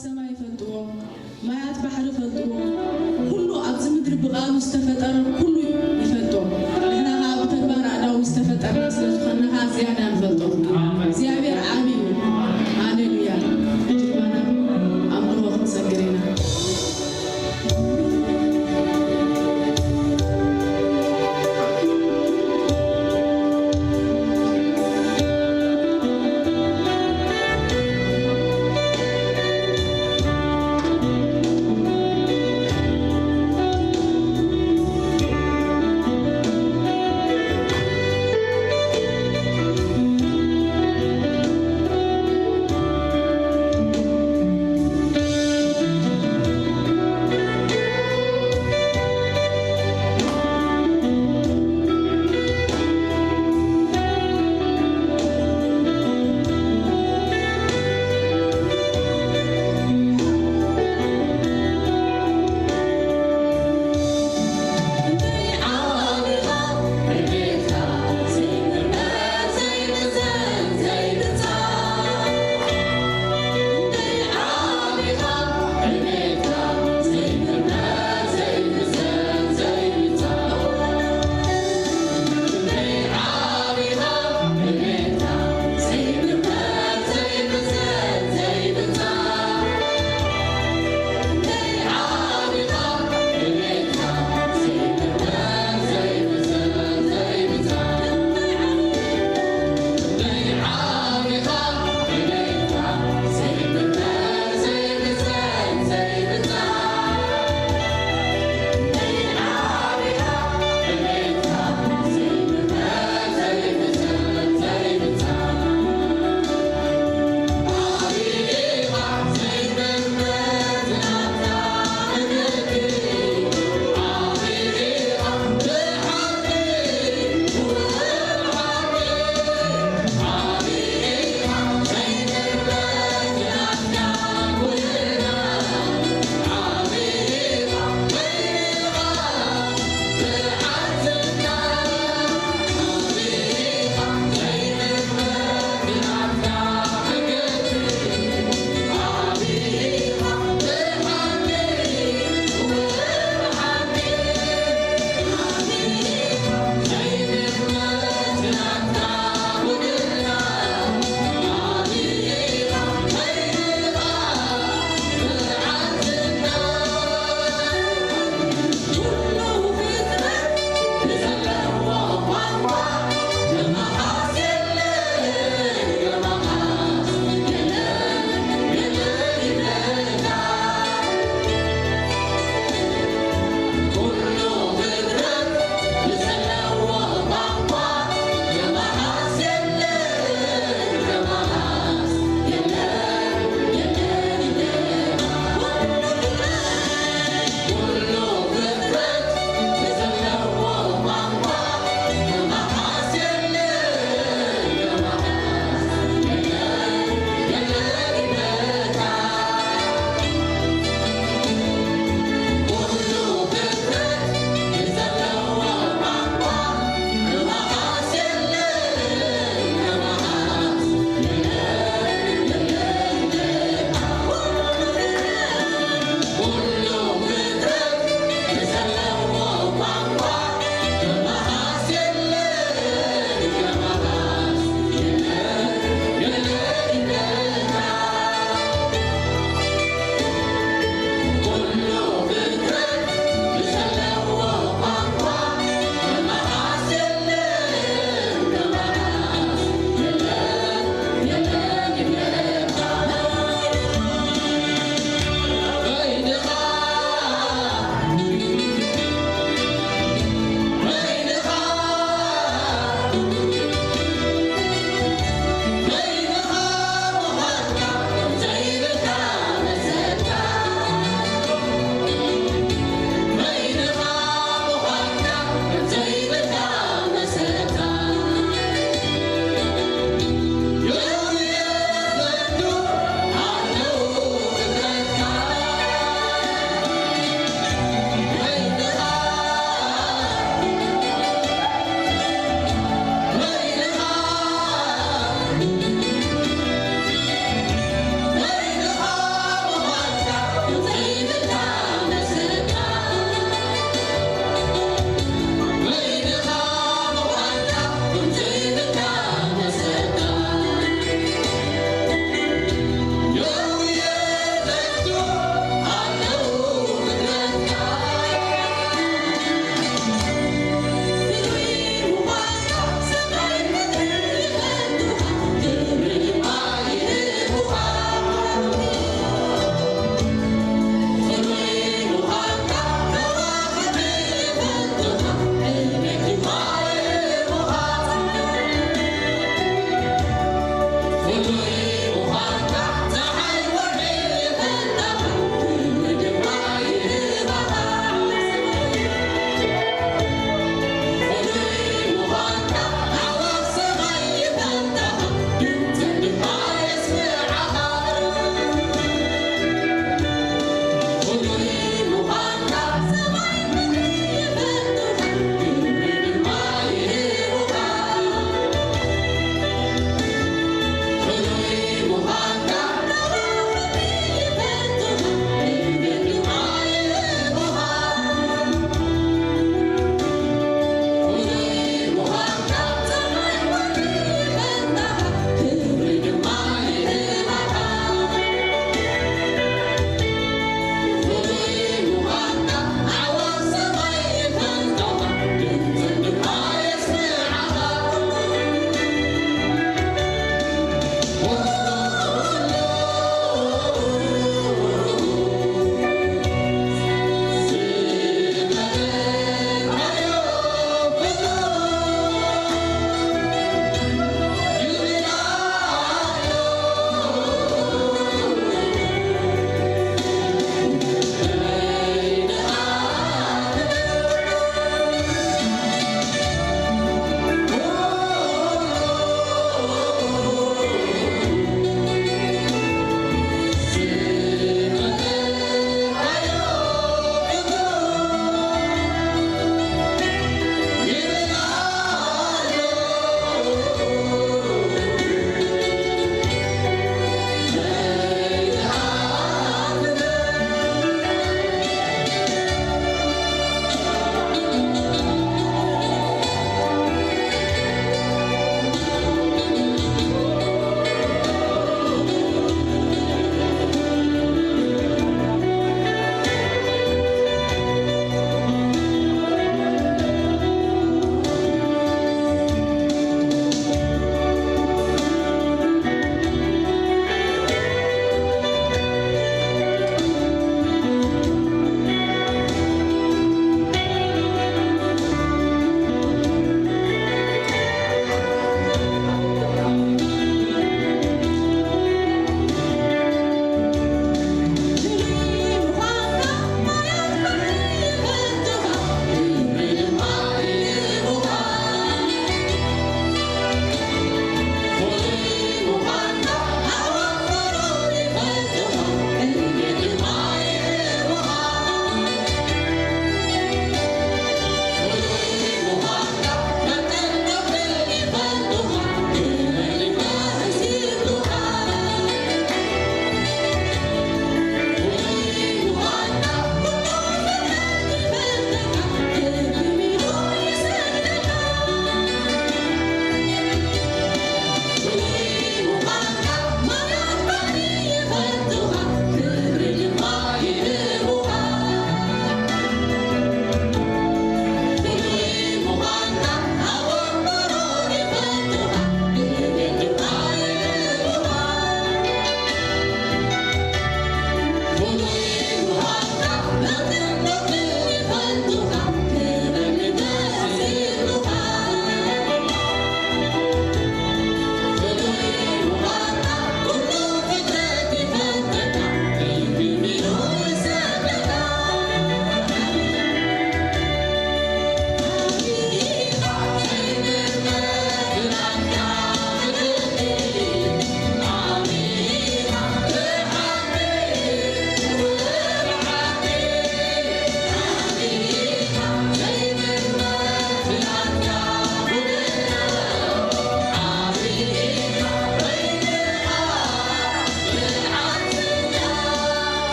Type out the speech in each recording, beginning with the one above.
ሰማይ ይፈልጥዎ፣ ማያት ባሕሪ ይፈልጥዎ። ኩሉ ኣብዚ ምድሪ ብቓሉ ዝተፈጠረ ኩሉ ይፈልጦ። ንሕና ኸዓ ብተግባር ኣእዳዉ ዝተፈጠርና ስለ ዝኾንና ኸዓ ዝያዳ ንፈልጦ። እግዚኣብሔር ዓቢ እዩ። ሃሌሉያ። እጅግ ባና ኣምልኾ ክንሰግር ኢና።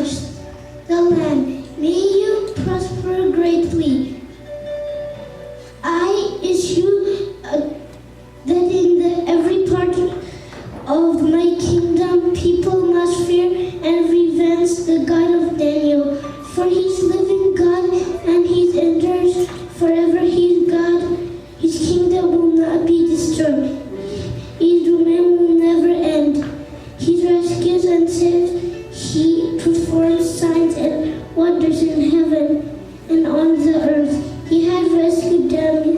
the Lamb. May you prosper greatly. I issue a, that in the, every part of my kingdom people must fear and reverence the God of Daniel. For he is living God and he endures forever. He is God. His kingdom will not be destroyed. His domain will never end. He rescues and saves. He performs signs and wonders in heaven and on the earth. He has rescued them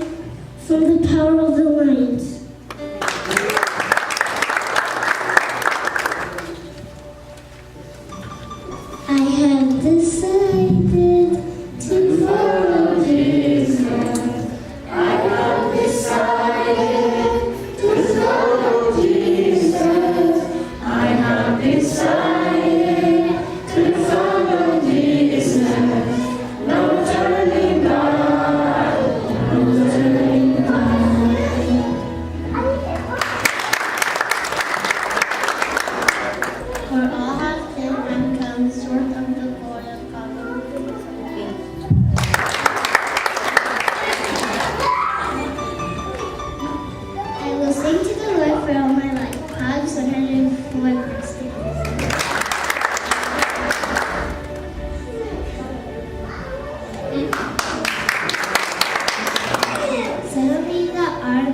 from the power of the lions. I have decided to follow Jesus. I have decided to follow Jesus. I have decided to follow Jesus. No turning back, no turning back. For all have sinned and come short of the glory of God. I will sing to the Lord for all my life. Psalms one hundred four, verse six. Suddenly the arm,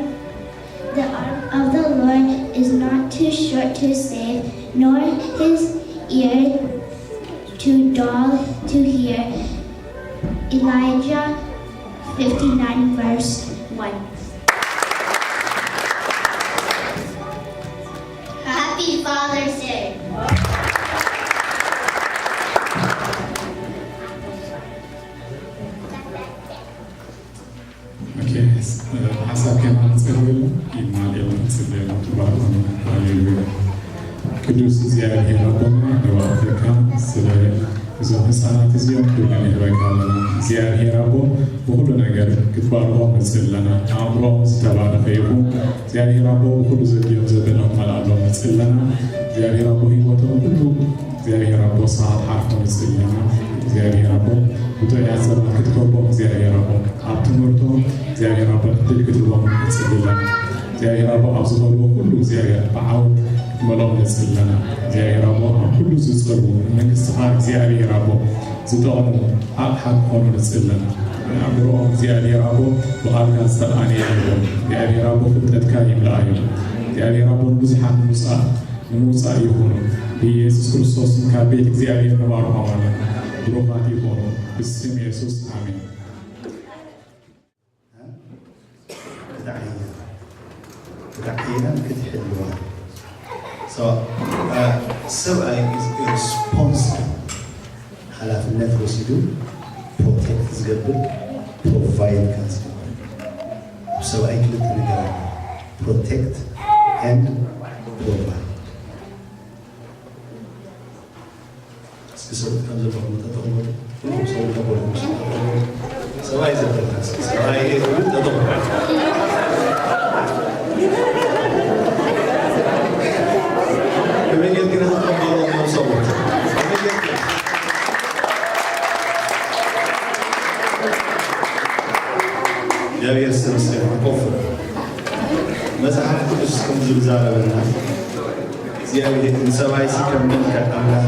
the arm of the Lord is not too short to save, nor his ear too dull to hear. Elijah fifty-nine, verse one. Happy Father's Day. ኦኬ፣ ሓሳብ ከማንጸል ኢልና ጽለና ትባል። ሃሌሉያ። ቅዱስ እግዚኣብሔር ኣቦና ንባርኸካ ስለ እዞም ህፃናት እዚኦም ክብሪ ንህበካ ኣለና። እግዚኣብሔር ኣቦ ብኩሉ ነገር ክትባርኾም ንፅሊ ኣለና። ኣእምሮኦም ዝተባረኸ ይኹን። እግዚኣብሔር ኣቦ ብኩሉ ዘድልዮም ዘበሎም መልኣሎም ንፅሊ ኣለና። እግዚኣብሔር ኣቦ ህይወቶም ኩሉ እግዚኣብሔር ኣቦ ንስኻ ክትሓልፎ ንፅሊ ኣለና። እግዚኣብሔር ኣቦ ብጥዑያት ሰባት ክትከቦም እግዚኣብሔር ኣቦ ኣብ ትምህርቶም እግዚኣብሔር ኣቦ ዕድል ክትህቦም ንፅሊ ኣለና። እግዚኣብሔር ኣቦ ኣብ ዝኸድዎ ኩሉ እግዚኣብሔር ብዓወት ክትመልኦም ንፅሊ ኣለና። እግዚኣብሔር ኣቦ ኣብ ኩሉ ዝፀልዉ ንመንግስትኻ እግዚኣብሔር ኣቦ ዝጠቕሙ ኣቕሓ ክኾኑ ንፅሊ ኣለና። ኣእምሮኦም እግዚኣብሔር ኣቦ ብቓልካ ዝተቓነየ ይኹን። እግዚኣብሔር ኣቦ ፍልጠትካ ይምልኣዮም። እግዚኣብሔር ኣቦ ንብዙሓት ንምውፃእ ንምውፃእ ይኹኑ። ብኢየሱስ ክርስቶስ ስም ካብ ቤት እግዚኣብሔር ንባርኾም ኣለና። ብሩኻት ይኹኑ። ብስም የሱስ ኣሜን። ክትዓይና ክትዓይናን ክትሕልዋ ሰብኣይ is responsible ሓላፍነት ወሲዱ ፕሮቴክት ዝገብር ፕሮቫይድ ካብ ዝገብር ኣብ ሰብኣይ ክልተ ነገር ኣሎ protect and provide እስኪ ሰብኡት ከም ዘለኹም ተጠቕሙ። ኩሉም ሰብኡት ተበልኩም እስኪ ተጠቕሙ። ሰብኣይ ዘበልካ እስኪ ሰብኣይ እዩ ተጠቕሙ። ከመይ ጌርኪ ነተጠቕመሎም እዮም ሰብኡት? ከመይ ጌርኪ? እግዚኣብሔር ዝተመስገነ ኮፍ በል። መጽሓፍ ቅዱስ ከምዚ ዝዛረበና እግዚኣብሔር ንሰብኣይሲ ከም መልክዕ ኣምላኽ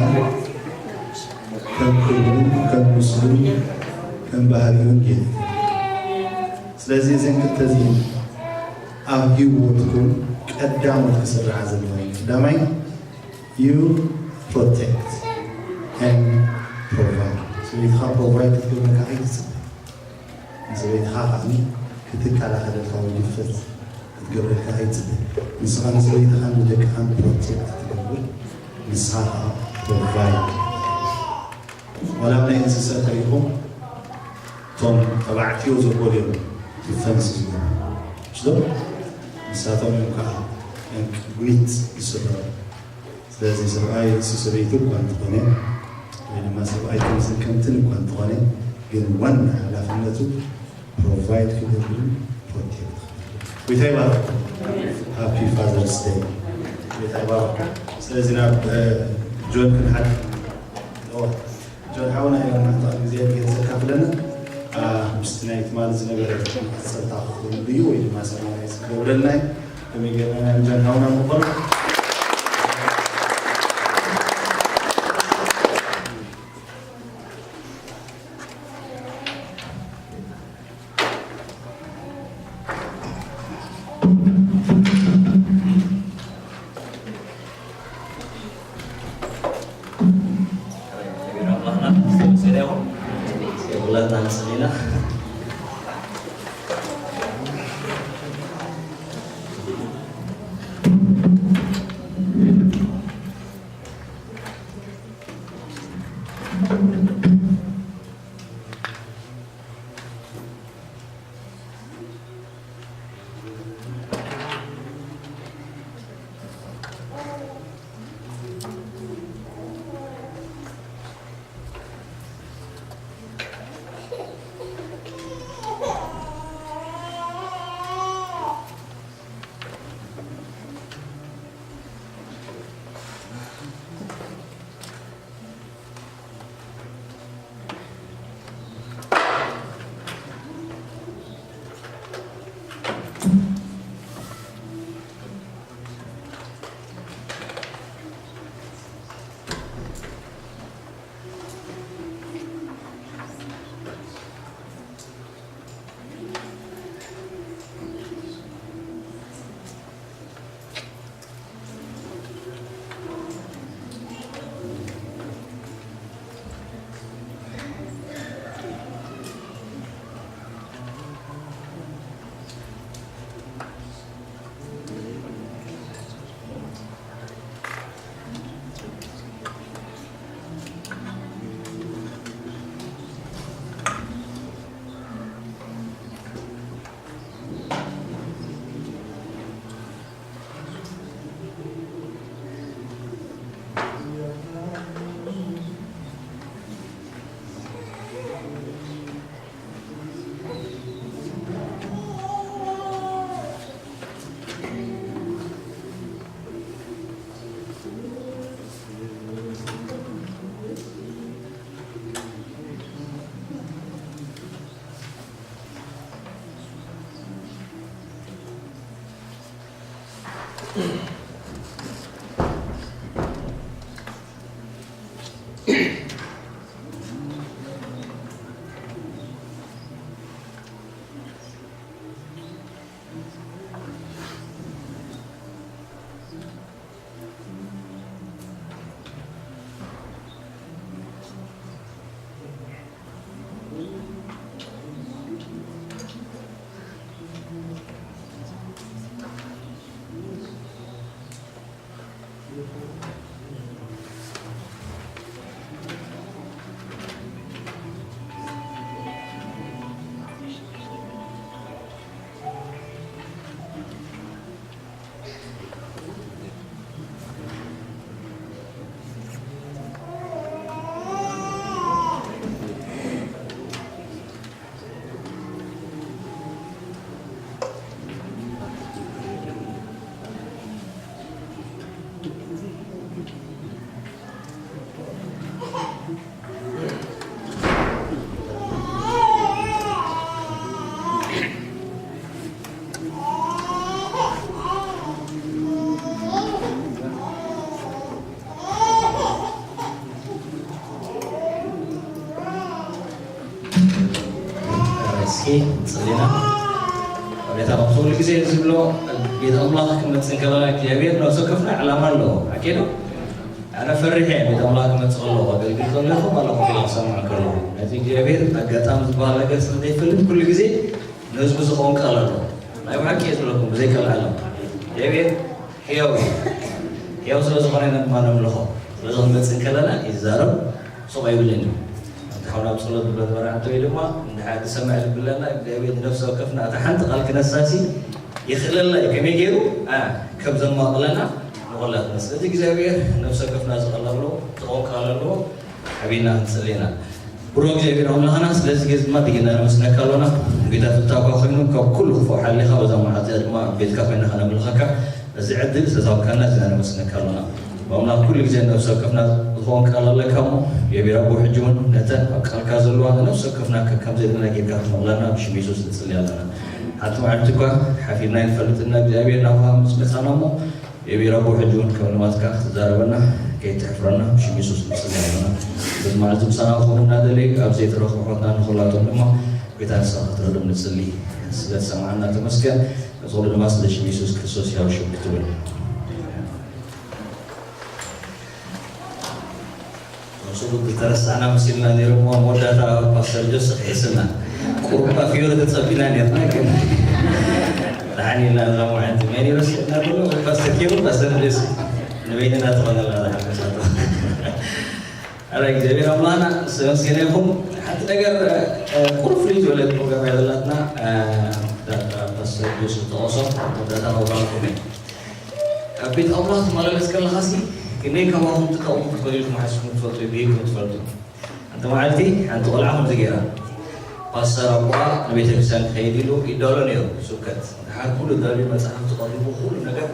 ከም ክብሩ ከም ምስሉ ከም ባህሪኡን ጌሩ። ስለዚ እዘን ክልተ እዚን ኣብ ህይወትኩም ቀዳሞት ክስርዓ ዘለወን ቀዳማይ you protect and provide ሰበይትኻ ፕሮቫይድ ክትገብረካ ኣይትፅበ ንሰበይትኻ ከዓ ክትከላኸለልካ ወይ ድፈት ክትገብረልካ ኣይፅበ ንስኻ ንሰበይትኻን ንደቅኻን ፕሮቴክት ትገብር ንስኻ ከዓ ፕሮቫይድ ዋላ ናይ እንስሳ ተሪኹም እቶም ተባዕትዮ ዘጎልዮም ዲፈንስ ዝገብሩ ሽዶ ንሳቶም እዮም ከዓ ቅድሚት ዝስረሩ ስለዚ ሰብኣይ እሱ ሰበይቲ እኳ እንተኾነ ወይ ድማ ሰብኣይ ከምዝን ከምትን እኳ እንተኾነ ግን ዋና ሓላፍነቱ ፕሮቫይድ ክገብርን ፕሮቴክት ክገብርን ጎይታ ይባርክ ሃፒ ፋዘርስ ደይ ጎይታ ይባርክ ስለዚ ናብ ጆን ክንሓድ ጆን ሓውና፣ ኢሎም ንዕንታ ግዜ ጌር ዘካፍለና፣ ኣ፣ ምስቲ ናይ ትማሊ ዝነበረ መቐጸልታ ክህሉ እዩ ወይ ድማ ሰማርያ ዝገብረልና እዩ። ከመይ ጌርና ናይ ጆን ሓውና ንኾኖ? እስኪ ጸሊና። ኣቤት ኣምላኽ፣ ኩሉ ግዜ ዝብሎ ቤት ኣምላኽ ክመጽእ ከለና እግዚኣብሔር ነፍሲ ወከፍና ዕላማ ኣለዎ። ኣኬዶ ኣነ ፈሪሐ እየ ቤት ኣምላኽ ክመጽእ ከለኹ፣ ኣገልግል ከለኹ፣ ባላ ኮፍ ኢለ ክሰምዕ ከለኹ። ነዚ እግዚኣብሔር ኣጋጣሚ ዝበሃል ነገር ስለ ዘይፈልጥ ኩሉ ግዜ ንህዝቡ ዝኸውን ቃል ኣለዎ። ናይ ብሓቂ እየ ዝብለኩም፣ ብዘይ ቃል ዓለም እግዚኣብሔር ሕያው እዩ። ሕያው ስለ ዝኾነ ኢና ድማ ነምልኾ። ስለዚ ክንመጽእ ከለና ይዛረብ፣ ሱቕ ኣይብልን እዩ። ኣብቲ ሓውና ኣብ ጸሎት ዝብሎ ዝነበረ ዓንተወይ ድማ፣ እንድሕር ዝሰምዕ ልቢ ኣለና፣ እግዚኣብሔር ንነፍሲ ወከፍና እታ ሓንቲ ቃል ክነሳሲ ይኽእለልና እዩ። ከመይ ገይሩ፣ ኣ፣ ከም ዘማቕለና ንቖላትና። ስለዚ እግዚኣብሔር ነፍሲ ወከፍና ዝቐል ኣለዎ፣ ዝኸውን ቃል ኣለዎ። ሓቢርና ክንጽሊ ኢና። ብሩኽ እግዚኣብሔር ኣምላኽና፣ ስለዚ ግዜ ድማ ደጊምና ነመስግነካ ኣሎና። ጎይታ ፍታውካ ኮይኑ፣ ካብ ኩሉ ክፉእ ሓሊኻ፣ በዛ መዓልቲ እዚኣ ድማ ኣብ ቤትካ ኮይና ከነምልኸካ፣ እዚ ዕድል ስለ ዝሃብካና፣ እዚና ነመስግነካ ኣሎና። ኣምላኽ ኩሉ ግዜ ነብሲ ወከፍና ዝኸውን ቃል ኣለካ እሞ፣ የቢር ኣቦ ሕጂ እውን ነተን ኣብ ቃልካ ዘለዋ ነብሲ ወከፍና ከከም ዘድልና ጌርካ ክትመቕለና ብሽም የሱስ ንጽሊ ኣለና። ሓንቲ መዓልቲ እኳ ሓፊርና ኣይንፈልጥን፣ እግዚኣብሔር ናብኻ ምስ መጻና እሞ፣ የቢር ኣቦ ሕጂ እውን ከም ልማድካ ክትዛረበና ከይትሕፍረና ብሽም የሱስ ንጽሊ ኣለና። በዚ መዓልቲ ምሳና ክኸውን እናደለየ ኣብ ዘይተረኽቡ ኣሕዋትና ንኹላቶም ድማ ጎይታ ንስኻ ክትረዶም ንጽሊ። ስለ ዝሰማዕና ተመስገን። እዚ ኩሉ ድማ ስለ ሽም የሱስ ክርስቶስ ሕያው ሽም ክትብል። እሱ ዝተረሳዕና መሲልና ነይሩ እሞ መወዳእታ ፓስተር ጆስ ሒስና ቁሩባ ፊዮሪ ተጸቢና ነርና። ግን ደሓን ኢልና እዛ መዓልቲ መን ይረስዕና ዘሎ? ፓስተር ኪሩ፣ ፓስተር ጆስ ንበይንና ትኾነልና ዝሓፈሳቶ። ኣረ እግዚኣብሔር ኣምላኽና ዝተመስገነ ይኹን። ሓንቲ ነገር ቁሩብ ፍልይ ዝበለት ፕሮግራም እያ ዘላትና። ፓስተር ጆስ ዝጠቐሶ መወዳእታ መባልኩም እዩ። ኣብ ቤት ኣምላኽ ትመላለስ ከለኻሲ ክንደይ ካባኹም ትጠቕሙ ክትበሉ ኢልኩም ሓሲብኩም ትፈልጡ? ብሂልኩም ትፈልጡ? ሓንቲ መዓልቲ ሓንቲ ቆልዓ ከምዚ ገይራ፣ ፓስተር ኣቦኣ ንቤተ ክርስቲያን ክኸይድ ኢሉ ይዳሎ ነይሩ ስብከት። ድሓር ኩሉ ዳልዩ መጽሓፍቲ ቀሪቡ ኩሉ ነገር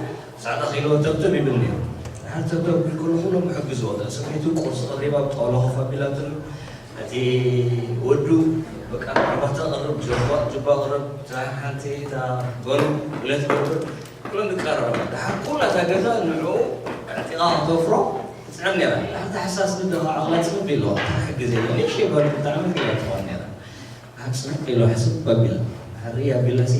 ጻዕዳ ኺሎ ተብተብ ይብል ነይሩ። ድሓር ተብተብ ክብል ከሎ ኩሎም ይሕግዝዎ። እታ ሰበይቱ ቁርሲ ቀሪባ ኣብ ጣውላ ኮፍ ኣቢላትሉ፣ እቲ ወዱ በቃ ንዕባተ ቀርብ፣ ጀባ ጅባ ቀርብ፣ እታ ሓንቲ እታ ጓሉ ብለት ገብር፣ ኩሎም ይቀራረቡ። ድሓር ኩላ እታ ገዛ ንዕኡ ኣዕጢቓ ከተፍሮ ትጽዕር ነይራ። ድሓር እታ ሓሳስ ግደ ኸዓ ዓቕላ ጽብብ ኢልዋ፣ እታ ሕጊ ዘይብላ ንእሽተይ ጓል ክልተ ዓመት ገይራ ትኸውን ነይራ። ድሓር ጽብብ ኢልዋ ሕስብ ኣቢላ፣ ድሓር ርእይ ኣቢላሲ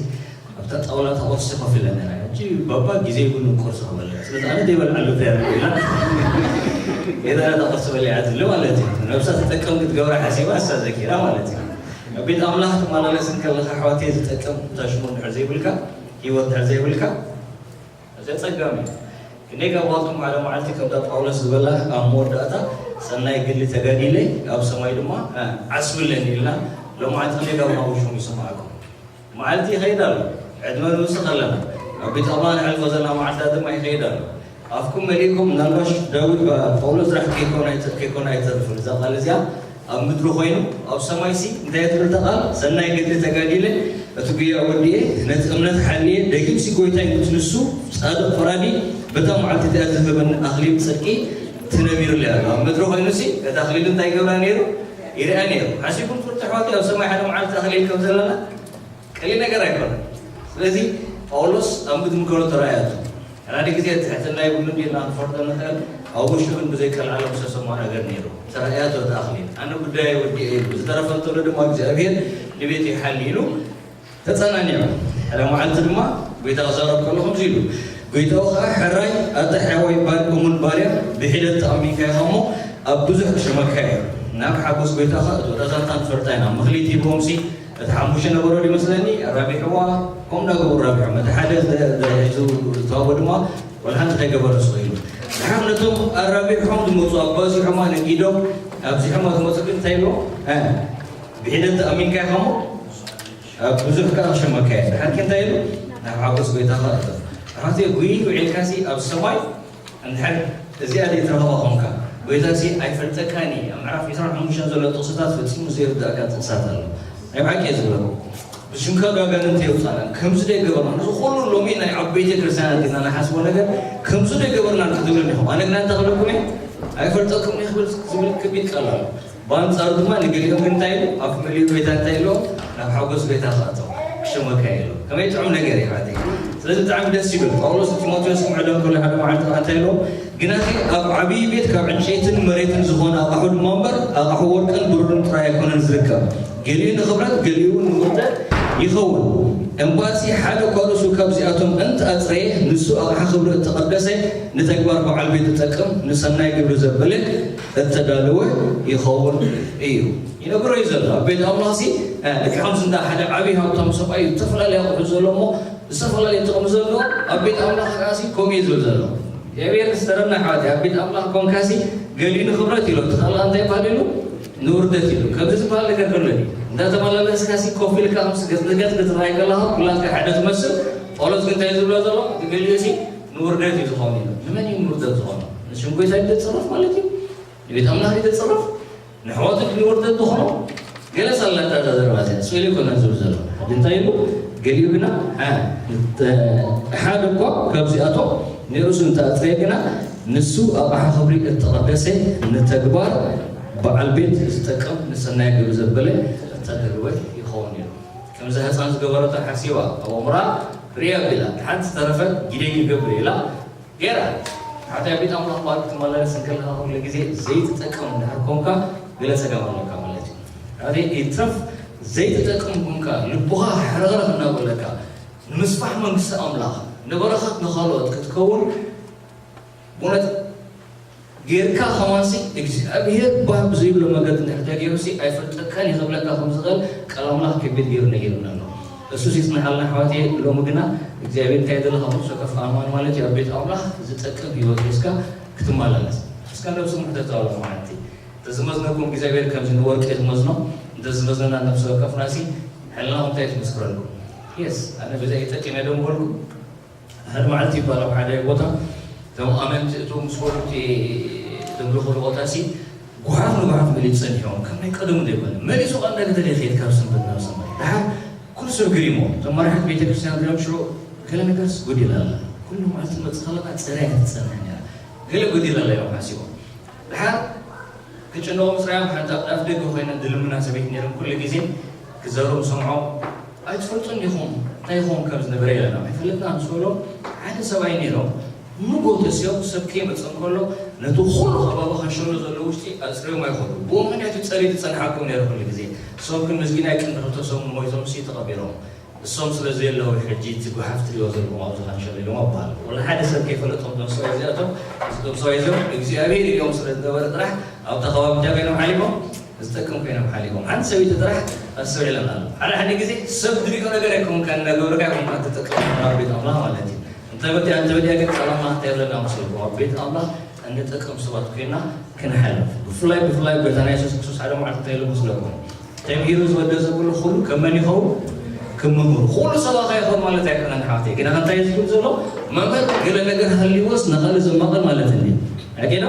ኣብታ ጣውላ እታ ቁርሲ ኮፍ ኢላ ነይራ። ሕጂ ባባ ግዜ ይብሉ ቁርሲ ክበልዕ፣ ስለዚ ኣነ ዘይበልዓሉ እንታይ ኣረግላ? ጌታ እታ ቁርሲ በሊዓትሉ ማለት እዩ። ነብሳ ትጠቀም ክትገብራ ሓሲባ እሳ ዘኪራ ማለት እዩ። ኣብ ቤት ኣምላኽ ትመላለስ እንከለኻ ኣሕዋተይ ዝጠቅም እታ ሽሙ እንድሕር ዘይብልካ፣ ህይወት እንድሕር ዘይብልካ፣ እዚ ኣጸጋሚ እዩ። ክንደይ ካብ ዋልኩም ሓደ መዓልቲ ከምታ ጳውሎስ ዝበላ ኣብ መወዳእታ ሰናይ ገድሊ ተጋዲለ ኣብ ሰማይ ድማ፣ እ፣ ዓስቢ ኣለኒ ኢልና ሎማዓንቲ ክንደይ ካብ ናብኡ ሽሙ ይስምዓኩም? መዓልቲ ይኸይድ ኣሎ። ዕድመ ንውስኽ ኣለና። ኣብ ቤት ኣምላኽ ንሕልፎ ዘለና መዓልትታት ድማ ይኸይድ ኣሎ። ኣፍኩም መሊእኩም፣ ምናልባሽ ዳዊት ባ-፣ ጳውሎስ ጥራሕ ከይኮነ ኣይተ-፣ ከይኮነ ኣይተርፍን። እዛ ቃል እዚኣ ኣብ ምድሪ ኮይኑ ኣብ ሰማይሲ እንታይ ትብል እታ ቃል? ሰናይ ገድሊ ተጋዲለ፣ እቲ ጉያ ወዲኤ፣ ነቲ እምነት ሓልየ፣ ደጊምሲ ጎይታይ ምስ ንሱ ጻድቕ ፈራዲ በታ መዓልቲ እቲኣ ዝህበኒ ኣኽሊል ጽድቂ ተነቢሩለይ ኣሎ። ኣብ ምድሪ ኮይኑሲ እቲ ኣኽሊል እንታይ ይገብራ ነይሩ? ይርኣ ነይሩ። ሓሲብኩም ትፈልጡ ኣሕዋተይ፣ ኣብ ሰማይ ሓደ መዓልቲ ኣኽሊል ከም ዘለና? ቀሊል ነገር ኣይኮነን። ስለዚ ጳውሎስ ኣብ ምድሪ ከሎ ተራእያቱ። ሓደ ግዜ ትሕትና የብሉን ዲና ክንፈርዶ ንኽእል? ኣብ ውሽጡ ግን ብዘይ ቀልዓለም ዝተሰምዖ ነገር ነይሩ። ተራእያቱ እቲ ኣኽሊል። ኣነ ጉዳይ ወዲኤ ኢሉ። ዝተረፈ እንተሎ ድማ እግዚኣብሔር ንቤቱ ይሓሊ ኢሉ ተጸናኒዑ። ሓደ መዓልቲ ድማ ጎይታ ክዛረብ ከሎ ከምዚ ኢሉ፣ ጎይታኡ ኸዓ፣ ሕራይ ኣታ ሕያዋይ ባር-፣ እሙን ባርያ፣ ብሒደት ተኣሚንካ ኢኻ እሞ ኣብ ብዙሕ ክሽመካ እየ። ናብ ሓጎስ ጎይታኻ እቶ። እታ ዛንታ ንፈልጣ ኢና። ምኽሊት ሂብዎምሲ፣ እቲ ሓሙሽተ ነበሮ ድዩ መስለኒ፣ ኣራቢሕዋ፣ ከምኡ እንዳገበሩ ራቢሖም። እቲ ሓደ ተ-፣ ተ-፣ ሒዙ ዝተዋህቦ ድማ፣ ወላ ሓንቲ ከይገበረ ስቕ ኢሉ። ድሓር ነቶም ኣራቢሖም ዝመጹ፣ ኣባዚሖማ ነጊዶም ኣብዚሖማ ዝመጹ ግን እንታይ ኢልዎ? እ፣ ብሒደት ተኣሚንካ ኢኻ እሞ ኣብ ብዙሕ ከኣ ክሽመካ እየ። ድሓር ከ እንታይ ኢሉ? ናብ ሓጎስ ጎይታኻ እቶ። ኣሕዋተይ፣ ጉይይ ውዒልካሲ ኣብ ሰማይ እንድሕር እዚኣ ዘይትረኽባ ኾንካ፣ ጎይታሲ ኣይፈልጠካን እየ፣ ኣብ ምዕራፍ ዕስራን ሓሙሽተን ዘሎ ጥቕስታት ፈጺሙ ዘይርድኣካ ጥቕሳት ኣሎ። ናይ ብሓቂ እየ ዝብለኩም። ብሽምካ ዶ ኣጋንንቲ የውጻና፣ ከምዚ ዶ ይገበርና፣ እዚ ኩሉ ሎሚ ናይ ዓበይቲ ክርስትያናት ኢና ንሓስቦ ነገር፣ ከምዚ ዶ ይገበርና ክትብሉኒ ኢኹም። ኣነ ግና እንታይ ክብለኩም እየ? ኣይፈልጠኩም እየ ክብል ዝብል ከቢድ ቃል ኣሎ። ብኣንጻሩ ድማ ንገሊኦም ግን እንታይ ኢሉ? ኣፍ መሊኡ ጎይታ እንታይ ኢሉ? ናብ ሓጎስ ጎይታ ክኣተው ክሽመካ ኢሉ። ከመይ ጥዑም ነገር እዩ፣ ኣሕዋተይ። ስለዚ ብጣዕሚ ደስ ይብል። ጳውሎስ ንጢሞቴዎስ ክምዕዶ እንከሎ ሓደ መዓልቲ ከዓ እንታይ ኢሉ? ግናኸ ኣብ ዓብዪ ቤት ካብ ዕንጨይትን መሬትን ዝኾነ ኣቕሑ ድማ እምበር፣ ኣቕሑ ወርቅን ብሩርን ጥራይ ኣይኮነን ዝርከብ። ገሊኡ ንኽብረት፣ ገሊኡ እውን ንውርደት ይኸውን። እምበኣርሲ ሓደ እኳ ርእሱ ካብዚኣቶም እንተኣጽረየ፣ ንሱ ኣቕሓ ክብሪ እተቐደሰ፣ ንተግባር በዓል ቤት ዝጠቅም፣ ንሰናይ ግብሪ ዘበለ እተዳለወ ይኸውን እዩ። ይነግሮ እዩ ዘሎ። ኣብ ቤት ኣምላኽሲ፣ እ፣ ልክዕ ከምዚ እንዳ ሓደ ዓብዪ ሃብታም ሰብኣይ እዩ፣ ዝተፈላለየ ኣቑሑ ዘሎ እሞ፣ ዝተፈላለየ ጥቕሚ ዘለዎ፣ ኣብ ቤት ኣምላኽ ከኣሲ ከምኡ እዩ ዝብል ዘሎ። እግዚኣብሔር ዝተረና ኣሕዋት፣ ኣብ ቤት ኣምላኽ ኮንካሲ፣ ገሊኡ ንኽብረት ኢሉ፣ እቲ ካልእ እንታይ ይበሃል ኢሉ? ንውርደት ኢሉ። ከምዚ ዝበሃል ነገር ዘሎ ድዩ? እንዳተመላለስካሲ ኮፍ ኢልካ ምስ ገጽ ንገጽ ክትረኣይ ከለኻ፣ ኩላትካ ሓደ ትመስል። ጳውሎስ ግን እንታይ ዝብሎ ዘሎ? እቲ ገሊኡሲ ንውርደት እዩ ዝኾን ኢሉ። ንመን እዩ ንውርደት ዝኾን? ንሽም ጎይታ እዩ ዘጽርፍ ማለት እዩ? ንቤት ኣምላኽ እዩ ዘጽርፍ? ንሕዋቱ ድዩ ንውርደት ዝኾኖ? ገለ ሳላ እታ ዘረባ እዚኣ፣ ስእሊ ኣይኮነን ዝብል ዘሎ። ሕጂ እንታይ ኢሉ? ገሊኡ ግና፣ እ፣ ሓደ እኳ ካብዚኣቶም ንርእሱ እንተኣጽረየ ግና፣ ንሱ ኣቕሓ ክብሪ እተቐደሰ ንተግባር በዓል ቤት ዝጠቅም ንሰናይ ግብሪ ዘበለ እተደልወ ይኸውን እዩ። ከምዛ ህፃን ዝገበረቶ ሓሲባ ኣብ ኣእምራ ርእያ ቢላ ሓንቲ ዝተረፈ ግደይ ይገብር ኢላ ገይራ ሓታ ቤት ኣምላኽ በዓል ክትመላለስ እንከለኻ ኩሉ ግዜ ዘይትጠቅም እንድሕር ኮንካ ገለ ጸገም ኣለካ ማለት እዩ። ይትረፍ ዘይትጠቅም ኮንካ ልቡኻ ሕረቕረቕ እናበለካ ንምስፋሕ መንግስቲ ኣምላኽ ንበረኸት ንኻልኦት ክትከውን ብእውነት ጌርካ ከማንሲ እግዚኣብሔር ባህ ብዘይብሎ መገዲ እንድሕር ተገይሩሲ ኣይፈልጠካን ይኸብለካ ከም ዝኽእል ቃል ኣምላኽ ከቢድ ገይሩ ነጊሩና ኣሎ። እሱ ሲጽንሓልና ኣሕዋትየ ሎሚ ግና እግዚኣብሔር እንታይ ደለኻ ምስ ከፍ ኣማን ማለት እዩ ኣብ ቤት ኣምላኽ ዝጠቅም ህይወት ሒዝካ ክትመላለስ እስካ ነብሲ ምሕደት ኣለ ማለት እዩ። ተዝመዝነኩም እግዚኣብሔር ከምዚ ንወርቂ ዝመዝኖ እንተዝመዝነና ነብሲ ወከፍናሲ ሕልና እንታይ ትምስክረልኩም? የስ ኣነ ብዛ ይጠቅም እየ ዶ ምበልኩም? ሓደ መዓልቲ ይባል ኣብ ሓደ ቦታ እቶም ኣመንቲ እቶም ምስ ወሉቲ ዘምልኹሉ ቦታ ሲ ጓሓፍ ንጓሓፍ መሊኡ ጸኒሖም ከም ናይ ቀደሙ ዘይኮነ መሊሱ ቃል ነገር ተደይ ከይድ ካብ ሰንበት ናብ ሰንበት ድሓር ኩሉ ሰብ ግሪሞ እቶም መራሕቲ ቤተክርስትያን ሪኦም ሽዑ ገለ ነገርስ ጎዲላ ኣላ ኩሉ መዓልቲ መጽእ ከለና ጸርያ ክትጸንሕ ነራ ገለ ጎዲላ ኣላ እዮም ሓሲቦም ድሓር ክጭነቑ ምስ ረኣዮም ሓንቲ ኣብ ኣፍ ደገ ኮይነን ዝልምና ሰበይቲ ነይረን ኩሉ ግዜ ክዘሩ ሰምዖም ኣይትፈልጡን ዲኹም እንታይ ይኸውን ከም ዝነበረ ኢለና ኣይፈለጥና ምስ በሎም ሓደ ሰብኣይ ነይሮም ንጎ ተስዮም ሰብ ከይመፀ እንከሎ ነቲ ኩሉ ከባቢ ከሸሎ ዘሎ ውሽጢ ኣፅርዮም ኣይኸዱ ብኡ ምክንያት እዩ ፀሪ ዝፀንሓኩም ነይሩ ኩሉ ግዜ ሰብክን ምስጊን ኣይቅንዲ ክልተ ሰሙን ሞይቶም ሲ ተቐቢሮም እሶም ስለ ዘየለዉ ሕጂ እቲ ጓሓፍ ትሪኦ ዘለኹም ኣብዚ ካንሸሎ ኢሎም ኣባል ወላ ሓደ ሰብ ከይፈለጦም ቶም ሰብኣይ እዚኣቶም እቶም ሰብኣይ እዚኦም እግዚኣብሔር እዮም ስለ ዝነበረ ጥራሕ ኣብታ ከባቢ እንታይ ኮይኖም ሓሊፎም ዝጠቅም ኮይኖም ሓሊፎም ሓንቲ ሰበይቲ ጥራሕ ኣስተውዒለን ኣሎ ሓደ ሓደ ግዜ ሰብ ዝሪኦ ነገር ኣይኮንካ እናገበርካ ይኮንካ ትጠቅም ኣብ ቤት ኣምላኽ ማለት እዩ እንተ በቲያ እንተ በቲያ ግን ቃል ኣምላኽ እንታይ ይብለና መስልኩም ኣብ ቤት ኣምላኽ እንጠቅም ሰባት ኮይና ክንሓልፍ ብፍላይ ብፍላይ ጎይታና የሱስ ክርስቶስ ሓደ መዓልቲ እንታይ ኢሉ መስለኩም ተምሂሩ ዝወደ ዘብሉ ኩሉ ከም መን ይኸውን? ከም መምህሩ። ኩሉ ሰባኻ ይኸውን ማለት ኣይኮነን ሓፍተይ። ግና እንታይ እዩ ዝብል ዘሎ? መምህር ገለ ነገር ሃልይዎስ ንኻልእ ዘማቕል ማለት እንዲ። ኣጌና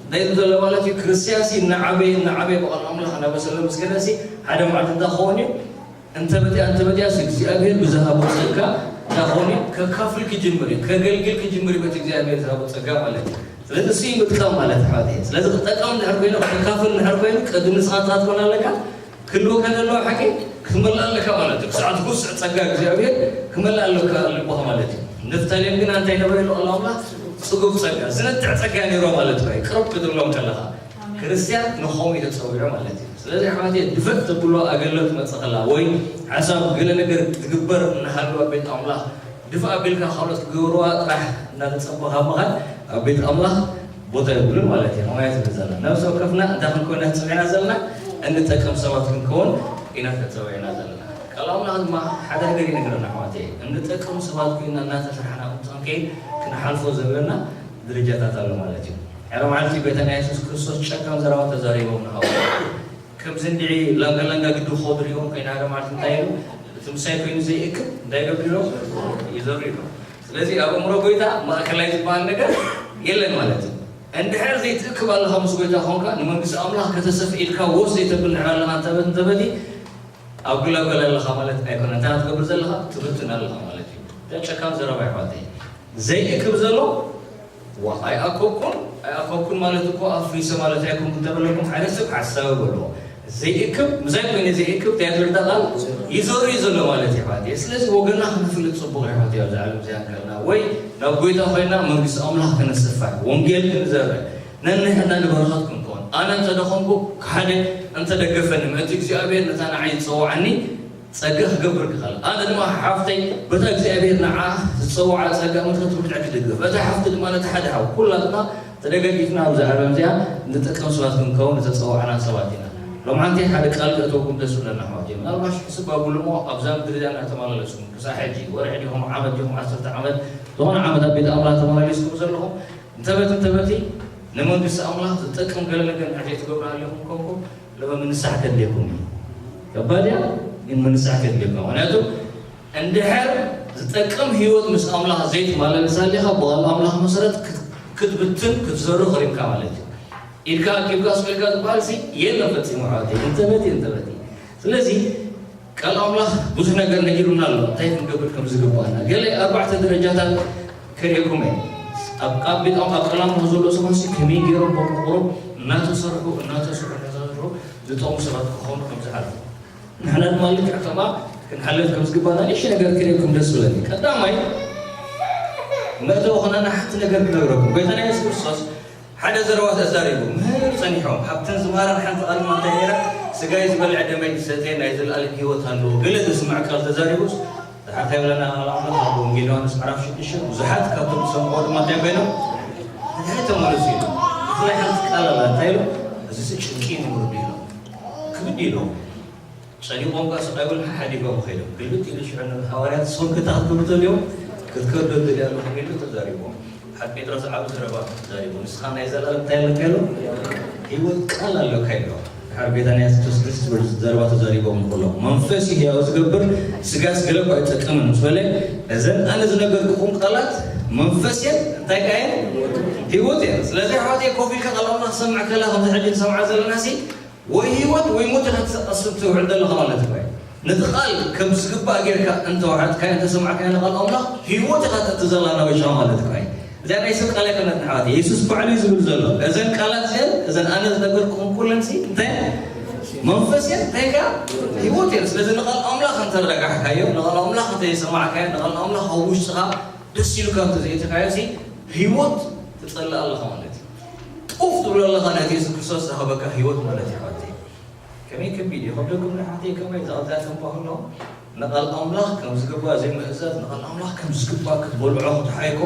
እንታይ እዩ ዘሎ ማለት እዩ? ክርስትያንሲ እናዓበየ እናዓበየ ብቓል ኣምላኽ እናበሰለ ምስ ከደሲ ሓደ መዓልቲ እንታይ ክኸውን እዩ? እንተበጢኣ እንተበጢኣስ እግዚኣብሔር ብዝሃቦ ጸጋ እንታይ ክኸውን እዩ? ከካፍል ክጅምር እዩ። ከገልግል ክጅምር እዩ በቲ እግዚኣብሔር ዝሃቦ ጸጋ ማለት እዩ። ስለዚ እሱ ምጥቃም ማለት ኣሕዋት እየ። ስለዚ ክጠቀም እንድሕር ኮይኑ ክተካፍል እንድሕር ኮይኑ ቅድሚ ንስኻ ትኸውን ኣለካ ክህልወካ ዘለዎ ሓቂ ክትመልእ ኣለካ ማለት እዩ። ክሳዕ ትውስዕ ጸጋ እግዚኣብሔር ክመልእ ኣለካ ልቦኻ ማለት እዩ። ንፍታሌም ግን እንታይ ነበረ ኢሉ ኣሎ ኣምላኽ ጽጉብ ጸጋ ዝነትዕ ጸጋ ነይሮ ማለት እዩ። ቅርብ ክትብሎም ከለኻ ክርስትያን ንኸምኡ እዩ ተጸዊዑ ማለት እዩ። ስለዚ ኣሕዋት ድፈት ተብሎ ኣገለል ትመጽእ ከላ ወይ ሓሳብ ገለ ነገር ትግበር እናሃለወ ቤት ኣምላኽ ድፍእ ኣቢልካ ካልኦት ክገብርዋ ጥራሕ እናተጸበኻ ምኻድ ኣብ ቤት ኣምላኽ ቦታ የብሉን ማለት እዩ። ከማይ ስለ ዘለና ነብሲ ወከፍና እንታይ ክንኮን ኢና ተጸዊዕና ዘለና? እንጠቅም ሰባት ክንከውን ኢና ተጸዊዕና ዘለና። ቃል ኣምላኽ ድማ ሓደ ነገር ይነግረና ኣሕዋተይ። እንጠቅም ሰባት ኮይና እናተሰርሓና ክንከይድ ክንሓልፎ ዘለና ደረጃታት ኣሎ ማለት እዩ። ሓደ መዓልቲ ጎይታና የሱስ ክርስቶስ ጨካን ዘረባ ተዛሪቦም ንሃዋርያት ከምዚ እንድዒ ላንጋ ላንጋ ግዲ ክኸዱ ሪኦም ኮይና ሓደ ማለት እንታይ ኢሉ እቲ ምሳይ ኮይኑ ዘይእክብ እንታይ ይገብር ኢሎም ይዘሩ ኢሎም ስለዚ ኣብ እምሮ ጎይታ ማእከላይ ዝበሃል ነገር የለን ማለት እዩ እንድሕር ዘይትእክብ ኣለኻ ምስ ጎይታ ኾንካ ንመንግስቲ ኣምላኽ ከተሰፍ ኢልካ ወስ ዘይተብል ንሕር ኣለኻ እንተበት እንተበቲ ኣብ ግላገል ኣለኻ ማለት ኣይኮነ እንታይ ትገብር ዘለኻ ትብትን ኣለኻ ማለት እዩ ጨካን ዘረባ ይባልተ ዘይእክብ ዘሎ ኣይኣከብኩን ኣይኣከብኩን ማለት እኮ ኣፍሪሰ ማለት ኣይኮንኩ እንተበለኩም ሓደ ሰብ ሓሳዊ በልዎ ዘይእክብ ምሳይ ኮይነ ዘይእክብ እንታይ ትብል እታ ቃል ይዘሩ እዩ ዘሎ ማለት እዩ ኣሕዋት እየ ስለዚ ወገንና ክንፍልጥ ፅቡቅ እዩ ኣሕዋት እየ ኣብዚ ዓለም እዚኣ እንከለና ወይ ናብ ጎይታ ኮይና መንግስቲ ኣምላኽ ክንስፋሕ ወንጌል ክንዘርእ ነንሕና ንበረኸት ክንከውን ኣነ እንተደኸምኩ ሓደ እንተደገፈኒ ምእንቲ እግዚኣብሔር ነታ ንዓይ ዝፀውዓኒ ጸጋ ክገብር ክኽእል ኣነ ድማ ሓፍተይ በታ እግዚኣብሔር ንዓ ዝጸውዓ ጸጋ መትከት ብልዕ ክድግፍ እታ ሓፍቲ ድማ ነቲ ሓደ ሓው ኩላትና ተደጋጊፍና ኣብዚ ዓለም እዚኣ ንጥቀም ሰባት ክንከውን ዝተጸዋዕና ሰባት ኢና ሎምዓንቲ ሓደ ቃል ክእተውኩም ደስ ብለና ኣሕዋት እዩ ምናልባሽ ሕስብ ኣብሉሞ ኣብዛ ምድሪ እዚኣ እናተመላለስኩም ክሳብ ሕጂ ወርሒ ዲኹም ዓመት ዲኹም ዓሰርተ ዓመት ዝኾነ ዓመት ኣብ ቤት ኣምላኽ ተመላለስኩም ዘለኹም እንተበት እንተበቲ ንመንግስቲ ኣምላኽ ዝጠቅም ገለ ነገር እንድሕር ዘይትገብሩ ሃሊኹም ከንኩም ለበ ምንሳሕ ከድልየኩም እዩ። ከባድ እያ ግን ምንሳሕ ከድልየኩም ምክንያቱ እንድሕር ዝጠቅም ህይወት ምስ ኣምላኽ ዘይትመላለስ ሃሊኻ ብቓል ኣምላኽ መሰረት ክትብትን ክትዘሩ ክሪምካ ማለት እዩ። ኢድካ ኣኪብካ ስቕ ኢልካ ዝበሃል ሲ የለን ፈጺሙ ኣሕዋተይ እንተበቲ እንተበቲ ስለዚ ቃል ኣምላኽ ብዙሕ ነገር ነጊሩና ኣሎ እንታይ ክንገብር ከም ዝግባኣና ገለ ኣርባዕተ ደረጃታት ከርእየኩም እየ ኣብ ኣብ ቤት ኣብ ቀላም ዘለዉ ሰባት ሲ ከመይ ገይሮም በምቑሮም እናተሰርሑ እናተሰርሑ እናተሰርሑ ዝጠቕሙ ሰባት ክኾኑ ከም ዝሓልፉ ንሕና ድማ ልክዕ ከምኣ ክንሓልፍ ከም ዝግባና ንእሽቶ ነገር ክርእየኩም ደስ ብለኒ። ቀዳማይ መእተዊ ኾነና ሓንቲ ነገር ክነግረኩም። ጎይታና የሱስ ክርስቶስ ሓደ ዘረባ ተዛሪቡ ምህር ጸኒሖም። ካብተን ዝምሃረን ሓንቲ ቃል ድማ እንታይ ነይራ? ስጋይ ዝበልዐ ደመይ ዝሰትየ ናይ ዘለኣለም ህይወት ኣለዎ። ገለ ዘስምዕ ቃል ተዛሪቡስ ዝሓት ኣይብለና ቃል ኣምላኽ ኣብ ወንጌል ዮሃንስ ምዕራፍ ሽዱሽተ ብዙሓት ካብቶም ዝሰምዕዎ ድማ እንታይ ኮይኖም? እንታይ ተመለሱ ኢሉ። ብፍላይ ሓንቲ ቃል ኣላ እንታይ ኢሉ? እዚ ጭንቂ ንምርዱ ኢሎም። ክብድ ኢሎም። ጸሊቖም ከኣ ስቕ ኣይበሉን ሓዲጎም ከይዶም። ግልብጥ ኢሉ ሽዑ ንሃዋርያት ንስኹም ከ እንታይ ክትብሉ ተልዮም? ክትከዱ ትደልዩ ኣለኹም ኢሉ ተዛሪቦም። ሓብ ጴጥሮስ ዓቢ ዘረባ ተዛሪቡ። ንስኻ ናይ ዘለኣለም እንታይ ኣለካ ኢሉ? ህይወት ቃል ኣለካ ኢሉ። ድሓር ጎይታና የሱስ ክርስቶስ ደስ ዝብል ዘረባ ተዛሪቦም ንኹሎም። መንፈስ እዩ ህያው ዝገብር፣ ስጋስ ገለ እኳ ኣይጠቅምን ምስ በለ፣ እዘን ኣነ ዝነገርኩኹም ቃላት መንፈስ እየን፣ እንታይ ከኣ እየን? ህይወት እየን። ስለዚ ኣሕዋተይ ኮፍ ኢልካ ቃል ኣምላኽ ትሰምዕ ከላ ከምዚ ሕጂ ንሰምዓ ዘለናሲ ወይ ህይወት ወይ ሞት ኢኻ ትሰ-፣ ትውዕል ዘለኻ ማለት እኮ እዩ። ነቲ ቃል ከም ዝግባእ ጌርካ እንተወሓጥካዮ፣ እንተሰማዕካዮ ንቃል ኣምላኽ፣ ህይወት ኢኻ ተእቲ ዘላ ናብ ውሽጥኻ ማለት እኮ እዩ። እዚኣ ናይ ሰብ ቃል ኣይኮነትን ኣሕዋት። የሱስ ባዕሉ እዩ ዝብል ዘሎ። እዘን ቃላት እዚኣን፣ እዘን ኣነ ዝነገርኩኹም ኩለን ሲ፣ እንታይ? መንፈስ እየን፣ እንታይ ከኣ? ህይወት እየን። ስለዚ ንቃል ኣምላኽ እንተረጋሕካዮ፣ ንቃል ኣምላኽ እንተይሰማዕካዮ፣ ንቃል ኣምላኽ ኣብ ውሽጥኻ ደስ ኢሉካ እንተዘይእትካዮ ሲ፣ ህይወት ትጸልእ ኣለኻ ማለት እዩ። ጡፍ ትብሎ ኣለኻ ነቲ የሱስ ክርስቶስ ዝሃበካ ህይወት ማለት እዩ ኣሕዋተይ። ከመይ ከቢድ እዩ። ከብደኩም ንሓተይ ከመይ ዝቐልጣ ተንባህ ኣሎ። ንቓል ኣምላኽ ከም ዝግባእ ዘይምእዛዝ፣ ንቓል ኣምላኽ ከም ዝግባእ ክትበልዖ ክትሓይኮ፣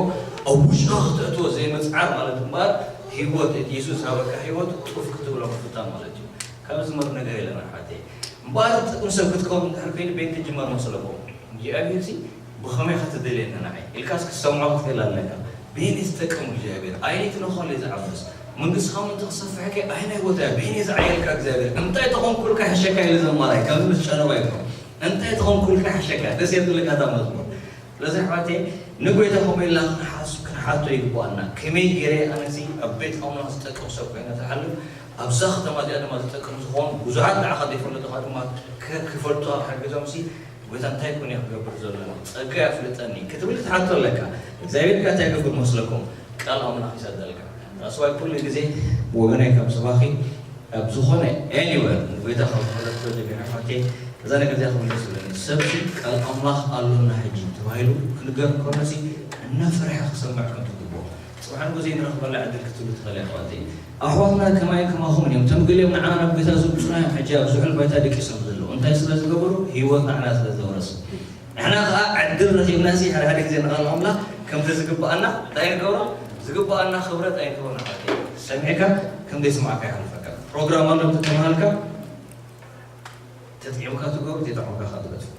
ኣብ ውሽጥኻ ክተእትዎ ዘይምጽዓር ማለት እምበኣር ህይወት እቲ የሱስ ዝሃበካ ህይወት ጡፍ ክትብሎ ምፍታን ማለት እዩ። ካብ ዝመር ነገር የለን ኣሕዋተይ። እምበኣር ጥቅም ሰብ ክትከውን እንድሕር ኮይኑ በይን ትጅመር መስለኩም። እግዚኣብሔር ሲ ብኸመይ ኢኻ ትደልየኒ ንዓይ ኢልካስ ክትሰምዖ ክትክእል ኣለካ። በየነይ ዝጠቅም እግዚኣብሔር? ኣየነይቲ ነዃል እዩ ዝዓብስ? መንግስቲ ኻብ ምንታይ ክሰፍሐከ? ኣየናይ ቦታ እያ? በየነይ ዝዓየልካ እግዚኣብሔር? እንታይ ተኾንኩልካ ይሕሸካ ኢለ ዘማራይ፣ ካብ ምስ ጨነባ ይኮ። እንታይ ተኾንኩልካ ይሕሸካ? ደስ የብልካ እታ መዝሙር። ስለዚ ኣሕዋተይ ንጎይታ ከመይ ኢልና ክንሓስ-፣ ክንሓቶ ይግባኣና። ከመይ ገይረ ኣነሲ ኣብ ቤት ኣምላኽ ዝጠቅም ሰብ ኮይነ ዝሓልፍ? ኣብዛ ከተማ እዚኣ ድማ ዝጠቅም ዝኾኑ ብዙሓት ንዓኻ ዘይፈለጡኻ ድማ ከ-፣ ክፈልጡ ኣብ ሓገዞምሲ ጎይታ እንታይ ኮን እየ ክገብር ዘለኒ? ጸጋ ኣፍልጠኒ ክትብል ክትሓቶ ኣለካ። እግዚኣብሔር ከ እንታይ ይገብር መስለኩም? ቃል ኣምላኽ ይሰደልካ። That's why ኩሉ ግዜ ወገናይ ከም ሰባኺ ኣብ ዝኾነ anywhere ንጎይታ ካብ ዝፈለጥኩ ጀሚረ ሓቴ እዛ ነገር እዚኣ ክምለስ ይብለኒ። ሰብሲ ቃል ኣምላኽ ኣሎና ሕጂ ተባሂሉ ክንገር ከሎሲ እናፈርሐ ክሰምዕ ከም ትግብኦ። ጽባሕ ንግሆ ዘይንረኽበላ ዕድል ክትህሉ ትኽእል እያ ኣሕዋተይ። ኣሕዋትና ከማይን ከማኹምን እዮም። እቶም ገሊኦም ንዓና ናብ ጎይታ ዘምጹና እዮም ሕጂ ኣብ ዝሑል ባይታ ደቂሶም ዘለዉ። እንታይ ስለ ዝገበሩ? ህይወት ንዓና ስለ ዘውረሱ። ንሕና ኸኣ ዕድል ረኺብናሲ ሓደ ሓደ ግዜ ንቓል ኣምላኽ ከምቲ ዝግብኣና እንታይ ንገብሮ? ዝግብኣና ክብረት ኣይንህቦን ኣሕዋተይ። ሰሚዕካ ከም ዘይሰማዕካ ይሓልፈካ። ፕሮግራም ኣሎ እንተተባሃልካ ተጥዒምካ ትገብሮ፣ ዘይጠዓምካ ኸኣ ትገድፎ።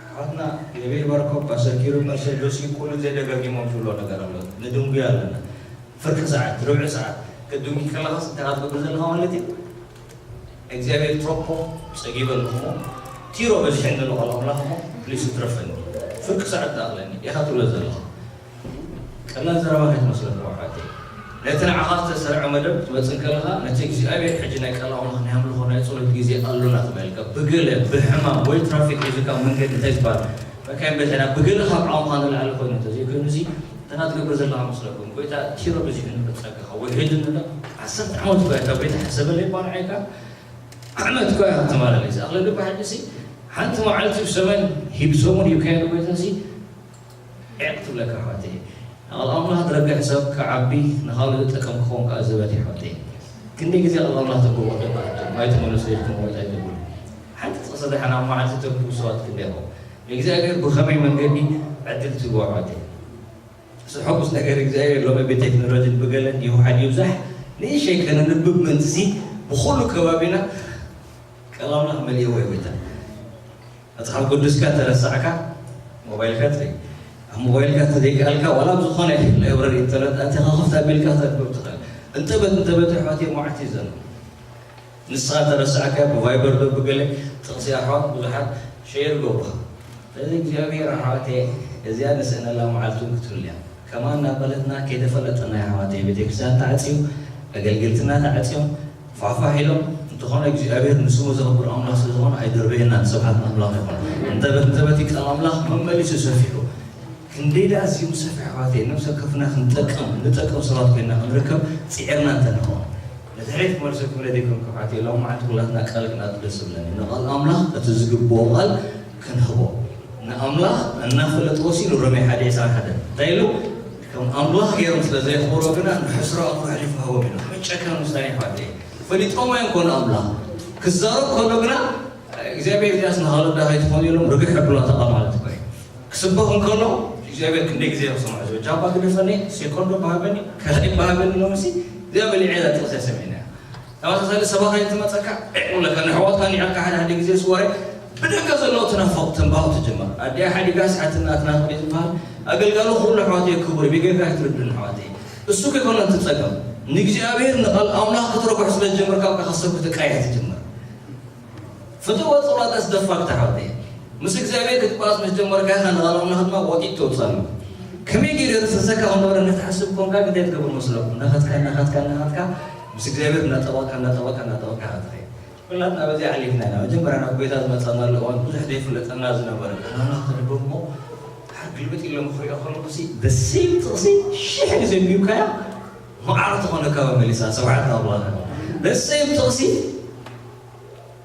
ኣሕዋትና ነቢይ ባርኮ፣ ፓስተር ኪሩ፣ ፓስተር ጆሲ ኩሉ ግዜ ደጋጊሞም ዝብሎ ነገር ኣሎ። ንድንጉይ ኣለና። ፍርቂ ሰዓት፣ ርብዒ ሰዓት ክትድንጉይ ከለኻስ እንታይ ኢኻ ትገብር ዘለኻ ማለት እዩ? እግዚኣብሔር ትረክቦ ጸጊበ ኣለኹ እሞ፣ ቲሮ በዚሐኒ ኣሎ ቃል ኣምላኽ እሞ፣ ፕሊስ ትረፈኒ። ፍርቂ ሰዓት ትኣኽለኒ ኢኻ ትብሎ ዘለኻ። ቀላል ዘረባ ከይትመስለኩም ኣሕዋተይ። ነቲ ንዓኻ ዝተሰርዐ መደብ ክትመጽእ ከለኻ፣ ነቲ እግዚኣብሔር ሕጂ ናይ ቃል ኣምላኽ ናይ ኣምልኾ ናይ ጸሎት ግዜ ኣሎና ተባሂልካ፣ ብገለ ብሕማም ወይ ትራፊክ ሒዙካ መንገዲ እንታይ ዝበሃል መካይን በዚሕና ብገለ ካብ ዓቕምኻ ንላዕሊ ኮይኑ እንተዘይኮይኑሲ፣ እንተና ትገብር ዘለኻ መስለኩም? ጎይታ ቲሮ በዚሑ ንጸጋኻ ወይ ሄድን ንላ ዓሰርተ ዓመት እኳ እታ ጎይታ ሕሰበለይ እኳ ንዓይካ ዓመት እኳ እያ ክትመላለስ። ኣኽለ ልባ ሕጂሲ ሓንቲ መዓልቲ ብሰመን ሂብ ሰሙን እዩ ከያዱ ጎይታሲ ዕቕ ትብለካ ኣሕዋተይ። ንቓል ኣምላኽ ዝረግሕ ሰብ ክዓቢ፣ ንኻልእ ዝጠቅም ክኸውን ከኣ ዘበት እዩ ኣሕዋተይ። ክንደይ ግዜ ቃል ኣምላኽ ተንብቦ ደኣ ኣሕዋተይ? ማይ ትመልሱ ኢልኩም ወይ እንታይ ትብሉ? ሓንቲ ጥቕሲ ደሓን ኣብ መዓልቲ ተንብቡ ሰባት ክንደይ ኢኹም? ንእግዚኣብሔር ብኸመይ መንገዲ ዕድል ትህብዎ ኣሕዋተይ? እዚ ሕጉስ ነገር እግዚኣብሔር ሎሚ ብቴክኖሎጂን ብገለን ይውሓድ ይብዛሕ ንእሸይ ከነንብብ ምእንትሲ ብኹሉ ከባቢና ቃል ኣምላኽ መሊእዎ ይጎይታ። መጽሓፍ ቅዱስካ ተረሳዕካ፣ ሞባይልካ ትርኢ። ኣብ ሞባይልካ ተዘይከኣልካ፣ ዋላ ኣብ ዝኾነ ላይብረሪ ኢንተርነት ኣቲኻ ክፍት ኣቢልካ ከተንብብ ትኽእል። እንተበት፣ እንተበት ኣሕዋተይ መዓት እዩ ዘሎ። ንስኻ ተረሳዕካ፣ ብቫይበር ዶ ብገለ ጥቕሲ ኣሕዋት ብዙሓት ሸየር ገብሩኻ። ስለዚ እግዚኣብሔር ኣሕዋተይ፣ እዚኣ ንስእነላ መዓልቲ እውን ክትህሉ እያ። ከማን እናበለትና ከይተፈለጠና ኣሕዋተይ፣ ቤተክርስትያን ተዓጽዩ፣ ኣገልገልትና ተዓጽዮም፣ ፋሕፋሕ ኢሎም፣ እንተኾነ እግዚኣብሔር ንስሙ ዘኽብር ኣምላኽ ስለ ዝኾነ ኣይደርበየናን። ስብሓት ንኣምላኽ ይኹን። እንተበት እንተበት ቃል ኣምላኽ መመሊሱ ሰፊሑ። ክንደይ ደኣ ኣዝዩ ሰፊሕ ኣሕዋተይ፣ ነብሰ ከፍና ክንጠቅም፣ ንጠቅም ሰባት ኮይና ክንርከብ ጽዒርና እንተንኸውን። ነቲ ሕሬት ክመልሰኩም ኢለ ዘይኮንኩ ኣሕዋተይ፣ ሎም መዓልቲ ኩላትና ቃል ክንኣቱ ደስ ዝብለኒ። ንቓል ኣምላኽ እቲ ዝግብኦ ቃል ክንህቦ። ንኣምላኽ እናፈለጥዎ ሲ ኢሉ ሮሜ ሓደ ዕስራን ሓደን። እንታይ ኢሉ? ከም ኣምላኽ ገይሮም ስለ ዘየኽብርዎ ግና ንሕስሮ ኣእምሮ ኣሕሊፉ ሃቦም ኢሉ። ከመይ ጨካን ውሳኔ ኣሕዋተይ። ፈሊጦም እዮም ኮኑ ኣምላኽ። ክዛረብ ከሎ ግና እግዚኣብሔር እዚኣስ ንኻልእ ዳ ከይትኾኑ ኢሎም ርግሕ የብሉዋ እታ ቃል ማለት እኮ እዩ። ክስበኽ እንከሎ እግዚኣብሔር ክንደይ ግዜ ክሰምዖ ዝብል ጃባ ግደፈኒ፣ ሴኮንዶ ባሃበኒ፣ ካልኣይ ባሃበኒ ኢሎም ሲ እግዚኣብሔር ልዕሊ እዛ ጥቕሲ ሰሚዕና። ተመሳሳሊ ሰባኻይ እንትመፀካ ዕቕ ብለካ ንሕዋትካ ኒዕቕካ ሓደ ሓደ ግዜ ስወረ ብደገ ዘለዉ ትናፈቕ ትንባው ትጅምር። ኣዲኣ ሓዲጋ ስሓትና ትናፍቕ እዩ ዝበሃል። ኣገልጋሊ ኩሉ ኣሕዋተይ ክቡር እዩ። ብጌጋ ኣይትርዱን ኣሕዋተይ። እሱ ከይኮነ እቲ ጸገም ንእግዚኣብሔር ንቓል ኣምላኽ ክትረግሖ ስለ ዝጀመርካ ብካ ከሰብ ክትቃየ ትጅምር። ፍትወ ጸሎት ኣስደፋክ ተሓወተ። ምስ እግዚኣብሔር ክትባኣስ ምስ ጀመርካ ኢኻ ንቓል ኣምላኽ ድማ ወጢጥ ተውጻሉ። ከመይ ገይሩ የርስሰካ ከም ነበረ እንድሕር ትሓስብ ኮንካ ግን እንታይ ትገብር መስለኩም? እናኸድካ እናኸድካ እናኸድካ ምስ እግዚኣብሔር እናጠበቕካ እናጠበቕካ እናጠበቕካ ኢኻ ትኸይድ። ኩላትና በዚኣ ሓሊፍና ኢና። መጀመርያ ናብ ጎይታ ዝመጻናሉ እዋን ብዙሕ ዘይፍለጠና ዝነበረ፣ ናና ክድገሞ ድሓር ግልብጥ ኢሎም ክሪኦ ከለኹ ሲ፣ the same ጥቕሲ ሽሕ ግዜ ኣንቢብካያ፣ ማዕረ ትኾነካ መመሊሳ። ስብሓት ንኣምላኽ። The same ጥቕሲ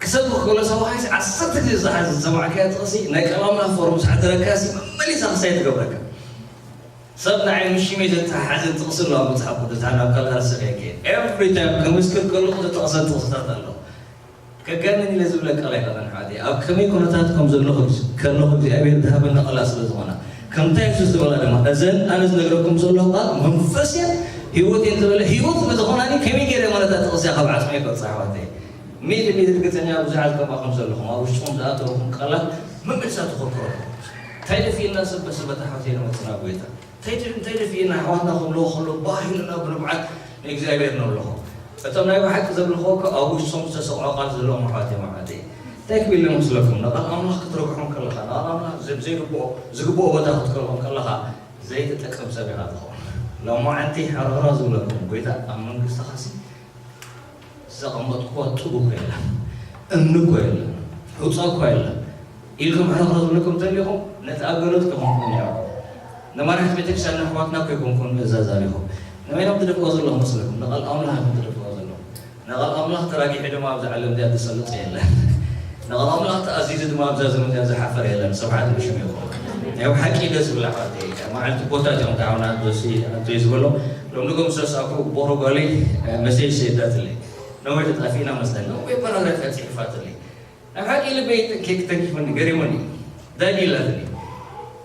ክሰብኽ ከሎ ሰብኻይሲ ዓሰርተ ግዜ ዝሓዘ ዝሰማዕካያ ጥቕሲ ናይ ቃል ኣምላኽ ፎርም ዝሓደረካሲ መመሊሳ ክሳይ ትገብረካ። ሰብ ንዓይ ምስ ሽመይ ዘተሓሓዘን ጥቕሲ ኣሎ ኣብ መጽሓፍ ቅዱስ፣ ድሓር ናብ ካልእ ኣርእስቲ ከይከይድ። Every time ከምስክር ከለኹ ዝተጠቕሰን ጥቕስታት ኣሎ። ከጋንን ኢለ ዝብለካ ኣይኮነን ኣሕዋተይ። ኣብ ከመይ ኩነታት ከም ዘለኹ ከለኹ እግዚኣብሔር ዝሃበኒ ቃላት ስለ ዝኾና። ከምታ የሱስ ዝበላ ድማ፣ እዘን ኣነ ዝነግረኩም ዘለኹ ቃል መንፈስ እየን ህይወት እየን ዝበለ፣ ህይወት ንዝኾናኒ ከመይ ገይረ ማለት ጥቕሲ ካብ ዓጽመይ ከውፅእ ኣሕዋተይ። ሚእቲ ሚእቲ ርግጸኛ ብዙሓት ከምኣ ከም ዘለኹም፣ ኣብ ውሽጥኹም ዝኣተወኹም ቃላት መመልሳ ተኾርኩሮ። እንታይ ደፊእና ሰብ በሰበ ኣሕዋተይ ንመጽእ ናብ ጎይታ። እንታይ ደ-፣ እንታይ ደፊእና ኣሕዋትና ከምልኹ ከሎ ባህ ኢሉና ብንብዓት ንእግዚኣብሔር ነምልኾ። እቶም ናይ ብሓቂ ዘምልኽዎ እኮ ኣብ ውሽጦም ዝተሰቕዖ ቃል ዘለዎም ኣሕዋት እዮም ኣሕዋተይ። እንታይ ክብል መስለኩም? ንቓል ኣምላኽ ክትረግሖም ከለኻ፣ ንቓል ኣምላኽ ዘ-፣ ዘይግብኦ፣ ዝግብኦ ቦታ ክትከልኦም ከለኻ ዘይትጠቅም ሰብ ኢኻ ትኸውን። ሎማዓንቲ ሓረራ ዝብለኩም ጎይታ ኣብ መንግስትኻሲ ዘቐመጥኩዎ ጡብ እኮ የለን፣ እምኒ እኮ የለን፣ ሑጻ እኮ የለን ኢልኩም ሕርኽርኽ ዝብለኩም እንተሊኹም፣ ነቲ ኣገልግሎት ከኹምኩም ነይሩ። ንመራሕቲ ቤተክርስትያን ንኣሕዋትና እኮ ኣይኮንኩም ምእዛዝ ኣሊኹም። ንመይኖም ትደፍኦ ዘለኹም መስለኩም? ንቓል ኣምላኽ ኢኹም ትደፍኦ ዘለኹም። ንቓል ኣምላኽ ተራጊሑ ድማ ኣብዚ ዓለም እዚኣ ዝሰልጥ የለን። ንቓል ኣምላኽ ተኣዚዙ ድማ ኣብዛ ዘመን እዚኣ ዝሓፈረ የለን። ስብሓት ንሽሙ ይኹን። ናይ ብሓቂ ደስ ዝብል ኣሕዋተይ፣ መዓልቲ ቦታት እዮም ተዓውና ጆሲ ኣንቶይ ዝበሎ። ሎም ንጎም ሰሳኩ ቦሮ ጓለይ መሴጅ ሰይዳትለይ። ነዊሕ ተጣፊእና መስለኒ። ነዊሕ ፓራግራፍ እያ ጽሒፋትለይ። ኣብ ሓቂ ልበይ ተንኪ-፣ ተንኪፉኒ፣ ገሪሙኒ። ዳዲ ኢላትኒ።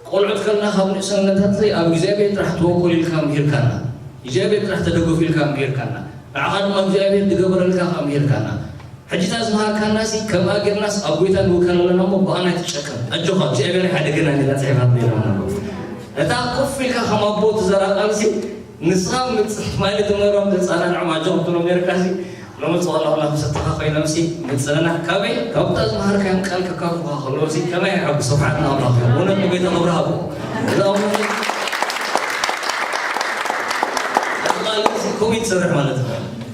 ቆልዑት ከለና ካብ ንእሰነታት ዘይ ኣብ እግዚኣብሔር ጥራሕ ተወኩል ኢልካ ምሂርካና። እግዚኣብሔር ጥራሕ ተደገፉ ኢልካ ምሂርካና። ንዓኻ ድማ እግዚኣብሔር ዝገበረልካ ከኣ ምሂርካና። ሕጂ እታ ዝመሃርካናሲ ከምኣ ጌርናስ ኣብ ጎይታ ንውከል ኣለና እሞ ብኣና ኣይትጨከን። ኣጆኻ እግዚኣብሔር ኣይሓደገናን ኢላ ጽሒፋትኒ ኢሎም ነበሩ። እታ ኮፍ ኢልካ ከም ኣቦ ትዘራ ቃልሲ ንስኻ ምጽ-፣ ማለት መሮም ተጻናንዖም ኣጆኹም ትብሎም ኔርካሲ ሎሚ ጽባሕ ኣምላኽ ምሰተኻ ኮይኖምሲ ምጽንናዕ ካበይ? ካብታ ዝመሃርካዮም ቃል ከካፍሉኻ ከለውሲ ከመይ ይሓጉ? ስብሓት ንኣምላኽ ይኹን። እውነት ንጎይታ ክብሪ ሃብዎ። እዛ እውነት እቲ ቃል እዚ ከምኡ እዩ ትሰርሕ ማለት እዩ።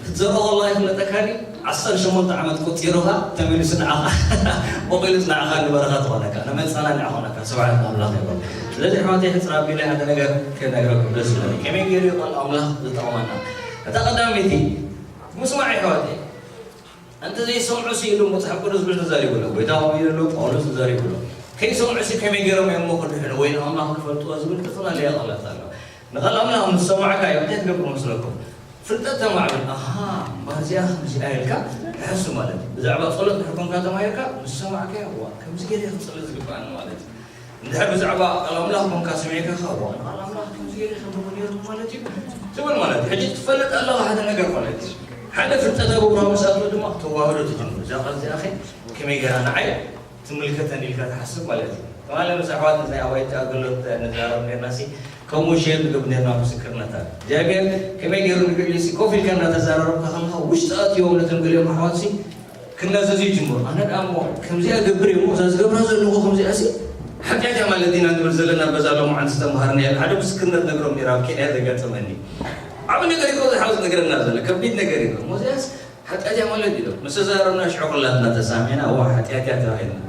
ክትዘርኦ ከለኻ ይፍለጠካ ድዩ? ዓሰርተ ሸሞንተ ዓመት ቆጺሩ ኸኣ ተመሊሱ ንዓኻ ቆቒሉስ ንዓኻ ንበረኻ ትኾነካ፣ ንመጸናንዒ ኾነካ። ስብሓት ንኣምላኽ ይኹን። ስለዚ ኣሕዋተይ ሕጽር ኣቢለ ሓደ ነገር ክነግረኩም ደስ ይብለኒ። ከመይ ገይሩ እዩ ቃል ኣምላኽ ዝጠቕመና? እታ ቀዳመይቲ ምስማዕ ኣሕዋተይ። እንተ ዘይሰምዑ ሲ ኢሉ መጽሓፍ ቅዱስ ብዙሕ ተዛሪቡ ኣሎ። ጎይታ ከምኡ ኢሉ ኣሎ፣ ጳውሎስ ተዛሪቡ ኣሎ። ከይሰምዑ ሲ ከመይ ገይሮም እዮም እሞ ክድሕኑ ወይ ንኣምላኽ ክፈልጥዎ ዝብል ዝተፈላለየ ቃላት ኣሎ። ንቓል ኣምላኽ ምስ ሰማዕካዮ እንታይ ትገብር መስለኩም? ፍልጠት ተማዕብል። ኣሃ፣ እምበኣር እዚኣ ከምዚኣ ኢልካ ትሕሱ ማለት እዩ። ብዛዕባ ጸሎት እንድሕር ኮንካ ተማሂርካ፣ ምስ ሰማዕካዮ፣ እዋ፣ ከምዚ ገይረ እየ ክጽሊ ዝግብኣኒ ማለት እዩ። እንድሕር ብዛዕባ ቃል ኣምላኽ ኮንካ ሰሚዕካ፣ እዋ፣ ንቓል ኣምላኽ ከምዚ ገይረ ከንብቦ ነይሩ ማለት እዩ ትብል ማለት እዩ። ሕጂ ትፈልጥ ኣለኻ ሓደ ነገር ማለት እዩ። ሓደ ፍልጠታዊ ብርሃን ምስ ኣትዎ ድማ ክተዋህዶ ትጅምር። እዛ ቃል እዚኣ ኸ ከመይ ገይራ ንዓይ ትምልከተኒ ኢልካ ትሓስብ ማለት እዩ። ትማሊ ምስ ኣሕዋት ናይ ኣባይቲ ኣገልግሎት ንዛረብ ነርና ሲ፣ ከምኡ ሼር ንገብር ነርና ምስክርነታት። እግዚኣብሔር ከመይ ገይሩ ንልዕሊ ሲ ኮፍ ኢልካ እናተዛረብካ ከለኻ ውሽጢ ኣትዮም ነቶም ገሊኦም ኣሕዋት ሲ ክናዘዙ ይጅምሩ። ኣነ ደኣ እሞ ከምዚኣ ገብር እየ እሞ እዛ ዝገብራ ዘለኹ ከምዚኣ ሲ ሓጢኣት እያ ማለት ዲና ንብል ዘለና በዛ ሎማዓንቲ ዝተምሃርናዮ ሓደ ምስክርነት ነግሮም ነይሩ ኣብ ኬንያ ዘጋጠመኒ። ዓቢ ነገር እዩ ዝሓው ዝነግረና ዘሎ፣ ከቢድ ነገር እዩ። እሞ እዚኣስ ሓጢኣት እያ ማለት እዩ። ምስ ተዛረብና ሽዑ ኩላትና ተሳሚዕና፣ እዋ ሓጢኣት እያ ተባሂልና።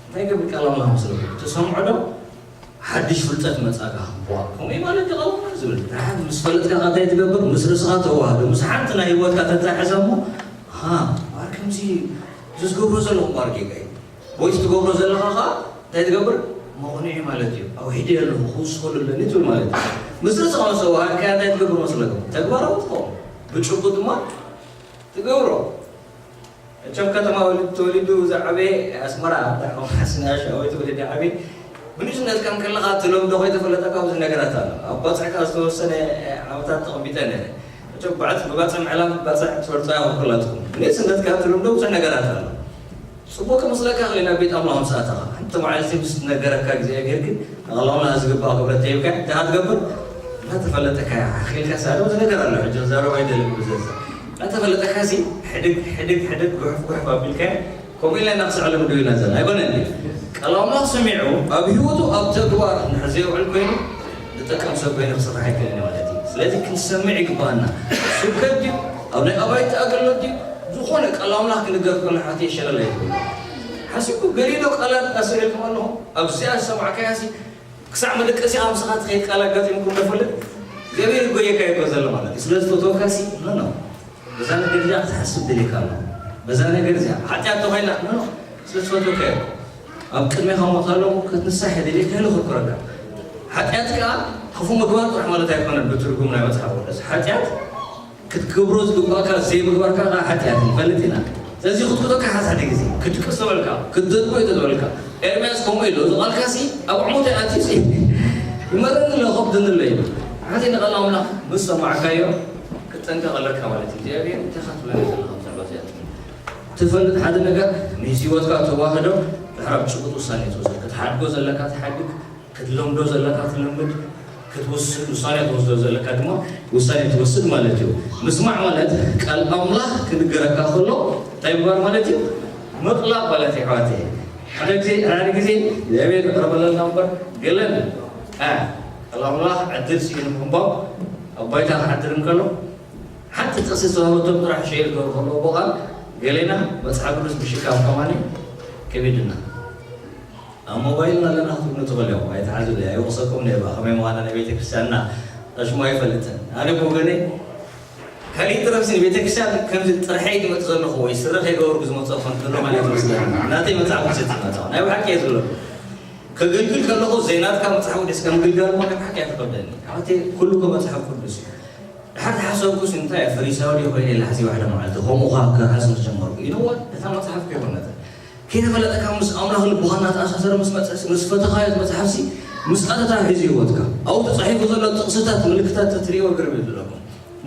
እንታይ ክብል ቃል ኣምላኽ መስለኩም? ትሰምዑ ዶ? ሓድሽ ፍልጠት መጻካ። ዋ፣ ከምኡ ማለት እዩ ቃል ኣምላኽ ዝብል። ደሓር ምስ ፈለጥካ ከ እንታይ ትገብር? ምስ ርእስኻ ተዋህዶ፣ ምስ ሓንቲ ናይ ህይወትካ ተታሕዘ እሞ፣ ሃ፣ ኣር ከምዚ እዚ ዝገብሮ ዘለኹ እምበኣር ጌጋ እዩ። ወይ እቲ ትገብሮ ዘለኻ ከኣ እንታይ ትገብር? መቕንዒ ማለት እዩ። ኣውሒደ ኣለኹ፣ ክውስኸሉ ኣለኒ ትብል ማለት እዩ። ምስ ርእስኻ ምስ ተዋሃድካያ እንታይ ትገብር መስለኩም? ተግባራዊ ትኸውን። ብጭቡጥ ድማ ትገብሮ። እቸም ከተማ ወሊዱ ተወሊዱ ዝዓበየ ኣስመራ፣ ኣብ ዳዕማ ማሕስና ሻወይ ተወሊደ ዓበየ። ብንእስነትካ እንከለኻ ትለምዶ ከይተፈለጠካ ብዙሕ ነገራት ኣሎ። ኣብ ባጽዕካ ዝተወሰነ ዓመታት ተቐሚጠ ነይረ። እቸም ባዕጽ-፣ ብባጽዕ ምዕላም ባጽዕ ትፈልጦ ኢኹም ኩላትኩም። ብንእስነትካ ትለምዶ ብዙሕ ነገራት ኣሎ። ጽቡቕ ክመስለካ ይኽእል እዩ ናብ ቤት ኣምላኽ ምስ ኣተኻ። ሓንቲ መዓልቲ ምስ ነገረካ እግዚኣብሔር ግን ንቓል ኣምላኽ ዝግባእ ክብረት ተሂብካ እንታይ ትገብር? እናተፈለጠካ ኢኻ። ኣኺልካ ሳለ ብዙሕ ነገር ኣሎ። ሕጂ ክዛረብ ኣይደልን ብዘዛ። እናተፈለጠካ ሲ ሕድግ፣ ሕድግ፣ ሕድግ፣ ጉሕፍ፣ ጉሕፍ ኣቢልካ ከምኡ ኢልና ኢና ክስዕሎም ደው ኢልና ዘለና። ኣይኮነን ድዩ? ቃል ኣምላኽ ሰሚዑ ኣብ ህይወቱ ኣብ ተግባር እንድሕር ዘየውዕል ኮይኑ ዝጠቀም ሰብ ኮይኑ ክስራሕ ኣይክእልን እዩ ማለት እዩ። ስለዚ ክንሰምዕ ይግባኣና። ስብከት ድዩ? ኣብ ናይ ኣባይቲ ኣገልግሎት ድዩ? ዝኾነ ቃል ኣምላኽ ክንገር ከሎ ሓትየ ሸለል ኣይትበሉ። ሓሲብኩም ገሊሎ ቃላት ኣስዒልኩም ኣለኹም። ኣብዚኣ ዝሰማዕካያ ሲ ክሳዕ መደቀሲኻ ምሳኻ ትኸይድ ቃል ኣጋጢምኩም ዶ ይፈልጥ? እግዚኣብሔር ይጎየካ ይኮ ዘሎ ማለት እዩ። ስለ ዝፈትወካ ሲ፣ ኖ፣ ኖ። በዛ ነገር እዚኣ ክትሓስብ ደልየካ ኣሎ። በዛ ነገር እዚኣ ሓጢኣት ተኾይና፣ ኖ፣ ኖ። ስለ ዝፈትወካ እዩ። ኣብ ቅድሜኻ ሞት ኣሎ፣ ክትንሳሕ እየ ደልየ ክህሉ ክኩረካ። ሓጢኣት ከኣ ክፉ ምግባር ጥራሕ ማለት ኣይኮነን ብትርጉም ናይ መጽሓፍ ቅዱስ። ሓጢኣት ክትገብሮ ዝግባእካ ዘይምግባርካ ከኣ ሓጢኣት ንፈልጥ ኢና። ስለዚ ክትኩተካ ሓድሓደ ግዜ፣ ክትድቅስ ተበልካ፣ ክትደድቦ እዩ ተበልካ። ኤርምያስ ከምኡ ኢሉ፣ እዚ ቃልካሲ ኣብ ዕሙት ኣትዩሲ ይመረኒ ኣሎ፣ ከብድኒ ኣሎ ኢሉ። ሓንቲ ንቃል ኣምላኽ ምስ ሰማዕካዮ፣ ክትጠንቀቕ ኣለካ ማለት እዩ። እግዚኣብሔር እንታይ ኢኻ ትብለኒ ዘለኻ ብዛዕባ እዚኣ? ትፈልጥ ሓደ ነገር ምስ ህይወትካ ተዋህዶ፣ ድሕር ኣብ ጭቡጥ ውሳኔ ትወስድ። ክትሓድጎ ዘለካ ትሓድግ፣ ክትለምዶ ዘለካ ትለምድ፣ ክትወስድ፣ ውሳኔ ክትወስዶ ዘለካ ድማ ውሳኔ ትወስድ ማለት እዩ። ምስማዕ ማለት ቃል ኣምላኽ ክንገረካ ከሎ እንታይ ምግባር ማለት እዩ? ምቕላብ ማለት እዩ፣ ኣሕዋተይ። ሓደ ግዜ፣ ሓደ ግዜ እግዚኣብሔር ይቕረበለና እምበር፣ ገለን፣ እ፣ ቃል ኣምላኽ ዕድል ስኢኑ ምንባብ ኣብ ባይታ ክሓድር እንከሎ፣ ሓንቲ ጥቕሲ ዝተዋህበቶም ጥራሕ ሸር ክገብሩ ከለዉ ብቓል፣ ገሌና መጽሓፍ ቅዱስ ምሽካም ከማን ከቢድና። ኣብ ሞባይልና ኣለና ክትብሉ ትኽእሉ ኢኹም። ኣይትሓዙለይ፣ ኣይወቕሰኩም እየ። ከመይ ምዃና ናይ ቤተ ክርስቲያንና ጠሽሙ ኣይፈልጥን። ኣነ ብወገነይ፣ ካሊእ ጥረፍሲ ንቤተ ክርስቲያን ከምዚ ጥርሐይ ዝመጽእ ዘለኹ ወይ ስረ ከይገበርኩ ዝመጽእ ክኾን ከሎ ማለት ይመስለኒ። ናተይ መጽሓፍ ቅዱስ እየ ዝመጽእ። ናይ ብሓቂ እየ ዝብለኩም። ከገልግል ከለኹ ዘይናትካ መጽሓፍ ቅዱስ ከምግልጋል እሞ ናይ ብሓቂ እያ ትኸብደኒ። ኣሕዋተይ፣ ኩሉ እኮ መጽሓፍ ቅዱስ እዩ። ድሓር ዝሓሰብኩስ እንታይ እየ፣ ፈሪሳዊ ድየ ኮይነ ኢለ ሓሲበ ሓደ መዓልቲ። ከምኡ ኸዓ ክሓስብ ምስ ጀመርኩ። You know what? እታ መጽሓፍ ከይኮነትን ከይተፈለጠካ ምስ ኣምላኽ ልብኻ እናተኣሳሰረ ምስ መጸ፣ ምስ ፈተኻዮ እቲ መጽሓፍሲ፣ ምስኣ ተተሓሒዙ ህይወትካ። ኣብኡ ተጻሒፉ ዘሎ ጥቕስታት፣ ምልክታት ተትርእይዎ ግርም እዩ ዝብለኩም።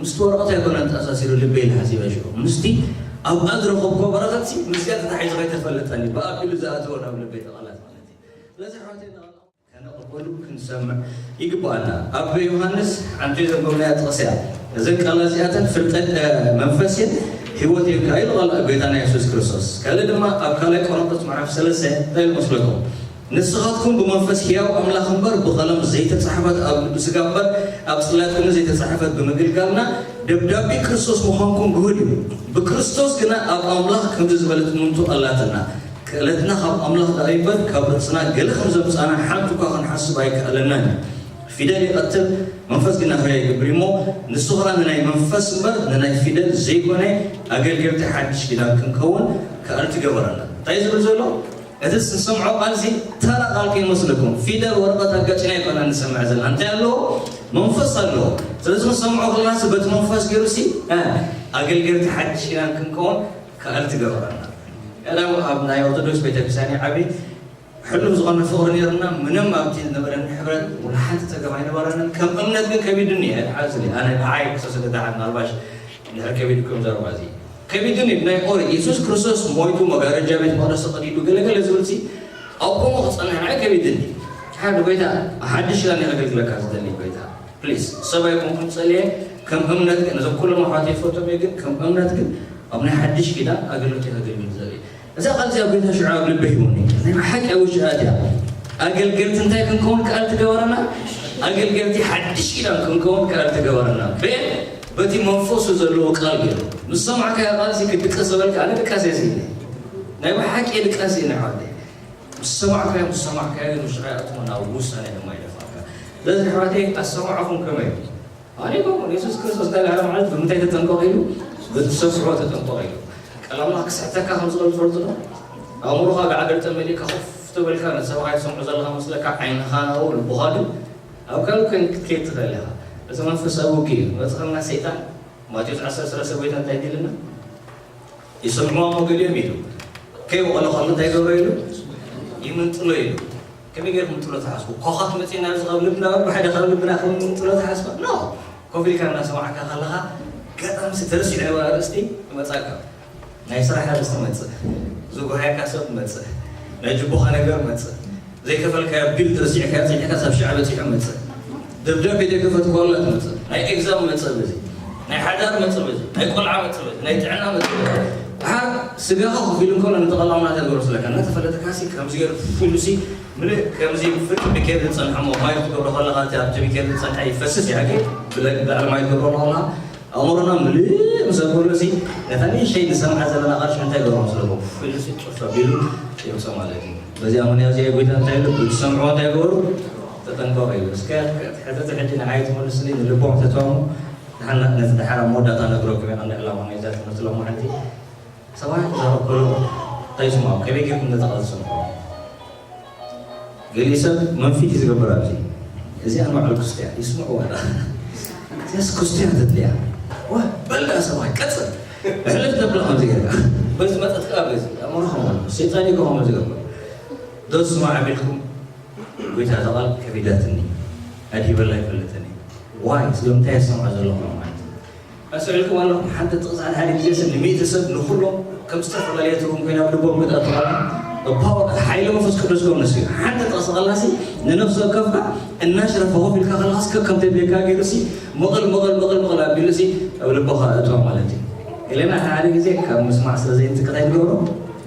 ምስቲ ወረቐት ኣይኮነን ተኣሳሲሩ ልበይ ኢለ ሓሲበ ሽዑ። ምስቲ ኣብኣ ዝረኸብክዎ በረኸትሲ፣ ምስዚኣ ተተሓሒዙ ከይተፈለጠኒ፣ ብኣቢሉ ዝኣተወ ናብ ልበይ እቲ ቃላት ማለት እዩ። ስለዚ ኣሕዋተይ፣ ከነቕበሉ ክንሰምዕ ይግባኣና። ኣብ ዮሃንስ ሓንቲ ዘንበብናያ ጥቕሲ እያ። እዘን ቃላት እዚኣተን ፍልጠት፣ እ፣ መንፈስ እየን፣ ህይወት እየን ከኣ ኢሉ ቃል ጎይታና የሱስ ክርስቶስ። ካልእ ድማ ኣብ ካልኣይ ቆሮንቶስ ምዕራፍ ሰለስተ እንታይ ኢሉ መስለኩም? ንስኻትኩም ብመንፈስ ህያው ኣምላኽ እምበር ብቐለም ዘይተጻሕፈት ኣብ ልቢ ስጋ እምበር ኣብ ጽላት እምኒ ዘይተጻሕፈት ብምግልጋልና ደብዳቤ ክርስቶስ ምዃንኩም ግሁድ እዩ። ብክርስቶስ ግና ኣብ ኣምላኽ ከምዚ ዝበለት እምንቶ ኣላትና። ክእለትና ካብ ኣምላኽ ደኣ እምበር ካብ ርእስና ገለ ከም ዘምጻና ሓንቲ እኳ ክንሓስብ ኣይከኣለናን እዩ። ፊደል ይቐትል፣ መንፈስ ግና ሕያው ይገብር እዩ እሞ፣ ንሱ ኸኣ ንናይ መንፈስ እምበር ንናይ ፊደል ዘይኮነ ኣገልገልቲ ሓድሽ ኪዳን ክንከውን ክኣልቲ ገበረና። እንታይ እዩ ዝብል ዘሎ? እቲ ዝሰምዖ ቃልሲ ተራ ቃል ከይመስለኩም፣ ፊደል ወረቐት ኣጋጭና ኣይኮና ንሰምዕ ዘለና። እንታይ ኣለዎ? መንፈስ ኣለዎ። ስለዚ ክንሰምዖ ከለናሲ በቲ መንፈስ ገይሩሲ፣ እ፣ ኣገልገልቲ ሓድሽ ኪዳን ክንከውን ክኣልቲ ገበረና። ቀደም ኣብ ናይ ኦርቶዶክስ ቤተክርስትያን ይዓቢ ሕሉፍ ዝኾነ ፍቕሪ ነይሩና፣ ምንም ኣብቲ ዝነበረኒ ሕብረት ወላ ሓንቲ ጸገም ኣይነበረንን። ከም እምነት ግን ከቢዱኒ እዩ። ኣይትሓዝሊ፣ ኣነ ንዓይ ክሰስ ደሓን ምናልባሽ እንድሕር ከቢድኩም ዘረባ እዚ ከቢዱኒ እዩ። ናይ ኦሪት የሱስ ክርስቶስ ሞይቱ መጋረጃ ቤት መቕደስ ተቐዲዱ ገለገለ ዝብልሲ ኣብ ከምኡ ክጸንሕ ንዓይ ከቢዱኒ። ሓደ ጎይታ፣ ሓድሽ ኪዳን እየ ከገልግለካ ዝደሊ ጎይታ። ፕሊስ፣ ሰብ ኣይኮንኩን ጸልየ፣ ከም እምነት ግን፣ እዞም ኩሎም ኣሕዋተይ ይፈትዎም እየ፣ ግን ከም እምነት ግን ኣብ ናይ ሓድሽ ኪዳን ኣገልግሎት እየ ከገልግል ዝደሊ። እዛ ቃል እዚኣ ጎይታ ሽዑ ኣብ ልበይ ሂቡኒ። ናይ ብሓቂ ኣብ ውሽጢ ኣትያ። ኣገልገልቲ እንታይ ክንከውን ክኣል ትገበረና? ኣገልገልቲ ሓድሽ ኪዳን ክንከውን ክኣል ትገበረና። በየን? በቲ መንፈሱ ዘለዎ ቃል ገይሩ። ምስ ሰማዕካዮ ቃል እዚ ክድቀስ ዝበልካ፣ ኣነ ድቃስ እየ ስኢነ። ናይ ብሓቂ ድቃስ እየ፣ ኣሕዋተይ። ምስ ሰማዕካዮ፣ ምስ ሰማዕካዮ ግን ውሽጢ ኣይኣትዎ፣ ናብ ውሳኔ ድማ ይደፍኣካ። ስለዚ ኣሕዋተይ ኣሰማዕኹም ከመይ እዩ? ኣነ ይኸውን የሱስ ክርስቶስ እንታይ ዳለ ማለት ብምንታይ ተጠንቀቕ ኢሉ? ብትሰምዖ ተጠንቀቕ ኢሉ። ቃል ኣምላኽ ክስሕተካ ከም ዝኽእል ትፈልጡ ዶ? ኣእምሮኻ ጋዕገልጠ መሊእካ ኮፍ ተበልካ ነቲ ሰብኣይ ትሰምዖ ዘለኻ መስለካ ዓይንኻ ናብኡ ልብኻ ግን ኣብ ካልእ ኮይን ክትከይድ ትኽእል ኢኻ። እዚ መንፈሳዊ ውግእ እዩ። መጽኸና ሰይጣን ማቴዎስ ዓሰርተ ሰለስተ ጎይታ እንታይ ኢልና? ይሰምዕዋ እሞ ገሊኦም ኢሉ ከይወቐለ ከሎ እንታይ ገብሮ ኢሉ? ይምንጥሎ ኢሉ። ከመይ ገይሩ ምንጥሎ ትሓስቡ? ኮኻ ትመጽእ ናብ ዝቐብ ልብና፣ ብሓደ ካብ ልብና ከም ምንጥሎ ትሓስባ? ኖ። ኮፍ ኢልካ እናሰማዕካ ከለኻ ገጣምሲ ተረሲዑ ነበረ ኣርእስቲ ይመጻካ። ናይ ስራሕ ኣርእስቲ መጽእ፣ ዝጎሃየካ ሰብ መጽእ፣ ናይ ጅቦኻ ነገር መጽእ፣ ዘይከፈልካዮ ቢል ተረሲዕካዮ ጸኒሕካ ሳብ ሽዓ በጺሑ መጽእ፣ ደብዳቤ ደገፈት ጓላት መጽእ፣ ናይ ኤግዛም መጽእ በዚ፣ ናይ ሓዳር መጽእ በዚ፣ ናይ ቆልዓ መጽእ በዚ፣ ናይ ጥዕና መጽእ በዚ። ድሓር ስጋኻ ኮፍ ኢሉ እንከሎ ነቲ ቃል ኣምላኽ ተግብሮ ስለካ እናተፈለጠካ ሲ ከምዚ ገይሩ ፍሉሲ ምልእ ከምዚ ፍርቂ ቢኬር ዝጸንሐ እሞ ማይ ክትገብሮ ከለኻ እቲ ኣብቲ ቢኬር ዝጸንሐ ይፈስስ እዩ ሓቂ ብለ ብላዕሊ ማይ ክትገብሮ ከለኻ ኣእምሮና ምልእ ምስ ኣበሎ ሲ ነታ ንእሽተይ ንሰምዓ ዘለና ቃል ሽዑ እንታይ ይገብሮ መስለኩም? ፍሉሲ ጭፍ ኣቢሉ ይወጾ ማለት እዩ። በዚኣ ምኽንያት እዚኣ ጎይታ እንታይ ኢሉ? ብትሰምዕዎ እንታይ ግበሩ? ተጠንቀቑ ኢሉ። እስከ ሕተቲ ሕጂ ንዓይ ትመልስለይ ንልቦም ሕተትዋ እሞ ንሓና ነቲ ድሓር ኣብ መወዳእታ ነግረኩም እየ ቀንዲ ዕላማ ናይዛ ትምህርቲ ሎማዓንቲ። ሰባት ዝረከሉ እንታይ ይስምዖም? ከመይ ጌርኩም ነቲ ቃል ትሰምዕዎ? ገሊኡ ሰብ መንፊት እዩ ዝገብር ኣብዚ። እዚኣ ንባዕሉ ክስቲ እያ። ይስምዕዋ ደኣ። እዚኣስ ክስቲ እያ ተድልያ። ዋ በል ደኣ ሰብኣይ ቀጽል። ሕልፍ ተብላ ከምዚ ጌርካ። በዚ መጠጥ ከኣ በዚ ኣእምሮኻ ማለት ሰይጣን እዩ ከምኡ ዝገብር። ዶ ትስማዕ ኣቢልኩም ጎይታ እዛ ቃል ከቢዳትኒ ኣድሂበላ ኣይፈልጥን እየ። ዋይ ስለምንታይ እየ ዝሰምዖ ዘለኹ ማለት እዩ። ኣስተውዒልኩም ኣለኹም? ሓንቲ ጥቕሲ ሓደ ሓደ ግዜ ሰብ ንሚእቲ ሰብ ንኹሎም ከም ዝተፈላለየ ትርጉም ኮይና ኣብ ልቦም ክትኣቱ ከላ እባ ሓይሊ መንፈስ ቅዱስ ከም ንሱ እዩ። ሓንቲ ጥቕሲ ከላሲ ንነፍሲ ወከፍካ እናሽረፈ ኮፍ ኢልካ ከለኻስ ከከም ተድልየካ ገይሩሲ ምቕል ምቕል ምቕል ምቕል ኣቢሉሲ ኣብ ልቦኻ ኣእትዋ ማለት እዩ። ገለና ሓደ ሓደ ግዜ ካብ ምስማዕ ስለ ዘይንትክት ኣይንገብሮ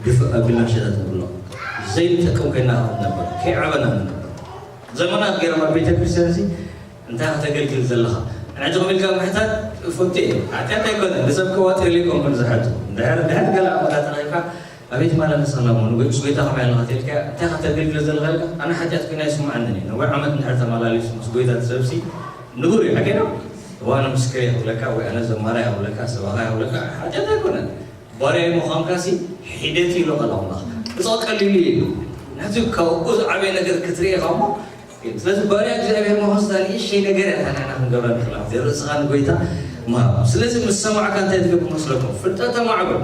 ድፍእ ኣቢልና ሸተት ንብሎ ዘይንጠቅም ኮይና ንነብር ከይዓበና ንነብር ዘመናት ገይሮም ኣብ ቤተ ክርስቲያን ሲ እንታይ ከተገልግል ዘለኻ? ሕጂ ክብልካ ምሕታት ፍቱሕ እዩ። ሓጢኣት ኣይኮነን። ንሰብ ከዋጥር ኢለ ኣይኮንኩን ዝሓቱ። እንድሕር ድሕር ገለ ኣቦታት ረኺብካ ኣቤት ማለት ሰላም ሆኑ ወይ ምስ ጎይታ ከመይ ኣለኻ ተልካ እንታይ ከተገልግል ዘለኻ ኢልካ ኣነ ሓጢኣት ኮይና ይስምዓንን እዩ። ነዊሕ ዓመት እንድሕር ተመላሊሱ ምስ ጎይታ ትሰብሲ ንቡር እዩ። ሓቂ ነው። እዋ ኣነ ምስክር ይኽብለካ ወይ ኣነ ዘማራ ይኽብለካ ሰባኻ ይኽብለካ ሓጢኣት ኣይኮነን። ባርያይ ምዃንካሲ ሒደት ኢሉ ቃል ኣምላኽ። እጾ ቀሊሉ ኢሉ። ነቲ ካብኡ ዝዓበየ ነገር ክትርኢ ኢኻ እሞ ስለዚ ባርያ እግዚኣብሔር ምዃንስ እታ ንእሽተይ ነገር እያ እታ ንሕና ክንገብራ ንኽእል ኣብዚ ርእስኻ ንጎይታ ምሃብ። ስለዚ ምስ ሰማዕካ እንታይ ትገብር መስለኩም? ፍልጠት ተማዕብል።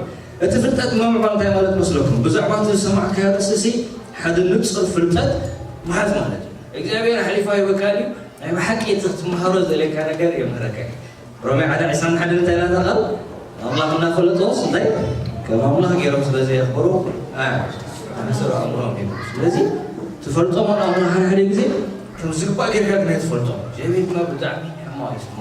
እቲ ፍልጠት ምምዕባል እንታይ ማለት መስለኩም? ብዛዕባ እቲ ዝሰማዕካዮ ርእሲ ሲ ሓደ ንጹር ፍልጠት ምሓዝ ማለት እዩ። እግዚኣብሔር ኣሕሊፉ ኣይህበካን እዩ። ናይ ብሓቂ እቲ ክትመሃሮ ዘድልየካ ነገር የምህረካ እዩ። ሮሜ ሓደ ዕስራን ሓደን እንታይ ኢላ እታ ቃል? ኣምላኽ እናፈለጦስ እንታይ ከም ኣምላኽ ገይሮም ስለ ዘየኽብሩ ኣያ ኣነሰሩ ኣእምሮም ሂቡ። ስለዚ ትፈልጦም ኣምላኽ ሓደ ሓደ ግዜ ከም ዝግባእ ጌርካ ግን ኣይትፈልጦም። እግዚኣብሔር ድማ ብጣዕሚ ሕማቕ እዩ ስማ።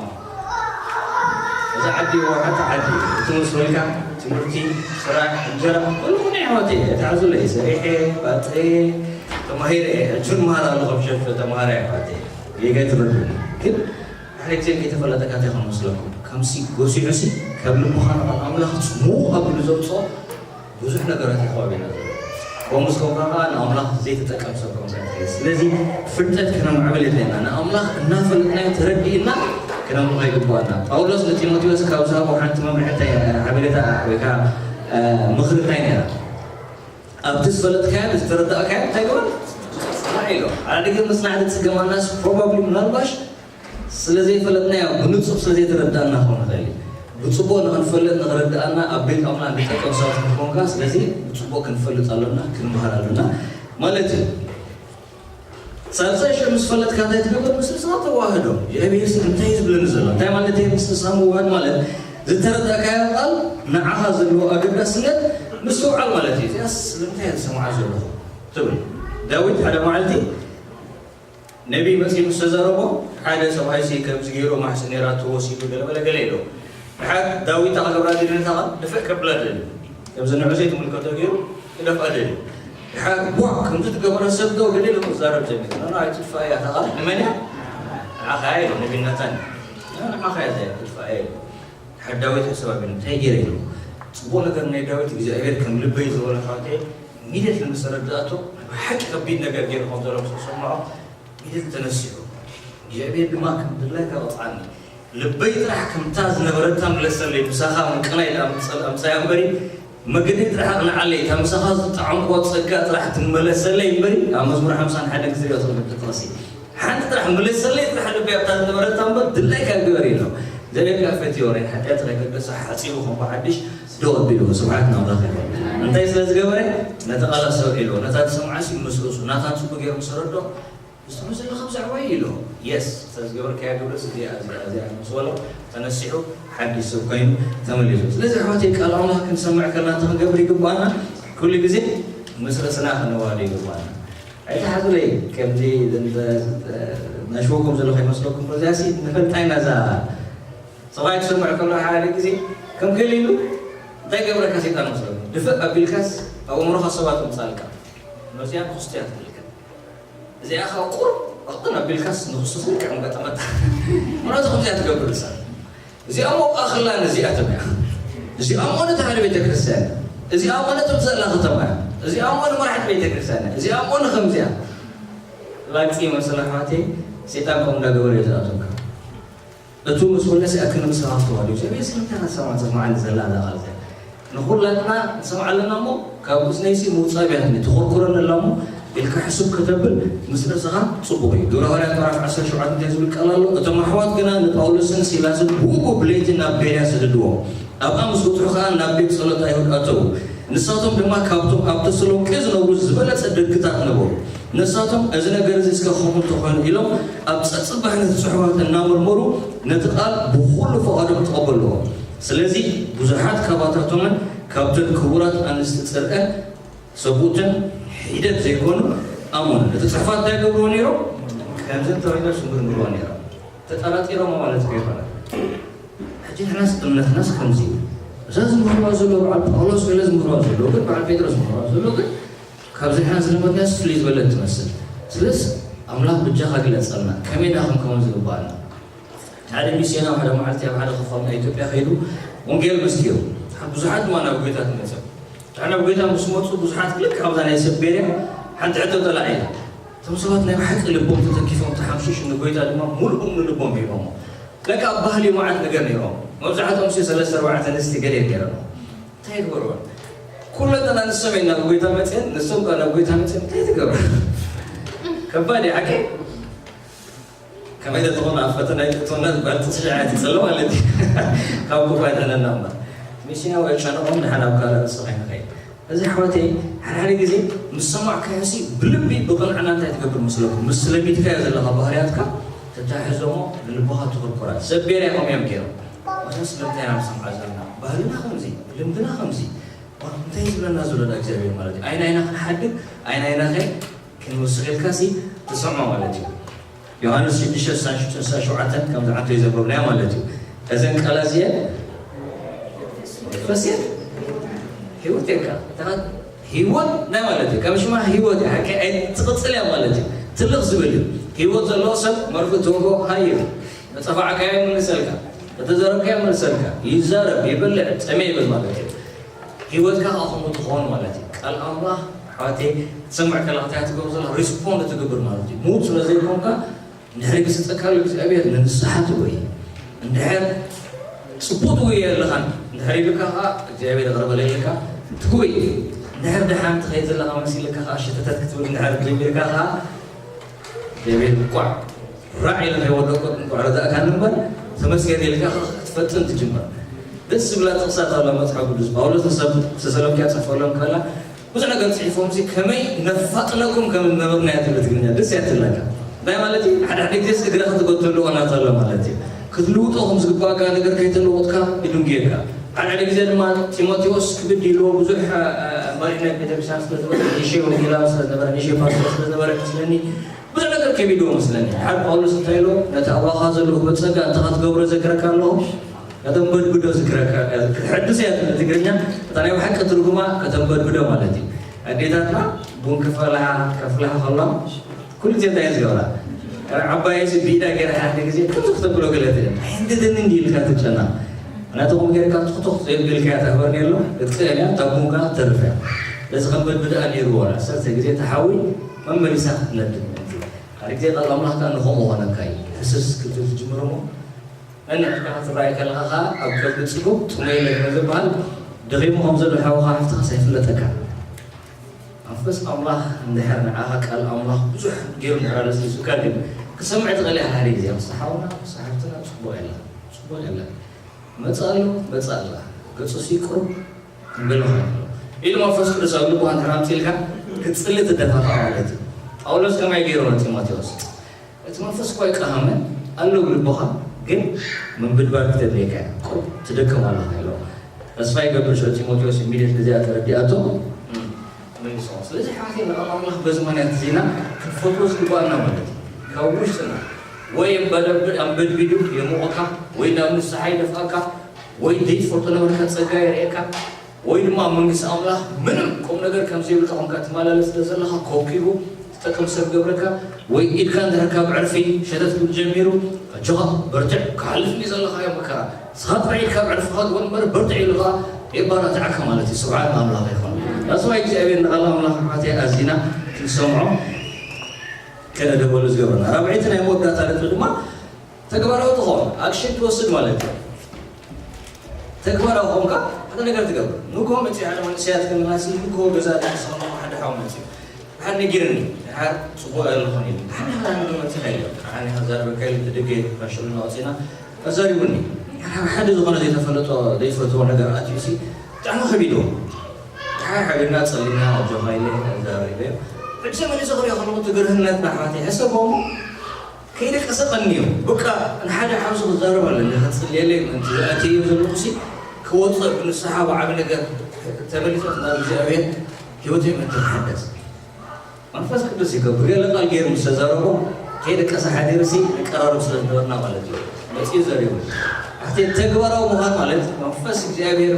እዚ ዓዲ እዋ ሓንቲ ዓዲ እዩ። እቲ ምስ በልካ ትምህርቲ፣ ስራሕ፣ እንጀራ፣ ኩሉ ናይ ኣሕዋተይ እየ። ተሓዙለይ ሰሪሐ፣ ባጥረየ፣ ተማሂረ እየ። ሕጂ እውን መሃር ኣለኹ ኣብ ሸፈ ተማሃራይ ኣሕዋተይ። ጌጋ ኣይትረዱኒ። ግን ሓደ ግዜ ከይተፈለጠካ እንታይ ከም መስለኩም? ከምሲ ጎሲዑሲ ካብ ልብኻ ንቓል ኣምላኽ ጽሙቕ ኣቢሉ ዘውጽኦ ብዙሕ ነገራት እዩ ከባቢና ዘሎ። ከምኡ ምስ ኮንካ ከኣ ንኣምላኽ ዘይትጠቀም ሰብ ኮንካ ትኸይድ። ስለዚ ፍልጠት ከነማዕብል የድልየና። ንኣምላኽ እናፈለጥናዮ ተረዲእና ክነምልኾ ይግባኣና። ጳውሎስ ንጢሞቴዎስ ካብ ዝሃቦ ሓንቲ መምርሒ እንታይ ሓበሬታ ወይ ከኣ ምኽሪ እንታይ ነይራ? ኣብቲ ዝፈለጥካዮን ዝተረዳእካዮን እንታይ ግበር? ጽናዕ ኢሎ። ሓደ ግዜ መጽናዕቲ ዝጽገማናስ ፕሮባብሊ ምናልባሽ ስለ ዘይፈለጥናዮ ብንጹር ስለ ዘይተረዳእና ክኸውን ይኽእል እዩ። ብጽቡቕ ንኽንፈልጥ ንኽረዳእና ኣብ ቤት ኣምላኽ ንጠቀም ሰባት ክንኮንካ ስለዚ ብጽቡቕ ክንፈልጥ ኣሎና ክንምሃር ኣሎና ማለት እዩ። ሳልሳይ ሽዑ ምስ ፈለጥካ እንታይ ትገብር? ምስ ንስኻ ተዋህዶ። እግዚኣብሔር ስለ እንታይ እዩ ዝብለኒ ዘሎ? እንታይ ማለት እዩ ምስ ንስኻ ምውሃድ ማለት? ዝተረዳእካዮ ቃል ንዓኻ ዘለዎ ኣገዳስነት ምስትውዓል ማለት እዩ። እዚኣስ ስለምንታይ እየ ዝሰምዓ ዘለኹ ትብል። ዳዊት ሓደ መዓልቲ ነቢይ መጺኡ ምስ ተዛረቦ ሓደ ሰብኣይሲ ከምዚ ገይሩ ማሕሲ ነይራቶ ወሲዱ ገለ በለ ገለ ኢሎ። ድሓር ዳዊት ኣኸገብራ ድልነታኻ ድፍእ ከብላ ደልዩ ከምዚ ንዑ ዘይትምልከቶ ገይሩ ክደፍኣ ደልዩ። ድሓር ቧ ከምዚ ትገበረ ሰብ ዶ ገለ ኢሉ ክዛረብ ጀሚሩ። ኖ ኣይትድፋ እያ ተቓል ንመን እያ? ንዓኻ እያ ኢሉ ነቢይ ናታን። ንዓኻ እያ ትድፋ እያ ኢሉ። ድሓር ዳዊት ሕሰብ ኣቢሉ እንታይ ገይረ ኢሉ። ጽቡቕ ነገር ናይ ዳዊት እግዚኣብሔር ከም ልበይ ዝበሎ ኣሕዋተይ ሚደት ንምሰረዳእቶ ብሓቂ ከቢድ ነገር ገይሩ ከም ዘሎ ምስ ሰምዖ ሚደት ተነሲሑ እግዚኣብሔር ድማ ከም ድላይካ ቅፅዓኒ ልበይ ጥራሕ ከምታ ዝነበረታ ምለሰለይ ምሳኻ ምቅናይ ኣምፀያ እምበሪ መገዲ ጥራሕ ኣቕንዓለይ እታ ምሳኻ ዝጠዓምኩዋ ፀጋ ጥራሕ ትመለሰለይ እምበሪ ኣብ መዝሙር ሓምሳን ሓደን ክትሪኦ ትኽእል ጥቕሲ ሓንቲ ጥራሕ ምለሰለይ ጥራሕ ልበይ ኣብታ ዝነበረታ እምበር ድላይካ ግበር ኢሎ ዘቤካ ፈትዮ ናይ ሓጢኣት ናይ ገደሳ ሓፂቡ ከም ሓድሽ ደው ኣቢሉ ስብሓት ናምላኽ ይኹን እንታይ ስለ ዝገበረ ነቲ ቃላት ሰብዒሉ ነታ ዝሰምዓሲ ምስ ርእሱ ናታ ንስቡ ገይሩ ምስ ረዶ ዝተመሰለ ከም ዛዕባ እዩ ኢሎ የስ እታ ዝገበርካያ ግብረ እዚኣ እዚኣ እዚኣ ምስ በሎ ተነሲሑ ሓዲሽ ሰብ ኮይኑ ተመሊሱ ስለዚ ኣሕዋተይ ቃል ኣምላኽ ክንሰምዕ ከለና እንታይ ክንገብር ይግባና ኩሉ ግዜ ምስ ርእስና ክንዋሃድ ይግባና ኣይትሓዙለይ ከምዚ ናሽወኩም ዘሎ ከይመስለኩም እዚኣሲ ንፈልጣ ኢና እዛ ሰብኣይ ክሰምዕ ከሎ ሓደ ግዜ ከም ገሊሉ እንታይ ገብረካ ሰይጣን መስለኒ ድፍእ ኣቢልካስ ኣብ ኣእምሮኻ ሰባት ምጻልካ ነዚኣ ንክስቶ እያ ትብልካ እዚኣ ካብ ቁር ቅጥን ኣቢልካስ ንክስቶ ትልክዕ ምገጠመታ ምራቱ ከምዚኣ ትገብር ንሳ እዚኣ ሞ ኣኽላ ነዚኣ ተመያ እዚኣ ሞ ነታ ሓደ ቤተክርስትያን እዚኣ ሞ ነቶም ዘላ ከተማ እዚኣ ሞ ንመራሕቲ ቤተክርስትያን እዚኣ ሞ ንከምዚኣ ላግፂ መስለ ኣሕዋተይ ሰይጣን ከምኡ እንዳገበረ እዩ ዝኣተካ እቱ ምስ ኩለ ሲኣ ክንምስኻ ተዋህዶ እግዚኣብሔር ስለምንታይ ናሰማዕ ተስማዓኒ ዘላ እዛ ቃል እዚኣ ንኹላትና ንሰምዓ ኣለና እሞ ካብ እዝነይሲ ምውፃእ ብያትኒ ተኾርኩረኒ ኣላ እሞ ኢልካ ሕስብ ከተብል ምስ ርእስኻ ፅቡቕ እዩ ግብረ ሃዋርያት ምዕራፍ ዓሰርተ ሸውዓተ እንታይ ዝብል ቃል ኣሎ እቶም ኣሕዋት ግና ንጳውሎስን ሲላስን ብኡ ብለይቲ ናብ ቤርያ ሰደድዎም ኣብኣ ምስ በጽሑ ከኣ ናብ ቤት ጸሎት ኣይሁድ ኣተዉ። ንሳቶም ድማ ካብቶም ኣብ ተሰሎንቄ ዝነብሩ ዝበለጸ ደርግታት ነበሩ። ንሳቶም፣ እዚ ነገር እዚ እስከ ኸምኡ እንተ ኾይኑ ኢሎም ኣብ ጸጽባሕ ነቲ ጽሑፋት እናመርመሩ ነቲ ቃል ብኹሉ ፍቓዶም ተቐበልዎ። ስለዚ ብዙሓት ካባታቶምን ካብተን ክቡራት ኣንስቲ ጽርአን ሰብኡትን ሒደት ዘይኮኑ ኣመኑ። ነቲ ጽሑፋት እንታይ ይገብርዎ ነይሮም? ከምዚ እንተኾይኑ ዝምርምርዎ ነይሮም። ተጠራጢሮም ማለት እኮ ኣይኮነን። ሕጂ ንሕናስ እምነትናስ ከምዚ እዩ። እዛ ዝምህርዋ ዘሎ በዓል ጳውሎስ ገለ ዝምህርዋ ዘሎ ግን በዓል ጴጥሮስ ዝምህርዋ ዘሎ ግን ካብዚ ንሕና ዝለመድናስ ፍልይ ዝበለት ትመስል። ስለስ ኣምላኽ ብጃኻ ግለጸልና ከመይ ኢና ክንከውን ዝግባኣና። ሓደ ሚስዮናዊ ሓደ መዓልቲ ኣብ ሓደ ክፋል ናይ ኢትዮጵያ ከይዱ ወንጌል መስኪሩ። ብዙሓት ድማ ናብ ጎይታ ትመጸ። እታ ናብ ጎይታ ምስ መጹ ብዙሓት ክልክ ኣብዛ ናይ ሰብ ቤርያ ሓንቲ ሕቶ ጠላዒ እያ። እቶም ሰባት ናይ ብሓቂ ልቦም ተተኪፎም ተሓምሽሹ ንጎይታ ድማ ሙሉእ ብሙሉ ልቦም ሂቦሞ። ለካ ኣብ ባህሊ መዓት ነገር ነይሮም። መብዛሕትኦም ሲ ሰለስተ ኣርባዕተ ኣንስቲ ገለ ነይሮም። እንታይ ይግበርዎ? ኩለተን ኣንስቶም እየን ናብ ጎይታ መፅየን፣ ንሶም ከ ናብ ጎይታ መፅየን እንታይ ትገብሩ? ከባድ እዩ ሓቂ። ከመይ ተትኾን ኣብ ፈተና ይጥቶና ዝበሃል ጥቕሲ ሸዓ ትጸሎ ማለት እዩ። ካብ ክፉእ ኣይጠነና እምበር። ሚስዮናዊ ኣጨነቖም ንሓና ኣብ ካልእ ርእሲ ከይንኸይድ። እዚ ኣሕዋተይ ሓደ ሓደ ግዜ ምስ ሰማዕካዮሲ ብልቢ ብቕንዕና እንታይ ትገብር መስለኩም? ምስ ለሚድካዮ ዘለኻ ባህርያትካ ተታሕዞሞ ንልብኻ ትኹርኩራት። ሰብ ቤርያ ከምኡ እዮም ገይሮም። እዛ ስለምንታይ ኢና ንሰምዓ ዘለና? ባህልና ከምዚ፣ ልምድና ከምዚ። እንታይ ዝብለና ዘሎ ዳ እግዚኣብሔር ማለት እዩ? ኣይን ኣይና ክንሓድግ፣ ኣይን ኣይና ከ ክንውስኽ ኢልካሲ ትሰምዖ ማለት እዩ። ዮሃንስ ሽዱሽተ ስሳን ሽዱሽተ ስሳን ሸውዓተን ከምዚ ዓንቶ ዘንበብናዮ ማለት እዩ። እዘን ቃላት እዚአን ፈስየን ህይወት የካ ህይወት ናይ ማለት እዩ። ከም ሽማ ህይወት እያ። ሓቂ ትቕፅል እያ ማለት እዩ። ትልቕ ዝብል እዩ። ህይወት ዘለዎ ሰብ መርፍእ ትወጎ ሃይ እዩ። ተፀፋዕካዮ ይምልሰልካ፣ ተተዘረብካዮ ይምልሰልካ፣ ይዛረብ፣ ይበልዕ፣ ፀሜ ይብል ማለት እዩ። ህይወትካ ከዓ ከምኡ ትኸውን ማለት እዩ። ቃል ኣምላኽ ኣሕዋተይ ትሰምዕ ከለኻ እንታይ ትገብር ዘላ ሪስፖንድ ትግብር ማለት እዩ። ሙት ስለ ዘይኮንካ እንድሕር ይግስጸካ ኣሎ እግዚኣብሔር ንንስሓ ትጎይ። እንድሕር ጽቡቕ ትጎይ ኣለኻን እንድሕር ኢሉካ ከዓ እግዚኣብሔር ይቕረ በለልካ ትጎይ። እንድሕር ደሓን ትኸይድ ዘለኻ መሲልካ ከዓ ሸተተት ክትብል እንድሕር ጀሚርካ ከዓ እግዚኣብሔር እንቋዕ ራዕ ኢለ ከይወደቅኩ እንቋዕ ረዳእካኒ እምበር ተመስገን ኢልካ ክትፈጥን ትጅምር። ደስ ዝብላ ጥቕሳት ኣላ መጽሓፍ ቅዱስ ጳውሎስ ንሰብ ተሰሎንቄ ጽሕፈሎም ከላ ብዙሕ ነገር ጽሒፎም ሲ ከመይ ነፋጥነኩም ከም ዝነበርና እያ ትብል ትግርኛ ደስ እያ ትብለካ። እንታይ ማለት እዩ? ሓደ ሓደ ግዜስ እግርኻ ትጎተሉ እዋናት ኣሎ ማለት እዩ። ክትልውጦ ከም ዝግባእካ ነገር ከይተለወጥካ ይድንጉየካ። ሓደ ሓደ ግዜ ድማ ጢሞቴዎስ ክብድ ኢልዎ ብዙሕ መሪሕነት ቤተክርስትያን ስለዝነበረ ንእሽተይ ወንጌላዊ ስለዝነበረ ንእሽተይ ፓስተር ስለዝነበረ ይመስለኒ ብዙሕ ነገር ከቢድዎ መስለኒ። ሓደ ጳውሎስ እንታይ ኢልዎ? ነቲ ኣባኻ ዘሎ ክቡር ጸጋ እንታይ ክትገብሮ ዘክረካ ኣለኹ? ከተንበድብዶ ዝክረካ ክትሕድስ እያ ትብል ትግርኛ። እታ ናይ ብሓቂ ትርጉማ ከተንበድብዶ ማለት እዩ። ኣዴታትና ቡን ክፈልሓ ከፍልሓ ከሎ ኩሉ ግዜ እንታይ እየን ዝገብራ? ዓባየሲ ብኢዳ ገይራ ሓደ ግዜ ከምዚ ክተብሎ ገለ ትደሊ። ኣይንድድን እንዲ ኢልካ ትጨና። ናትኹም ጌርካ ትኽትኽ ዘየብልካያ ተኽበርኒ ኣሎ ክትክእል እያ እታ ቡን ከዓ ትተርፍ እያ። በዚ ከም በድብድኣ ነይርዎ፣ ዓሰርተ ግዜ ተሓዊ መመሊሳ ክትነድድ ምእንቲ። ሓደ ግዜ ቃል ኣምላኽ ከኣ ንኸምኡ ኾነካ እዩ። ሕስስ ክትብል ትጅምር እሞ፣ ነንሕድካ ክትረኣይ ከለኻ ኸኣ ኣብ ከብዲ ጽጉብ ጥሙይ የለ ከም ዝበሃል፣ ደኺሙ ከም ዘሎ ሓውኻ ሓፍትኻስ ኣይፍለጠካ። መንፈስ ኣምላኽ እንድሕር ንዓኻ ቃል ኣምላኽ ብዙሕ ገይሩ እንድሕር ኣለስሊሱካ፣ ግን ክሰምዕ ትኽእል ኢኻ። ሓደ ግዜ ምስ ሓውና ምስ ሓፍትና ጽቡቕ የለን፣ ጽቡቕ የለን። መጻ ኣሎ፣ መጻ ኣላ። ገጹ ሲቁር እምበለኻ ኣሎ። ኢሉ መንፈስ ቅዱስ ኣብ ልብኻ እንድሕር ኣምጺእልካ፣ ክትጽሊ ትደፋፋእ ማለት እዩ። ጳውሎስ ከማይ ገይሩ ንጢሞቴዎስ። እቲ መንፈስ እኳ ይቀሃመ ኣሎ ብልብኻ፣ ግን ምንብድባድ ክተድልየካ እያ። ቁሩብ ትደክም ኣለኻ ኢሎ። ተስፋ ይገብር ሸው ጢሞቴዎስ ኢሚድየት ነዚኣ ተረዲኣቶ፣ እም፣ መሊስዎ። ስለዚ ኣሕዋተይ ንቓል ኣምላኽ በዚ ምኽንያት እዚና ክንፈትዎ ዝግባኣና ማለት እዩ። ካብ ውሽጥና ወይ ኣንበድቢዱ የሙቐካ፣ ወይ ናብ ንስሓ ይደፍኣካ፣ ወይ ዘይትፈልጦ ነበርካ ጸጋ የርእየካ፣ ወይ ድማ ኣብ መንግስቲ ኣምላኽ ምንም ቁም ነገር ከም ዘይብልካ ኮንካ ትመላለስ ስለ ዘለኻ፣ ኮብኪቡ ትጠቅም ሰብ ገብረካ፣ ወይ ኢድካ እንድሕር ካብ ዕርፊ ሸተት ክብል ጀሚሩ፣ ኣጆኻ በርትዕ፣ ክሓልፍ እዩ ዘለኻዮ መከራ፣ ንስኻ ጥራይ ኢድካ ኣብ ዕርፊ ክትወን እምበር በርትዕ ኢሉ ኸዓ የባራትዓካ ማለት እዩ። ስብሓት ንኣምላኽ ይኹን። ዳስዋ እግዚኣብሔር ንቓል ኣምላኽ ኣሕዋተይ ኣዚና ክንሰምዖ ከነደበሉ ዝገብረና። ራብዐይቲ ናይ መወዳእታ ነጥቢ ድማ ተግባራዊ ትኸውን፣ ኣክሽን ትወስድ ማለት እዩ። ተግባራዊ ኾንካ ሓደ ነገር ትገብር። ንግሆ መፂኡ ሓደ መንእሰያት ከለና ሲ ንግሆ ገዛ ደሓን ሰሙን ሓደ ሓው መፂኡ። ደሓን ነጊርኒ፣ ደሓን ፅቡቕ ኣይለኹን ኢሉ። ደሓን ኢኻ ንግሆ መፂኻ ኢሉ። ደሓን ኢኻ ዛረበካ ኢሉ ብደገ ካንሸሎ እናወፂና ኣዛሪቡኒ። ሓደ ዝኾነ ዘይተፈለጦ ዘይፈትዎ ነገር ኣትዩ ሲ ብጣዕሚ ከቢድዎ። ደሓን ሓቢርና ፀሊና ኣጆኻ ኢለ ኣዛሪበዮ። ሕጂ መሊሰ ክሪኦ ከለኹ ትግርህነት ናሕዋተይ ሕሰቦ እሞ ከይደቀሰ ቀንዩ። በቃ ንሓደ ሓውሲ ክዛረብ ኣለኒ፣ ከጽልየለይ ምእንቲ ዝኣትየዮ ዘለኹሲ ክወጽእ ብንስሓ ብዓቢ ነገር ተመሊሰ ናብ እግዚኣብሔር ህይወተይ ምእንቲ ክሕደስ። መንፈስ ቅዱስ ይገብር። ገለ ቃል ገይሩ ምስ ተዛረቦ ከይደቀሰ ሓዲርሲ ንቀራረብ ስለ ዝነበርና ማለት እዩ። መጺኡ ዘሪቡ። ኣሕቲ ተግባራዊ ምዃን ማለት መንፈስ እግዚኣብሔር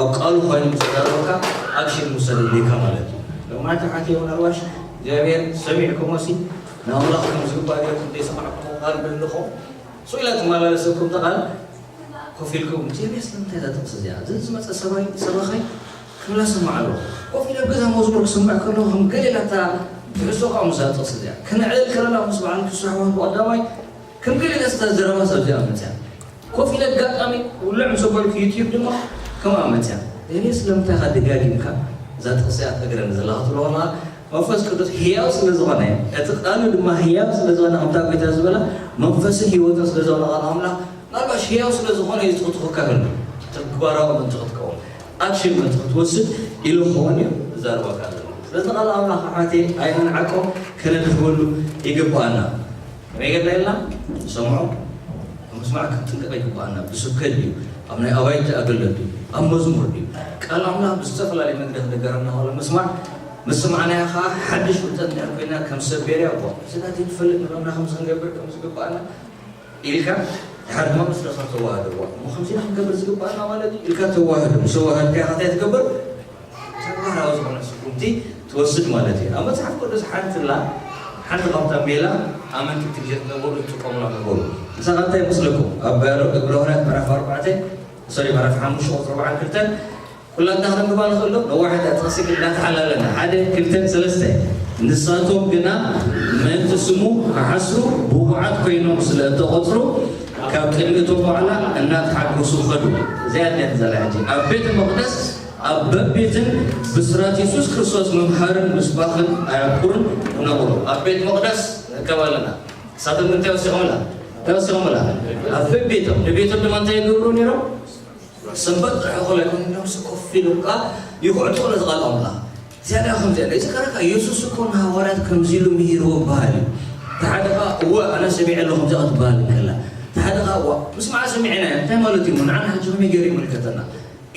ኣብ ቃሉ ኮይኑ ምስ ተዛረበካ ኣክሽን ምውሰድ የድልየካ ማለት እዩ። ሎማዓንቲ ሓትየ እውን ኣልዋሽ እግዚኣብሔር ሰሚዕኩሞሲ ንኣምላኽ ከም ዝግባእ ጌርኩም ዘይሰማዕኩሞ ቃል በልኹም። ስቕ ኢላ ትመላለሰኩም እታ ቃል ኮፍ ኢልኩም፣ "ጀርሜስ ንምንታይ እዛ ጥቕሲ እዚኣ? እዚ ዝመጸ ሰብኣይ፣ ሰባኻይ ክብላ ሰማዕ ኣለኹ። ኮፍ ኢለ ኣብ ገዛ መዝሙር ክሰምዕ ከለኹ ከም ገለ ኢላ እታ ትሕዝቶ ከኣ ምስዛ ጥቕሲ እዚኣ ክነዕልል ከለና ምስ በዓል ንክሱ ኣሕዋት ብቐዳማይ ከም ገለ ኢላ እታ ዘረባ እዚኣ መጽያ። ኮፍ ኢለ ኣጋጣሚ ውልዕ ምስ በልኩ ዩትዩብ ድማ ከምኣ መጽያ። ጀርሜስ ስለምንታይ ኢኻ ደጋጊምካ እዛ ጥቕሲ እያ ትነግረኒ ዘለኻ?" ትብሎ ከለኻ መንፈስ ቅዱስ ህያው ስለ ዝኾነ፣ እቲ ቃሉ ድማ ህያው ስለ ዝኾነ፣ ከምታ ጎይታ ዝበላ መንፈስን ህይወትን ስለ ዝኾነ ቃል ኣምላኽ፣ ምናልባሽ ህያው ስለ ዝኾነ እዩ ዝትኽትኹካ ዘሎ። ተግባራዊ ምእንቲ ክትከውን፣ ኣክሽን ምእንቲ ክትወስድ ኢሉ ክኸውን እዩ ዝዛረበካ ዘሎ። ስለዚ ቃል ኣምላኽ ኣሕዋተይ ኣይንንዓቆ፣ ከነድህበሉ ይግባኣና። ከመይ ጌርና ኢልና ንሰምዖ? ምስማዕ ክንጥንቀቕ ይግባኣና። ብስብከት ድዩ? ኣብ ናይ ኣባይቲ ኣገልግሎት ድዩ? ኣብ መዝሙር ድዩ? ቃል ኣምላኽ ብዝተፈላለየ መንገዲ ክነገረና ከሎ ምስማዕ፣ ምስ ሰማዕናዮ ኸዓ ሓድሽ ፍልጠት እንድሕር ኮይና ከም ሰብ ቤርያ እኳ፣ እዚ ናተይ ትፈልጥ ንብለና ከምዚ ክንገብር ከም ዝግባኣና ኢልካ፣ ድሓር ድማ ምስ ነፍስኻ ተዋህደዋ። እሞ ከምዚ ኢና ክንገብር ዝግባኣና ማለት እዩ ኢልካ ተዋህዶ። ምስ ተዋሃድካ ኢኻ እንታይ ትገብር? ተግባራዊ ዝኾነ ስጉምቲ ትወስድ ማለት እዩ። ኣብ መጽሓፍ ቅዱስ ሓንቲ ኣላ፣ ሓንቲ ካብታ ሜላ ኣመንቲ እቲ ግዜ ዝነበሩ ዝጥቀሙላ ነበሩ። ንሳ እንታይ ይመስለኩም? ኣብ ያዕቆብ ግብረ ሃዋርያት ምዕራፍ ኣርባዕተ፣ ሶሪ፣ ምዕራፍ ሓሙሽተ ቁጽሪ ኣርባዓን ክልተን፣ ኩላትና ክነንብባ ንኽእል ዶ? ነዋሕታ ጥቕሲ ግን እናተሓላለና፣ ሓደ፣ ክልተ፣ ሰለስተ። "ንሳቶም ግና ምእንቲ ስሙ ክሓስሩ ብቑዓት ኮይኖም ስለ እተቖጽሩ፣ ካብ ቅድሚ እቶም ዋዕላ እናተሓጎሱ ኸዱ።" እዚኣ ኣድነት ዘላ ሕጂ። ኣብ ቤተ መቕደስ ኣብ በቤትን ብስራት የሱስ ክርስቶስ ምምሃርን ምስባኽን ኣየብኩርን ነቕሩ። ኣብ ቤት መቕደስ ንእከብ ኣለና። ንሳቶም ግን እንታይ ወሲኾምላ? እንታይ ወሲኾምላ? ኣብ በቤቶም። ንቤቶም ድማ እንታይ ይገብሩ ነይሮም? ሰንበት ጥራሕ እኹል ኣይኮነን፣ ነብሲ ኮፍ ኢሎም ከኣ ይኹዕቱ ነቲ ቃል ኣምላኽ። ዝያዳ ከምዚኣ፣ እዚ ከረካ የሱስ እኮ ንሃዋርያት ከምዚ ኢሉ ምሂርዎ ይበሃል እዩ። እቲ ሓደ ከኣ፣ "እወ፣ ኣነ ሰሚዐ ኣለኹ ከምዚኣ ክትበሃል እንከላ።" እቲ ሓደ ከኣ፣ "እዋ፣ ምስማዕ ሰሚዕና ኢና፣ እንታይ ማለት እዩ? ንዓና ሕጂ ከመይ ገይሩ ይምልከተና?"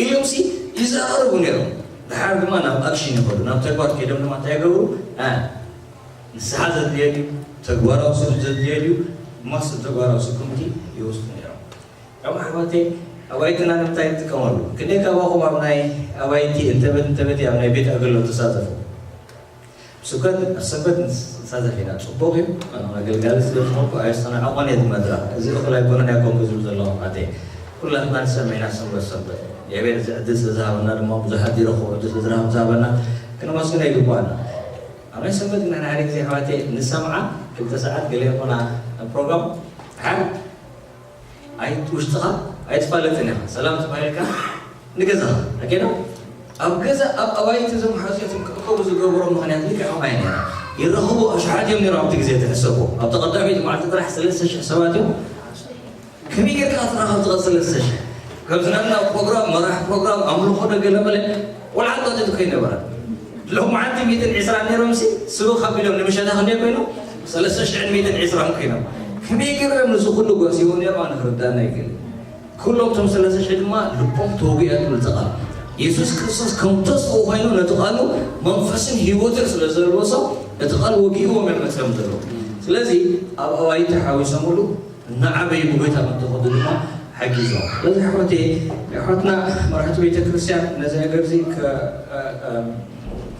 ኢሎምሲ ይዘራረቡ ነይሮም። ደሓር ድማ ናብ ኣክሽን ይኸዱ፣ ናብ ተግባር ከይዶም ድማ እንታይ ይገብሩ? እ፣ ንስሓ ዘድልየ ድዩ? ተግባራዊ ስጉምቲ ዘድልየ ድዩ? ማስ ተግባራዊ ስጉምቲ ይወስዱ ነይሮም። ከም ኣሕዋተይ ኣባይትና ንምንታይ ንጥቀመሉ? ክንደይ ካባኹም ኣብ ናይ ኣባይቲ እንተበት እንተበት ኣብ ናይ ቤት ኣገልግሎት ትሳተፉ? ስብከት ኣብ ሰንበት ንሳተፍ ኢና። ጽቡቕ እዩ። ኣነ ኣገልጋሊ ስለ ዝኾንኩ ኣየስተናዕቖን እየ እቲ መድረኽ። እዚ እኹል ኣይኮነን እያ ኮንኩ ዝብል ዘለኹ ኣሕዋተይ። ኩላትና ንሰምዕ ኢና ሰንበት ሰንበት። እግዚኣብሔር እዚ ዕድል ስለ ዝሃበና ድማ ብዙሓት ይረኽቡ ዕድል ስለ ዝረሃብ ዝሃበና ክነመስግኖ ይግባኣና። ኣብ ናይ ሰንበት ግን ሓደ ግዜ ኣሕዋተይ ንሰምዓ ክልተ ሰዓት ገለ ይኾና ፕሮግራም ሓር ኣይ ውሽጥኻ ኣይትፋለጥን ኢኻ ሰላም ተባሂልካ ንገዛኻ ኣኬዶ ኣብ ገዛ ኣብ ኣባይቲ እዞም ሓውሲያትም ክእከቡ ዝገብሮ ምኽንያት ልክዕ ከምኣ እዩ ነይሩ። ይረኽቡ ኣሽሓት እዮም ነይሮም ኣብቲ ግዜ ትሕሰቡ ኣብቲ ቀዳመይቲ መዓልቲ ጥራሕ ሰለስተ ሽሕ ሰባት እዮም ከመይ ጌርካ ክትረኸብ ትኽእል ሰለስተ ሽሕ? ካብ ዝናና ፕሮግራም መራሕ ፕሮግራም ኣምልኾ ዶ ገለ መለ ቆልዓ ጣጢጡ ከይነበረ ሎም መዓልቲ ሚእትን ዕስራን ነይሮም ሲ ስብኽ ኣቢሎም ንምሸታ ክንደይ ኮይኖም ሰለስተ ሽሕን ሚእትን ዕስራን ኮይኖም ከመይ ገይሮም ንዚ ኩሉ ጓሲቦም ነይሮም ኣነ ክርዳእና ይክእል ኩሎም ቶም ሰለስተ ሽሕ ድማ ልቦም ተወጊኡ ትብል ተቓል የሱስ ክርስቶስ ከም ተስፍኡ ኮይኑ ነቲ ቃሉ መንፈስን ህይወትን ስለ ዘልበሶ እቲ ቃል ወጊእዎም እዮም መፅኦም ዘለዉ ስለዚ ኣብ ኣባይቲ ሓዊሶምሉ እናዓበዩ ብጎይታ ከም ተኸዱ ድማ ሓጊዞም። ስለዚ ኣሕዋተይ ኣሕዋትና መራሕቲ ቤተ ክርስቲያን ነዚ ነገር እዚ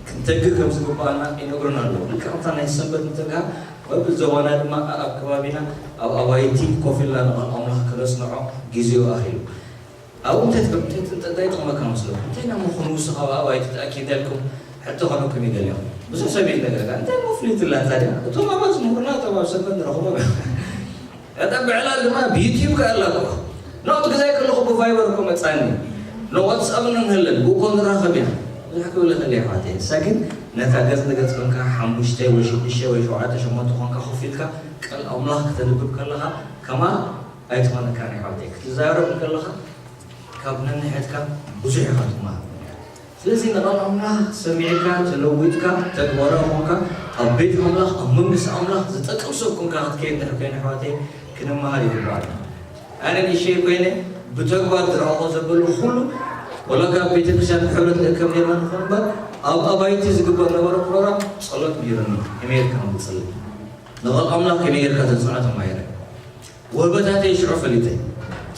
ክንተግህ ከም ዝግባኣና ይነግሩና ኣለዉ። ልክዕ ከምታ ናይ ሰንበት ንተግሃ በብዞባና ድማ ኣብ ከባቢና ኣብ ኣባይቲ ኮፍ ኢልና ንቓል ኣምላኽ ክነጽንዖ ግዜኡ ኣኺሉ። ኣብኡ እንታይ ትገብሩ? እንታይ እንታይ ይጠቕመካ መስለኩም? እንታይ ኢና እሞ ክንውስኽ ኣብ ኣባይቲ ተኣኪብና ኢልኩም ሕቶ ኾነኩም ይደልዮም። ብዙሕ ሰብ እዩ ነገርካ እንታይ እሞ ፍልይትላ ታዲያ? እቶም ኣባት ዝምህሩና እቶም ኣብ ሰንበት ንረኽቦም እዮም። እታ ብዕላል ድማ ብዩትዩብ ከኣ ኣላ እኮ። ንኣቱ ገዛይ ከለኹ ብቫይበር እኮ መጻኒ። ንዋትስኣፕ ንንህለን ብኡ ኮ ንራኸብ ኢና። ብዙሕ ክብል ይኽእል እየ ኣሕዋተይ። ንሳ ግን ነታ ገጽ ንገጽ ኮንካ ሓሙሽተ ወይ ሽዱሽተ ወይ ሸውዓተ ሸሞንተ ኮንካ ኮፍ ኢልካ ቃል ኣምላኽ ከተንብብ ከለኻ ከማ ኣይትኾነካን ኣሕዋተይ። ክትዛረብ እንከለኻ ካብ ነንሕድካ ብዙሕ ኢኻ ትመሃር። ስለዚ ንቓል ኣምላኽ ሰሚዕካ ተለዊጥካ ተግባራዊ ኮንካ ኣብ ቤት ኣምላኽ ኣብ መንግስቲ ኣምላኽ ዝጠቅም ሰብ ኮንካ ክትከይድ ድሕር ኮይነ ኣሕዋተይ ክንመሃር ይግባኣና። ኣነ ንእሸይ ኮይነ ብተግባር ዝረኣኹ ዘበሉ ኩሉ ወላ ካብ ቤተክርስትያን ብሕብረት ንእከብ ነርና ንኾን እምበር ኣብ ኣባይቲ ዝግበር ነበረ ፕሮግራም ጸሎት ነይሩኒ ከመይ ጌርካ ንክጽሊ ንቓል ኣምላኽ ከመይ ጌርካ ተጽንዖ ተማሂረ። ወህበታተይ ሽዑ ፈሊጠ።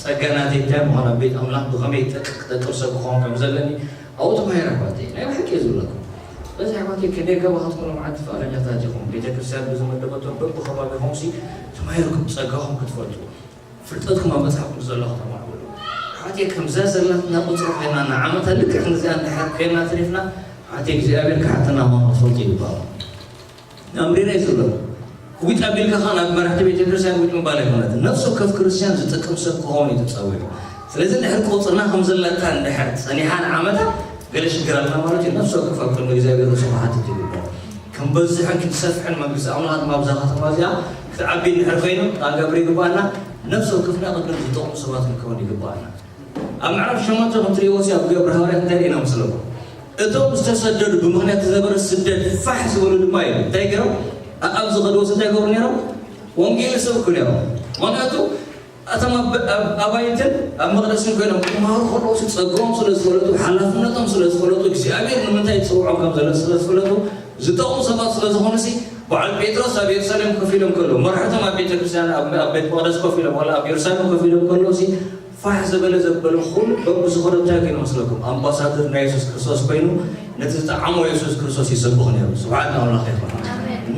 ጸጋ ናተይ እንታይ ምዃን ኣብ ቤት ኣምላኽ ብኸመይ ጠቅ- ክጠቅም ሰብ ክኸውን ከም ዘለኒ ኣብኡ ተማሂረ ኣሕዋተይ። ናይ ብሓቂ እየ ዝብለኩም። በዚ ኣሕዋተይ ክንደይ ገባኻትኩም መዓልቲ ፍቓደኛታት ኢኹም። ቤተ ክርስቲያን ብዝመደበቶም በብኸባቢኹም ሲ ተማሂርኩም ጸጋኹም ክትፈልጡ ፍልጠትኩም ኣብ መጽሓፍኩም ዘሎ ከተማዕብሉ። ኣሕዋተይ ከምዛ ዘላትና ቁጽሪ ኮይና ንዓመታ ልክዕ ክንዚኣ እንድሕር ኮይና ተሪፍና ኣሕዋተይ እግዚኣብሔር ክሓተና እሞ ክትፈልጡ ይግባእ። ኣምሪረ ይዝሎ። ዊጥ ኣቢልካ ኸዓ ናብ መራሕቲ ቤተ ክርስቲያን ዊጥ ምባል ኣይኮነትን። ነፍሲ ወከፍ ክርስቲያን ዝጠቅም ሰብ ክኸውን እዩ ተጸዊዑ። ስለዚ እንድሕር ቁጽርና ከም ዘለካ እንድሕር ጸኒሓ ንዓመታ ገለ ሽግር ኣለና ማለት እዩ። ነፍሲ ወከፍ ኣብ ቅድሚ እግዚኣብሔር ርእሱ ክሓትት ይግባእ። ክንበዝሕን ክንሰፍሕን መንግስቲ ኣምላኽ ድማ ኣብዛ ከተማ እዚኣ ክትዓቢ እንድሕር ኮይኑ ቃል ገብር ይግባኣና። ነፍሲ ወከፍና ቅድም ዝጠቕሙ ሰባት ክንከውን ይግባኣና። ኣብ ምዕራፍ ሸሞንተ ከም ትርእይዎ ሲ ኣብ ግብረ ሃዋርያት እንታይ ርኢና መስለኩም? እቶም ዝተሰደዱ ብምኽንያት ዝነበረ ስደት ፋሕ ዝበሉ ድማ እዮም እንታይ ገይሮም? ኣኣብ ዝኸድዎ እንታይ ገሩ ነይሮም? ወንጌል ይሰብኩ ነይሮም። ምኽንያቱ እቶም ኣብ- ኣብ- ኣባይትን ኣብ መቕደስን ኮይኖም ክመሃሩ ከለዉ ሲ ጸግኦም ስለ ዝፈለጡ ሓላፍነቶም ስለ ዝፈለጡ እግዚኣብሔር ንምንታይ ይፅውዖም ከም ዘሎ ስለ ዝፈለጡ ዝጠቕሙ ሰባት ስለ ዝኾኑ ሲ በዓል ጴጥሮስ ኣብ የሩሳሌም ኮፍ ኢሎም ከለዉ መራሕቶም ኣብ ቤተ ክርስቲያን ኣብ ኣብ ቤት መቕደስ ኮፍ ኢሎም ዋላ ኣብ የሩሳሌም ኮፍ ኢሎም ከለዉ ሲ ፋሕ ዝበለ ዘበለ ኩሉ በብዝኸዶ እንታይ ኮይኑ መስለኩም ኣምባሳደር ናይ የሱስ ክርስቶስ ኮይኑ ነቲ ዝጠዓሞ የሱስ ክርስቶስ ይሰብኽ ነይሩ። ስብሓት ንኣምላኽ ይኹን።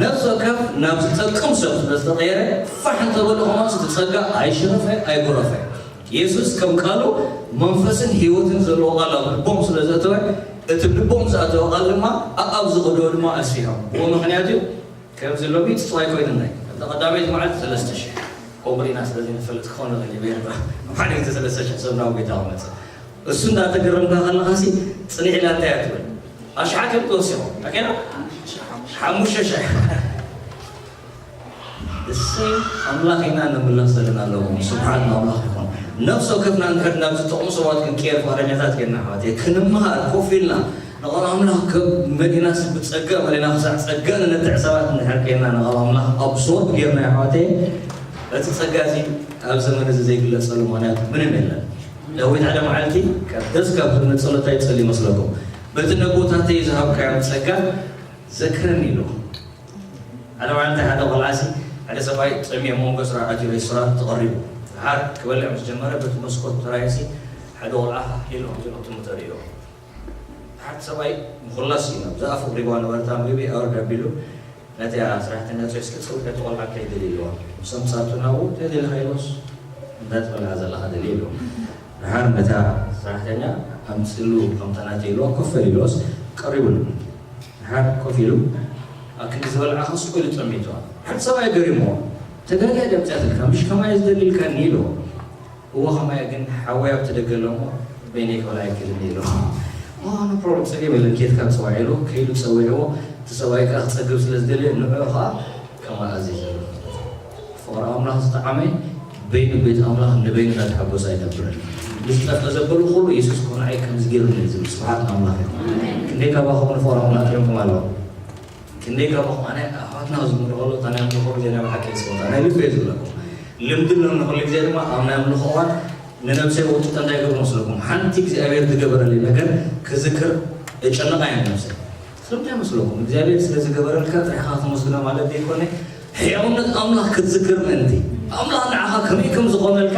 ነፍሲ ወከፍ ናብ ዝጠቅም ሰብ ስለ ዝተቐየረ ፋሕ እንተበሉ ከማን እቲ ጸጋ ኣይሽረፈ ኣይጎረፈ። የሱስ ከም ቃሉ መንፈስን ህይወትን ዘለዎ ቃል ኣብ ልቦም ስለ ዘእተወ እቲ ልቦም ዝኣተወ ቃል ድማ ኣኣብ ዝኸዶ ድማ ኣስፊሖም። ብኡ ምኽንያት እዩ ከምዚ ሎሚ ጥዋይ ኮይኑና እዩ። እታ ቀዳመይቲ መዓልቲ ሰለስተ ሽሕ ከምኡ ርኢና ስለ ዘይንፈልጥ ክኸውን ይኽእል እዩ። ብሄር ኣብ ሓደ ግዜ ሰለስተ ሽሕ ሰብ ናብ ጌታ ክመጽእ እሱ እንዳተገረምካ ከለኻ ሲ ጽኒሕ ኢላ እንታይ እያ ትብል? ኣሽሓት እዮም ተወሲኾም ኣኬና ሓሙሽተ ሽሕ እሰይ ኣምላኽ ኢና ንምለኽ ዘለና ኣለዎ። ስብሓት ንኣምላኽ ይኹን። ነፍሲ ወከፍና እንድሕር ናብ ዝጠቕሙ ሰባት ክንቀየር ፍቓደኛታት ጌርና ኣሕዋተይ ክንመሃር ኮፍ ኢልና ንቓል ኣምላኽ ከም መሊእናስ ብጸጋ መሊእና ክሳዕ ጸጋ ንነትዕ ሰባት እንድሕር ጌርና ንቓል ኣምላኽ ኣብሶርብ ጌርና ኣሕዋተይ እቲ ጸጋ እዚ ኣብ ዘመን እዚ ዘይግለጸሉ ምኽንያት ምንም የለን። ዳዊት ሓደ መዓልቲ ካብ ደስ ካብ ዝብለኒ ጸሎት እንታይ ይጸሊ ይመስለኩም? በቲ ነቦታተይ ዝሃብካዮም ጸጋ ዘክረኒ ኢሉ። ሓደ መዓልቲ ሓደ ቆልዓሲ ሓደ ሰብኣይ ጠምየ መንጎ ስራ ኣትዩ ሬስቶራንት ተቐሪቡ። ድሓር ክበልዕ ምስ ጀመረ በቲ መስኮት ተራእዩሲ ሓደ ቆልዓ ኢሉ ከምዚ ነቱ ተርእዮ። ሓንቲ ሰብኣይ ንኹላስ ኢና ብዛኣ ፍቕሪ ጓ ነበርታ ምግቢ ኣወርድ ኣቢሉ ነቲኣ ሰራሕተኛ ጾይ እስኪ ጸውዕ እቲ ቆልዓ እንታይ ደልዩ ኣለዋ ምስ ኣምጻቱ ናብኡ እንታይ ደሊኻ ኢሎስ እንታይ ትበልዓ ዘለኻ ደልዩ ኢልዎ ድሓር ነታ ሰራሕተኛ ኣምፅሉ ከምታ ናተይ ኢልዋ ኮፍ በል ኢልዎስ ቀሪቡሉ። ድሓር ኮፍ ኢሉ ኣብ ክንዲ ዝበልዓ ከስቆ ኢሉ ጠሚትዋ። ሓንቲ ሰብኣይ ገሪምዎ፣ "ተጋግያ ድያ ኣምፅኣትልካ? ምሽ ከማይ ዝደሊ ኢልካኒ?" ኢልዎ። "እዎ ከማይ፣ ግን ሓወይ ኣብቲ ደገ ኣሎ እሞ በይነይ ክበልዓ ኣይክእልን እየ" ኢልዎ። "ኦ፣ ኖ ፕሮብለም፣ ፀገም የለን፣ ኬድካ ፅዋዕ" ኢሉ ከይዱ ፀዊዕዎ። እቲ ሰብኣይ ከዓ ክፀግብ ስለ ዝደለየ ንዕኡ ከዓ ከምኡ ኣዚዙ። ፍቕሪ ኣምላኽ ዝጠዓመ በይኑ ቤት ኣምላኽ ንበይኑ እናተሓጎሰ ኣይነብርን። ዝጠፍእ ዘበሉ ኩሉ የሱስ ኮንዓይ ከምዚ ገይሩኒ እዩ ዝብል። ስብሓት ንኣምላኽ ይኹን። ክንደይ ካባኹም ንፍቕሪ ኣምላኽ ጥዒምኩም ኣሎ? ክንደይ ካባኹም ኣነ ኣሕዋትና ዝምልኹ ኣሎ፣ እታ ናይ ኣምልኾ ግዜ ናይ ብሓቂ እየ ዝፈትዋ፣ ናይ ልቢ እየ ዝብለኩም። ልምዲ ኣለኒ ኩሉ ግዜ ድማ ኣብ ናይ ኣምልኾ እዋን ንነብሰይ ወጥጠ እንታይ ይገብር መስለኩም? ሓንቲ እግዚኣብሔር ዝገበረለይ ነገር ክዝክር እጨነቕ እየ ንነብሰይ። ስለምንታይ መስለኩም? እግዚኣብሔር ስለ ዝገበረልካ ጥራሕኻ ከተመስግኖ ማለት ዘይኮነ፣ ሕያውነት ኣምላኽ ክትዝክር ምእንቲ፣ ኣምላኽ ንዓኻ ከመይ ከም ዝኾነልካ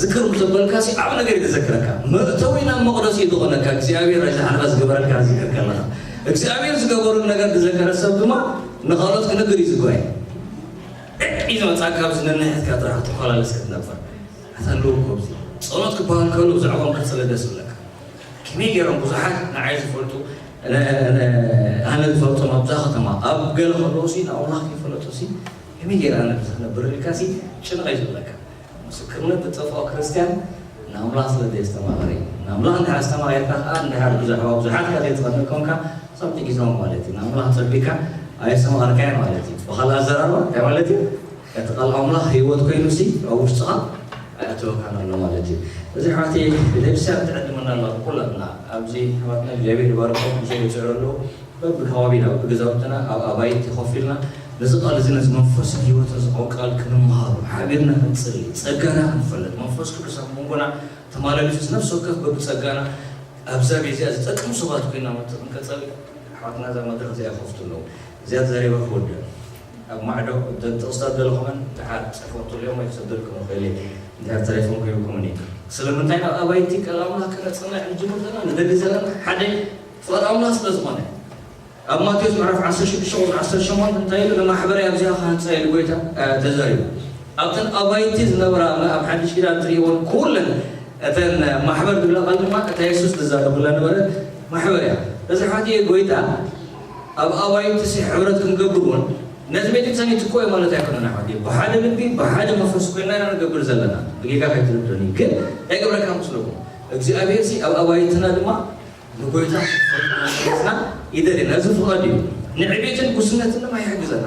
ዝክር ምስ ኣበልካ ሲ ዓቢ ነገር እዩ ዝዘክረካ። መእተዊ ናብ መቕደስ እዩ ዝኾነካ እግዚኣብሔር ዝሓለፈ ዝገበረልካ ዝዝክር ከለኻ። እግዚኣብሔር ዝገበሩ ነገር ዝዘከረ ሰብ ድማ ንኻልኦት ክነግር እዩ ዝጓየ። ዕቅ እዩ ዝመጻካ፣ ኣብዚ ነንሕድካ ጥራሕ ክትኮላለስ ክትነብር። ኣታ ኣለዉ እኮ ኣብዚ ጸሎት ክበሃል ከሎ ብዛዕባኦም ክትጽሊ ደስ ይብለካ። ከመይ ገይሮም ብዙሓት ንዓይ ዝፈልጡ፣ ነ-፣ ነ-፣ ኣነ ዝፈልጦም ኣብዛ ከተማ ኣብ ገለ ከለዉ ሲ ንኣምላኽ ከይፈለጡ ሲ ከመይ ገይረ ኣነ ብዚ ክነብር ኢልካ ሲ ጭንቕ እዩ ዝብለካ። ምስክርነት ዝጠፍኦ ክርስትያን ንኣምላኽ ስለ ዘየስተማቐረ እዩ። ንኣምላኽ እንድሕር ኣስተማቒርካ ከኣ እንድሕር ብዛዕባ ብዙሓት ከኣ ዘይትቐንእ ኮንካ ሳብ ጥቂቶም ማለት እዩ። ንኣምላኽ ጸቢካ ኣየስተማቐርካዮ ማለት እዩ። ብኻልእ ኣዘራርባ እንታይ ማለት እዩ? እቲ ቃል ኣምላኽ ህይወት ኮይኑሲ ኣብ ውሽጥኻ ኣየእተወካን ኣሎ ማለት እዩ። እዚ ኣሕዋተይ፣ ቤተክርስትያን ትዕድመና ኣላ ኩላትና። ኣብዚ ኣሕዋትና እግዚኣብሔር ይባርኮም፣ ብዙሕ ይጽዕሩ ኣለዉ። በብከባቢና፣ በብገዛውትና፣ ኣብ ኣባይቲ ኮፍ ኢልና ነዚ ቃል እዚ፣ ነዚ መንፈስን ህይወትን ዝኾን ቃል ክንመሃሮ፣ ሓቢርና ክንጽሊ፣ ጸጋና ክንፈልጥ፣ መንፈስ ቅዱስ ኣብ መንጎና ተማላሊሱስ ነፍሲ ወከፍ በብጸጋና ኣብዛ ቤት እዚኣ ዝጠቅም ሰባት ኮይና መጥተን ከጸሊ ኣሕዋትና እዛ መድረኽ እዚኣ ይኸፍቱ ኣለዉ። እዚኣ ተዛሪበ ክወድእ። ኣብ ማዕዶ እተን ጥቕስታት ዘለኹመን ድሓር ጽሕፈትሎም ወይ ክሰደልኩም ይኽእል እየ። እንድሕር ተሪፎም ከይብኩምኒ። ስለምንታይ ናብ ኣባይቲ ቃል ኣምላኽ ከነጽንዕ ንጅምር ዘለና፣ ንደሊ ዘለና ሓደ ፍቓድ ኣምላኽ ስለ ዝኾነ። ኣብ ማቴዎስ ምዕራፍ ዓሰርተ ሽዱሽተ ቁጽሪ ዓሰርተ ሸሞንተ እንታይ ኢሉ? ንማሕበረይ ኣብዚኣ ክሃንጻ ኢሉ ጎይታ፣ እ፣ ተዛሪቡ። ኣብተን ኣባይቲ ዝነበራ፣ ኣብ ሓድሽ ኪዳን ትርእይወን ኩለን እተን ማሕበር ዝብላ ቃል ድማ እታ የሱስ ዝዛረበላ ነበረ ማሕበር እያ። በዚ ሓትየ ጎይታ ኣብ ኣባይትሲ ሕብረት ክንገብር እውን ነቲ ቤተክርስትያን ይትኮ ማለት ኣይኮነን ኣሕዋት። ብሓደ ልቢ ብሓደ መንፈስ ኮይና ኢና ንገብር ዘለና። ብጌጋ ከይትርደኒ ግን እንታይ ገብረካ መስለኩም? እግዚኣብሔር ሲ ኣብ ኣባይትና ድማ ንጎይታ ክፈልጥና ይደሊ። ነዚ ፍቓድ እዩ። ንዕቤትን ጉስነትን ድማ ይሕግዘና።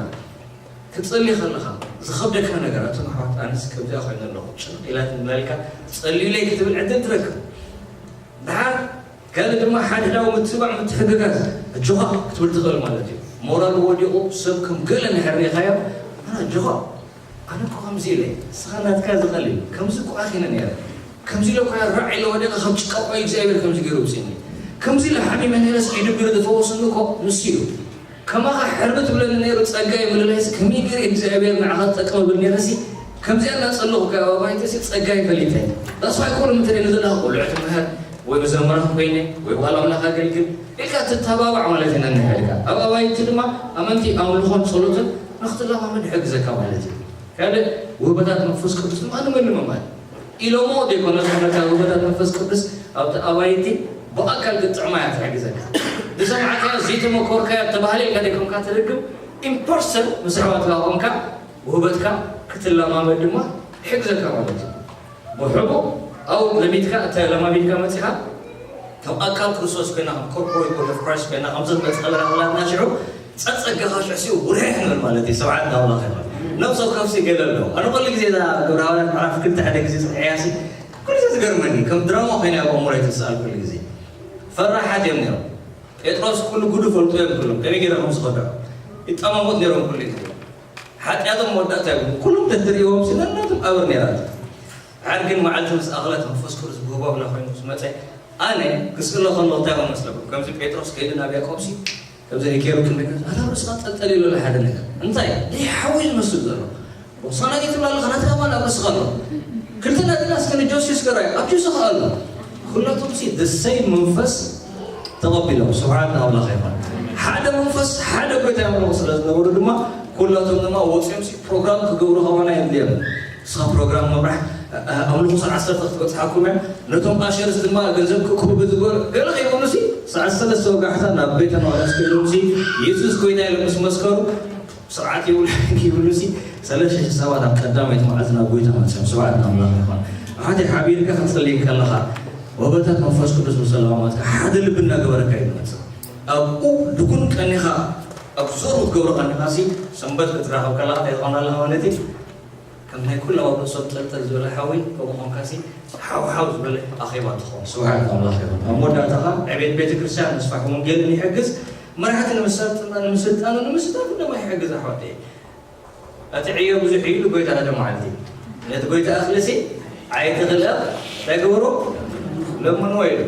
ክትጸሊ ከለኻ ዝኸብደካ ነገር፣ ኣቶም ኣሕዋት፣ ኣነስ ከምዚኣ ኮይነ ኣለኹ፣ ጭንቕ ኢላትኒ እናበልካ፣ ጸልዩለይ ክትብል ዕድል ትረክብ። ደሓር ካልእ ድማ ሓድሕዳዊ ምትብባዕ፣ ምትሕግጋዝ፣ ኣጆኻ ክትብል ትኽእል ማለት እዩ። ሞራሉ ወዲቑ፣ ሰብ ከም ገለ እንድሕር ርኢኻዮ፣ ኣነ ኣጆኻ፣ ኣነ እኮ ከምዚ ኢለ፣ ንስኻ ናትካ ዝቐልል፣ ከምዚ እኮ ኣኺነ ነይረ፣ ከምዚ ኢለ እኮ ራዕ ኢለ ወዲቐ፣ ካብ ጭቃ እኮ እግዚኣብሔር ከምዚ ገይሩ ኣውፂኡኒ፣ ከምዚ ኢለ ሓሚመ ነይረስ ኢዱ ገይሩ ዝፈወሰኒ እኮ ንሱ እዩ። ከማኻ ሕርቢ ትብለኒ ነይሩ ጸጋይ ምልላይሲ ከመይ ገይረ እግዚኣብሔር ንዓኻ ዝጠቅም እብል ነይረሲ፣ ከምዚኣ እናጸለኹ ካብ ኣባይተሲ ጸጋይ ፈሊጠ። ዳስ ዋይ ኮሎ ምትረ ንዘላ ቆልዑ ትምህር ወይ ብዘምራ ኮይነ ወይ ብቓል ኣምላኽ ኣገልግል ኢልካ ትተባባዕ ማለት እዩ። ነንሕድካ ኣብ ኣባይቲ ድማ ኣመንቲ ኣምልኾን ጸሎትን ንኽትለማመድ ይሕግዘካ ማለት እዩ። ካልእ ውህበታት መንፈስ ቅዱስ ድማ ንመልምማድ ኢሎሞ ዘይኮነ ዝኾነታ ውህበታት መንፈስ ቅዱስ ኣብቲ ኣባይቲ ብኣካል ክትጥዕማ እያ ትሕግዘካ። ዝሰማዕካዮ ዘይተመኮርካዮ ተባህለ ኢልካ ዘይኮንካ ትርክብ ኢምፐርሰን ምስ ኣሕዋትካ ኮንካ ውህበትካ ክትለማመድ ድማ ይሕግዘካ ማለት እዩ። ብሕቡእ ኣው ለሚድካ ተለማሚድካ መጺኻ ከም ኣካል ክርስቶስ ኮይና ከም ኮርፖሬት ቦዲ ኦፍ ክራይስት ኮይና ከምዚ መጸለና ኩላትና ሽዑ ጸጸጋኻ ሽዑ ሲ ውርሕ ንብል ማለት እዩ። ሰብዓት ናውላ ኸ ነብሶ ከፍሲ ገለ ኣለዉ። ኣነ ኩሉ ግዜ እዛ ግብረ ሃዋርያት ምዕራፍ ክልተ ሓደ ግዜ ጽንዕያ ሲ ኩሉ ግዜ ዝገርመኒ ከም ድራማ ኮይና ኣብ ኣእምሮ ይትስኣል ኩሉ ግዜ። ፈራሓት እዮም ነይሮም። ጴጥሮስ ኩሉ ጉዱ ፈልጡ እዮም ኩሎም ከመይ ገይሮም ከም ዝኸድዑ ይጠማሙት ነይሮም ኩሉ ግዜ። ሓጢኣቶም መወዳእታ የብሉን። ኩሎም ተትርእይዎም ሲ ነናቶም ኣበር ነይራ። ድሓር ግን መዓልቲ ምስ ኣኽለት መንፈስ ቅዱስ ብህባብላ ኮይኑ ምስ መጸ ኣነ ክስእሎ ከለኹ እንታይ ይመስለኩም? ከምዚ ጴጥሮስ ከይዱ ናብ ያዕቆብ ሲ ከምዚ ሄኬሩ ክንደገ ኣታ ርእስኻ ጠልጠል ኢሉ ኣሎ ሓደ ነገር እንታይ ደይ ሓዊ ዝመስል ዘሎ ሮሳና ይትብላ ኣለኻ ናትካ ማን ኣብ ርእስኻ ኣሎ ክልተ ነጥና እስከ ንጆሲስ ገራይ ኣብ ጆሲ ከኣ ኣሎ ኩላቶም ሲ the same መንፈስ ተቐቢሎም ስብሓት ንኣምላኽ ይኹን። ሓደ መንፈስ ሓደ ጎይታ የምልኹ ስለ ዝነበሩ ድማ ኩላቶም ድማ ወፂኦም ሲ ፕሮግራም ክገብሩ ከማና የድልዮም። ንስኻ ፕሮግራም ምምራሕ ኣምልኹ ሰዓት ዓሰርተ ክትበፅሓኩም እዮም። ነቶም ኣሸርስ ድማ ገንዘብ ክእክቡ ብዝገበሩ ገለ ከይኮኑሲ፣ ሰዓት ሰለስተ ወጋሕታ ናብ ቤተ መቕደስ ክእሉሲ፣ የሱስ ጎይታ ኢሎም ምስ መስከሩ፣ ስርዓት ይብሉ ይብሉሲ፣ ሰለስተ ሺሕ ሰባት ኣብ ቀዳመይቲ መዓልቲ ናብ ጎይታ መፅዮም። ስብሓት ንኣምላኽ ይኹን። ሓንቲ ሓቢርካ ክትፅልይ ከለኻ፣ ወበታት መንፈስ ቅዱስ ብሰላማትካ ሓደ ልቢ እናገበረካ እዩ ዝመፅእ። ኣብኡ ድኩን ቀኒኻ፣ ኣብ ዞር ክትገብሮ ቀኒኻሲ፣ ሰንበት ክትራኸብ ከለኻ እንታይ ትኾን ኣለኻ ማለት እዩ? ከም ናይ ኩሎም ኣብ ርእሶም ጠልጠል ዝበለ ሓዊ፣ ከምኡ ኾንካሲ፣ ሓውሓው ዝበለ ኣኼባ ትኾን። ስብሓት ኣምላኽ ይኹን። ኣብ መወዳእታኻ፣ ዕቤት ቤተ ክርስቲያን፣ ምስፋሕ ወንጌልን ይሕግዝ፣ መራሕቲ ንምስልጣኑ፣ ንምስልጣኑ፣ ንምስታፉ ድማ ይሕግዝ፣ ኣሕዋተይ። እቲ ዕዮ ብዙሕ እዩ ኢሉ ጎይታ ሓደ መዓልቲ። ነቲ ጎይታ እኽልሲ፣ ዓይቲ ክልእ፣ እንታይ ግበሩ? ለምንዎ ኢሉ።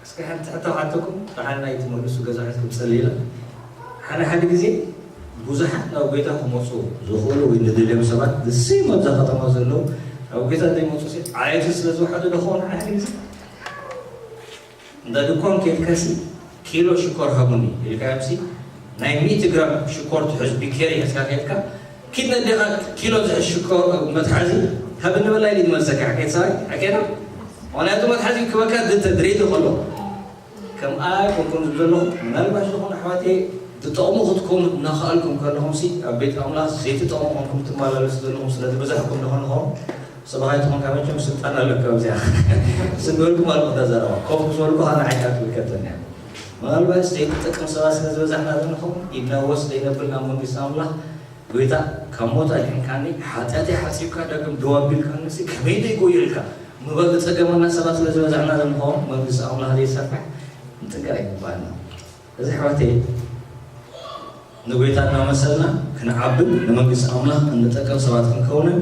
እስኪ ሓንቲ ሕቶ ክሓተኩም፣ ደሓን ናይ ትመልሱ ገዛ ሒዝኩም ጸልዩላ። ሓደ ሓደ ግዜ ብዙሓት ናብ ጎይታ ክመጹ ዝኽእሉ ወይ ንደልዮም ሰባት፣ the same ኣብዛ ከተማ ዘለዉ ናብ ጎይታ ዘይመጹ ሲ፣ ዓየቲ ስለ ዝወሓዱ ዶ ክኾኑ ሓደ ሓደ ግዜ? እንዳ ድኳን ኬድካሲ፣ "ኪሎ ሽኮር ሃቡኒ" ኢልካዮምሲ፣ ናይ ሚእቲ ግራም ሽኮር ትሕዝ ቢኬሪ ሒዝካ ኬድካ፣ "ኪድ ነዴኻ ኪሎ ዝሕዝ ሽኮር መትሓዚ ሃብኒ" በላ ኢሉ ዝመልሰካ፣ ሓቀይ ሰብኣይ፣ ሓቀይ ዶ? ምኽንያቱ መትሓዚ ክበካ ድተ-፣ ድሬቶ ከሎ። ከምኣ ኣይኮንኩን ዝብል ዘለኹ፣ ምናልባት ዝኾኑ ኣሕዋተይ ትጠቕሙ ክትኮኑ እናኸኣልኩም ከለኹምሲ፣ ኣብ ቤት ኣምላኽ ዘይትጠቕሙ ኮንኩም ትመላለሱ ዘለኹም ስለ ዝበዛሕኩም ዶ ኾን ንኸውን? ሰብኣይ ትኾንካ መቸም ስልጣን ኣለካ ኣብዚኣ። ስንበልኩም ኣለኹ እታ ዘረባ። ኮፍ ምስ በልኩ ኸኣ ንዓይ እያ ትምልከተኒ እያ። ምናልባት ዘይንጠቅም ሰባት ስለ ዝበዛሕና ዶ ንኸውን? ኢድና ወስ ዘይነብል ናብ መንግስቲ ኣምላኽ፣ ጎይታ ካብ ሞት ኣድሒንካኒ፣ ሓጢኣተይ ሓጺብካ፣ ዳግም ደው ኣቢልካኒ፣ ሲ ከመይ ደይጎየልካ? ምበል ዝጸገመና ሰባት ስለ ዝበዛሕና ዶ ንኸውን? መንግስቲ ኣምላኽ ዘይሰርሕ ንጥንቀቕ ኣይግባእና። እዚ ኣሕዋተይ፣ ንጎይታ እናመሰልና ክንዓብን ንመንግስቲ ኣምላኽ እንጠቅም ሰባት ክንከውንን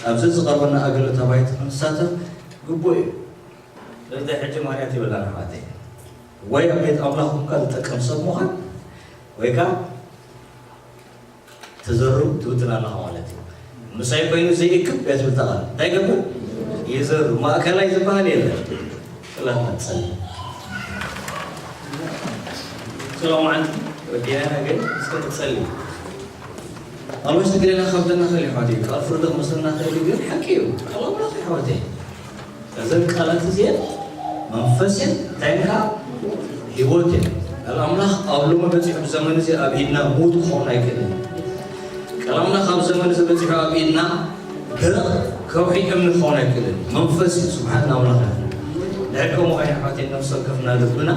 ኣብዚ ዝቐርበና ኣገልግሎት ኣባይቲ ክንሳተፍ ግቡእ እዩ። ስለዚ ሕጂ ማርያት ይብላን ኣሕዋተይ፣ ወይ ኣብ ቤት ኣምላኽ ኮንካ ዝጠቅም ሰብ ምዃን፣ ወይ ከኣ ትዘሩ ትብትን ኣለኻ ማለት እዩ። ምሳይ ኮይኑ ዘይእክብ እያ ትብል እታ ቃል። እንታይ ገብር? ይዘሩ። ማእከላይ ዝበሃል የለን። ጽላት መጸል። ጽሎ መዓልቲ ወዲያና ግን እስከ ትጸሊ። ኣልባሽ ትግሬና ከብደና ኸል ይሓት እዩ። ቃል ፍርዲ ክመስለና ኸል እዩ፣ ግን ሓቂ እዩ። ቃል ኣምላኽ ይሓት እዩ። እዘን ቃላት እዚአን መንፈስ እየን፣ እንታይ እየን ከዓ? ህይወት እየን። ቃል ኣምላኽ ኣብ ሎሚ በፂሑ፣ ብዘመን እዚ ኣብ ኢድና ሙድ ክኸውን ኣይክእልን። ቃል ኣምላኽ ኣብ ዘመን እዚ በፂሑ ኣብ ኢድና ደረቕ ከውሒ እምኒ ክኸውን ኣይክእልን። መንፈስ እዩ፣ ስብሓት ንኣምላኽ ይኹን። ድሕር ከምኡ ኸዓ ኣሕዋተይ፣ ነፍሲ ወከፍና ልብና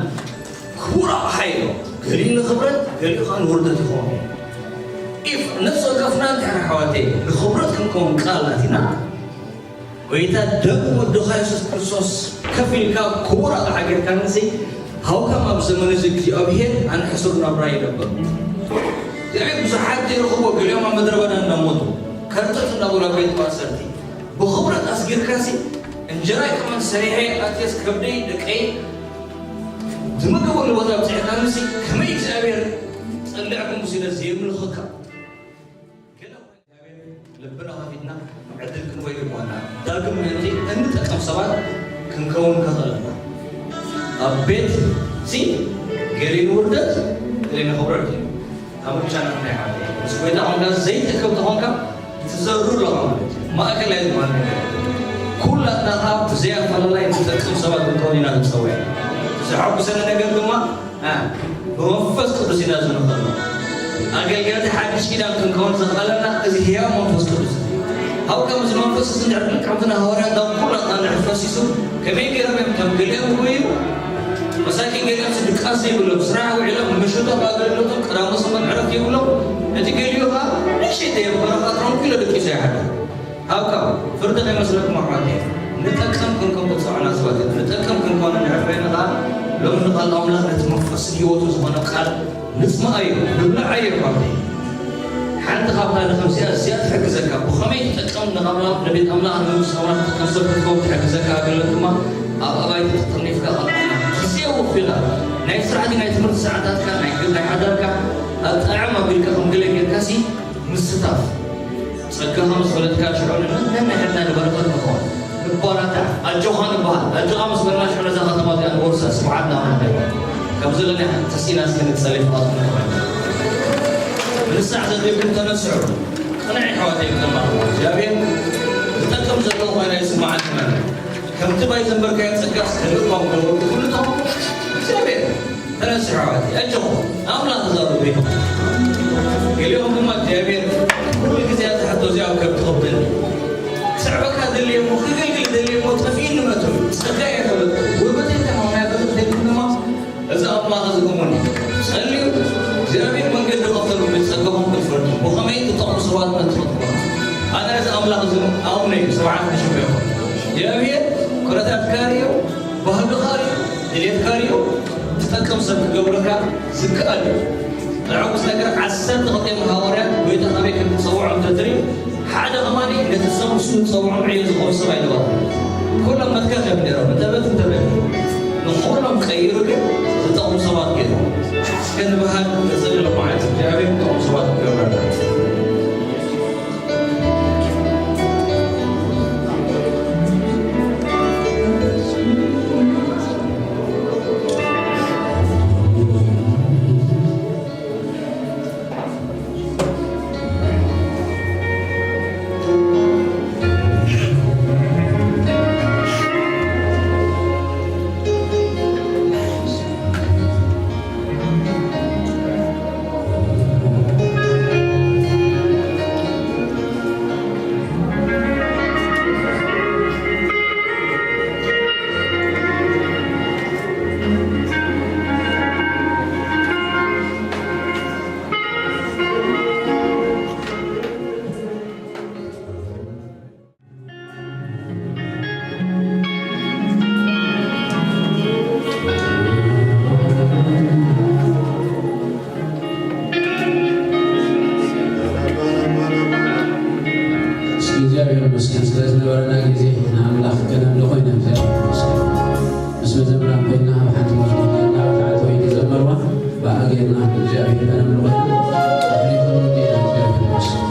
ክቡር ኣቕሓ እዩ። ገሊኡ ንኽብረት፣ ገሊኡ ኸዓ ንውርደት ይኸውን እዩ። ኢፍ ነፍሲ ወከፍና እንድሕር ኣሕዋተይ ንኽብረት ክንከውን ቃል ኣቲና፣ ጎይታ ደም ወድኻ የሱስ ክርስቶስ ከፊልካ ክቡር ኣቕሓ ጌርካንሲ፣ ሃው ከም ኣብ ዘመን እዚ እግዚኣብሄር ኣነ ሕሱር ናብራ ይነብር። እግዚኣብሄር ብዙሓት ዘይረኽብዎ፣ ገሊኦም ኣብ ምድረ በዳ እናሞቱ፣ ከርተት እናበሉ ኣብ ቤት ማእሰርቲ፣ ብኽብረት ኣስጊርካሲ፣ እንጀራይ ከማን ሰሪሐ ኣትየስ ከብደይ ደቀይ ዝምገብሉ ቦታ ኣብፅሕካንሲ፣ ከመይ እግዚኣብሄር ጸልዕኩም ሲለ ዘየምልኸካ? ገለ ልብና ከፊትና ዕድል ክንወይ ይኮና። ዳግም ምእንቲ እንጠቀም ሰባት ክንከውን ከኽእለና። ኣብ ቤት ሲ ገሊን ውርደት፣ ገሊን ክብረት እዩ። ኣብ ምርጫ ናትና ይሓት። ምስ ጎይታ ኾንካ ዘይትእከብ ተኾንካ ትዘሩ ኣለኻ ማለት እዩ። ማእከል ኣይትበሃል ነገር። ኩላትና ካብ ብዘይ ኣፈላላይ ንጠቅም ሰባት ክንከውን ኢና ንጸውዕ። ዘሐጉሰኒ ነገር ድማ እ፣ ብመንፈስ ቅዱስ ኢና ዝንኸሎ። ኣገልገልቲ ሓድሽ ኪዳን ክንከውን ዘኽኣለና እዚ ህያው መንፈስ ቅዱስ እዩ። ኣብ ከምዚ መንፈስ እዚ እንድሕር ክንቀምትና ሃዋርያት ናብ ኩላትና እንድሕር ፈሲሱ ከመይ ገይሮም እዮም ከም ገሊኦም ይጎዩ? መሳኪን ገሊኦም ድቃስ ዘይብሎም ስራሕ ውዒሎም ምሽቶም ኣገልግሎቶም ቀዳሞ ሰንበት ዕረፍቲ የብሎም። እቲ ገሊኡ ኸዓ ንእሽተይ በረኻ ትሮንኪሎ ደቂሱ ይሓድር። ሃብካ ፍርዲ ከይመስለኩም ኣሕዋተይ፣ ንጠቅም ክንከውን ተጻዋዕና ሰባት ኢና። ንጠቅም ክንከውን እንድሕር ኮይና ኸዓ፣ ሎሚ ንቃል ኣምላኽ ነቲ መንፈስን ህይወትን ዝኾነ ቃል ንጽምኣዮ፣ ንብልዓዮ ኣሕዋተይ። ሓንቲ ካብታ ንኸምዚኣ እዚኣ ትሕግዘካ፣ ብኸመይ ትጠቅም ንኣምላኽ፣ ንቤት ኣምላኽ፣ ንመንግስቲ ኣምላኽ ትጠቅም ሰብ ክትከውን ትሕግዘካ ኣገልግሎት ድማ ኣብ ኣባይቲ ተጠርኒፍካ፣ ግዜ ወፊኻ፣ ናይ ስራሕ ድዩ ናይ ትምህርቲ ሰዓታትካ፣ ናይ ግል ናይ ሓዳርካ ኣጣዕም ኣቢልካ ከም ገለ ጌርካሲ ምስታፍ። ጸጋኻ ምስ ፈለጥካ ሽዑ ንነንሕድና ንበረኸት ንኸውን። ንባራታዕ፣ ኣጆኻ ንበሃል። ኣጆኻ ምስ በልና ሽዑ ነዛ ከተማ እዚኣ ንወርሳ። ስብሓት ንኣምላኽ ይኹን። ከም ዘለና ተሲእና እስከ ንጸሊ ፍቓድኩም ንኽበል። ምንሳሕ ዘድልየኩም ተነስሑ። ቅንዕ ኣሕዋተይ፣ ብዘማኹም እግዚኣብሔር ዝጠቅም ዘሎ ኮይና ይስምዓኒ ማለት እዩ። ከምቲ ባይ ዘንበርካዮ ጸጋስ ከምእኳ ምገበርኩ ኩሉ ተኸሙ እግዚኣብሔር ተነስሑ ኣሕዋት ኣጆኹም ኣምላኽ ተዛረቡ ኢኹም። ገሊኦም ድማ እግዚኣብሔር ኩሉ ግዜ ዝሓቶ እዚኣ ኣብ ከብቲ ከብተኒ ክስዕበካ ደልየ እሞ ክገልግል ደልየ እሞ ጠፊእኒ መቱ ጸጋ እየ ተበልኩ። ጉልበተይ ተማምያ ተዘይኩም ድማ እዚ ኣምላኽ እዚ እሙን እዩ። ጸልዩ እግዚኣብሔር መንገዲ ከፍተልኩም እዩ ጸጋኹም ክትፈልጡ ብኸመይ ትጠቕሙ ሰባት መን ትፈልጡ። ኣነ እዚ ኣምላኽ እዚ ኣምነ እዩ ስብሓት ንሽሙ ይኹን። እግዚኣብሔር ኩነታትካ ርእዩ ባህግኻ ርእዩ ድሌትካ ርእዩ ትጠቅም ሰብ ክገብረካ ዝከኣል እዩ። ዘዕጉስ ነገር ዓሰርተ ክልተ ሃዋርያት ጎይታ ካበይ ከም ዝጸውዖም እንተትርእዩ ሓደ ከማኒ ነቲ ሰብ ንሱ ዝጸውዖም ዕዮ ዝኸውን ሰብ ኣይነበሮም። ኩሎም መትከኽ እዮም ነይሮም እንተበት እንተበት ንኹሎም ቀይሩ ግን ዝጠቕሙ ሰባት ገይሩ እስከ ንባህል ተጸልሎ ማለት እግዚኣብሔር ዝጠቕሙ ሰባት ክገብረና። እስኪ እግዚኣብሔር ይመስገን ስለ ዝነበረና ግዜ ንኣምላኽ ከነምልኾ ኢና። እግዚኣብሔር ይመስገን። ምስ መዘምራን ኮይና ኣብ ሓንቲ መዝሙር ጌርና ኣብ ታሕቲ ወይ ዝዘመርዋ ብኣ ጌርና እግዚኣብሔር ከነምልኾ ኢና። ኣሕሊፎም ጌርና እግዚኣብሔር ይመስገን።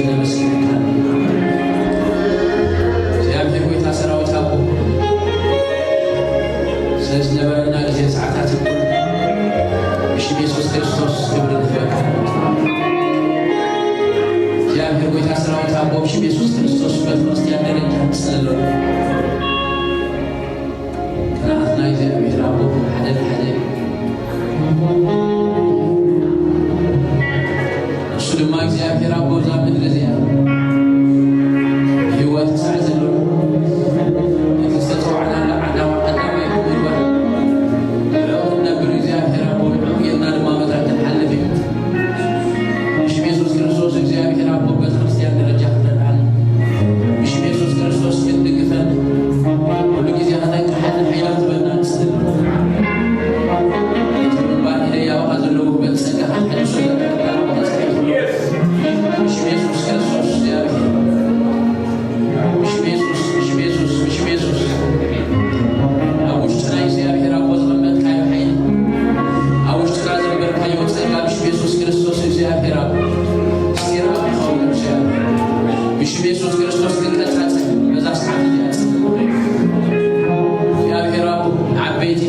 ነመስግነካ። እግዚኣብሔር ጐይታ ሰራዊት ኣቦ፣ ስለ ዝነበረና ግዜ ሰዓታት ይኹን ብሽም የሱስ ክርስቶስ ክብሪ ንህበካ። እግዚኣብሔር ጐይታ ሰራዊት ኣቦ፣ ብሽም የሱስ ክርስቶስ በቲ ክርስትያን ደረጃ ንጽሊ ኣለና። ቅንዓትና እግዚኣብሔር ኣቦ ሓደ ንሓደ እዩ። እሱ ድማ እግዚኣብሔር ኣቦ እዛ ምድሪ እዚኣ ህይወት ክሳዕ ዘሎ እቲ ዝተጸዋዕናሉ ዓዳማ ቀዳማይ ምግባር ንዕኡ ክንነብር እግዚኣብሔር ኣቦ ንዕኡ ጌርና ድማ መታን ክንሓልፍ እዩ። ብሽም የሱስ ክርስቶስ እግዚኣብሔር ኣቦ ቤተ ክርስቲያን ደረጃ ክተልዓል፣ ብሽም የሱስ ክርስቶስ ክትድግፈን ኩሉ ግዜ ከተንቅሓን ሓይሊ ክትበና ንስእል። እቲ ምንባር ኢደይ ኣባኻ ዘለዎ ጉልበት ጸጋኻ ሓድሶ ዘተካራ መጸሓይ ኩሉ ብሽም የሱስ ክርስቶስ እግዚኣብሔር ብሽም የሱስ፣ ብሽም የሱስ፣ ብሽም የሱስ። ኣብ ውሽጥና እግዚኣብሔር ኣቦ ዘቐመጥካዮ ሓይሊ፣ ኣብ ውሽጥና ዘንበርካዮ ጸጋ ብሽም የሱስ ክርስቶስ እግዚኣብሔር ኣቦ፣ ሲራ ክኸውን እግዚኣብሔር። ብሽም የሱስ ክርስቶስ ክቀጻጸል በዛ ሰዓት እዚኣ ጽድቁ እዩ። እግዚኣብሔር ኣቦ፣ ዓበይቲ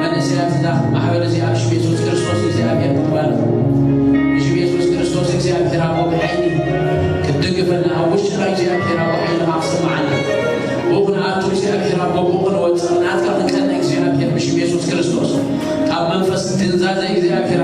መንእሰያት እዛ ማሕበር እዚኣ ብሽም የሱስ ክርስቶስ እግዚኣብሔር ክትባረኽ። ብሽም የሱስ ክርስቶስ እግዚኣብሔር ኣቦ ብሓይሊ ክትድግፈና፣ ኣብ ውሽጥና እግዚኣብሔር ኣቦ ሓይልኻ ክስምዓና። ብኡ ክንኣቱ እግዚኣብሔር ኣቦ፣ ብኡ ክንወጽእ፣ ናትካ ክንቀንዕ እግዚኣብሔር ብሽም የሱስ ክርስቶስ። ካብ መንፈስ ድንዛዘ እግዚኣብሔር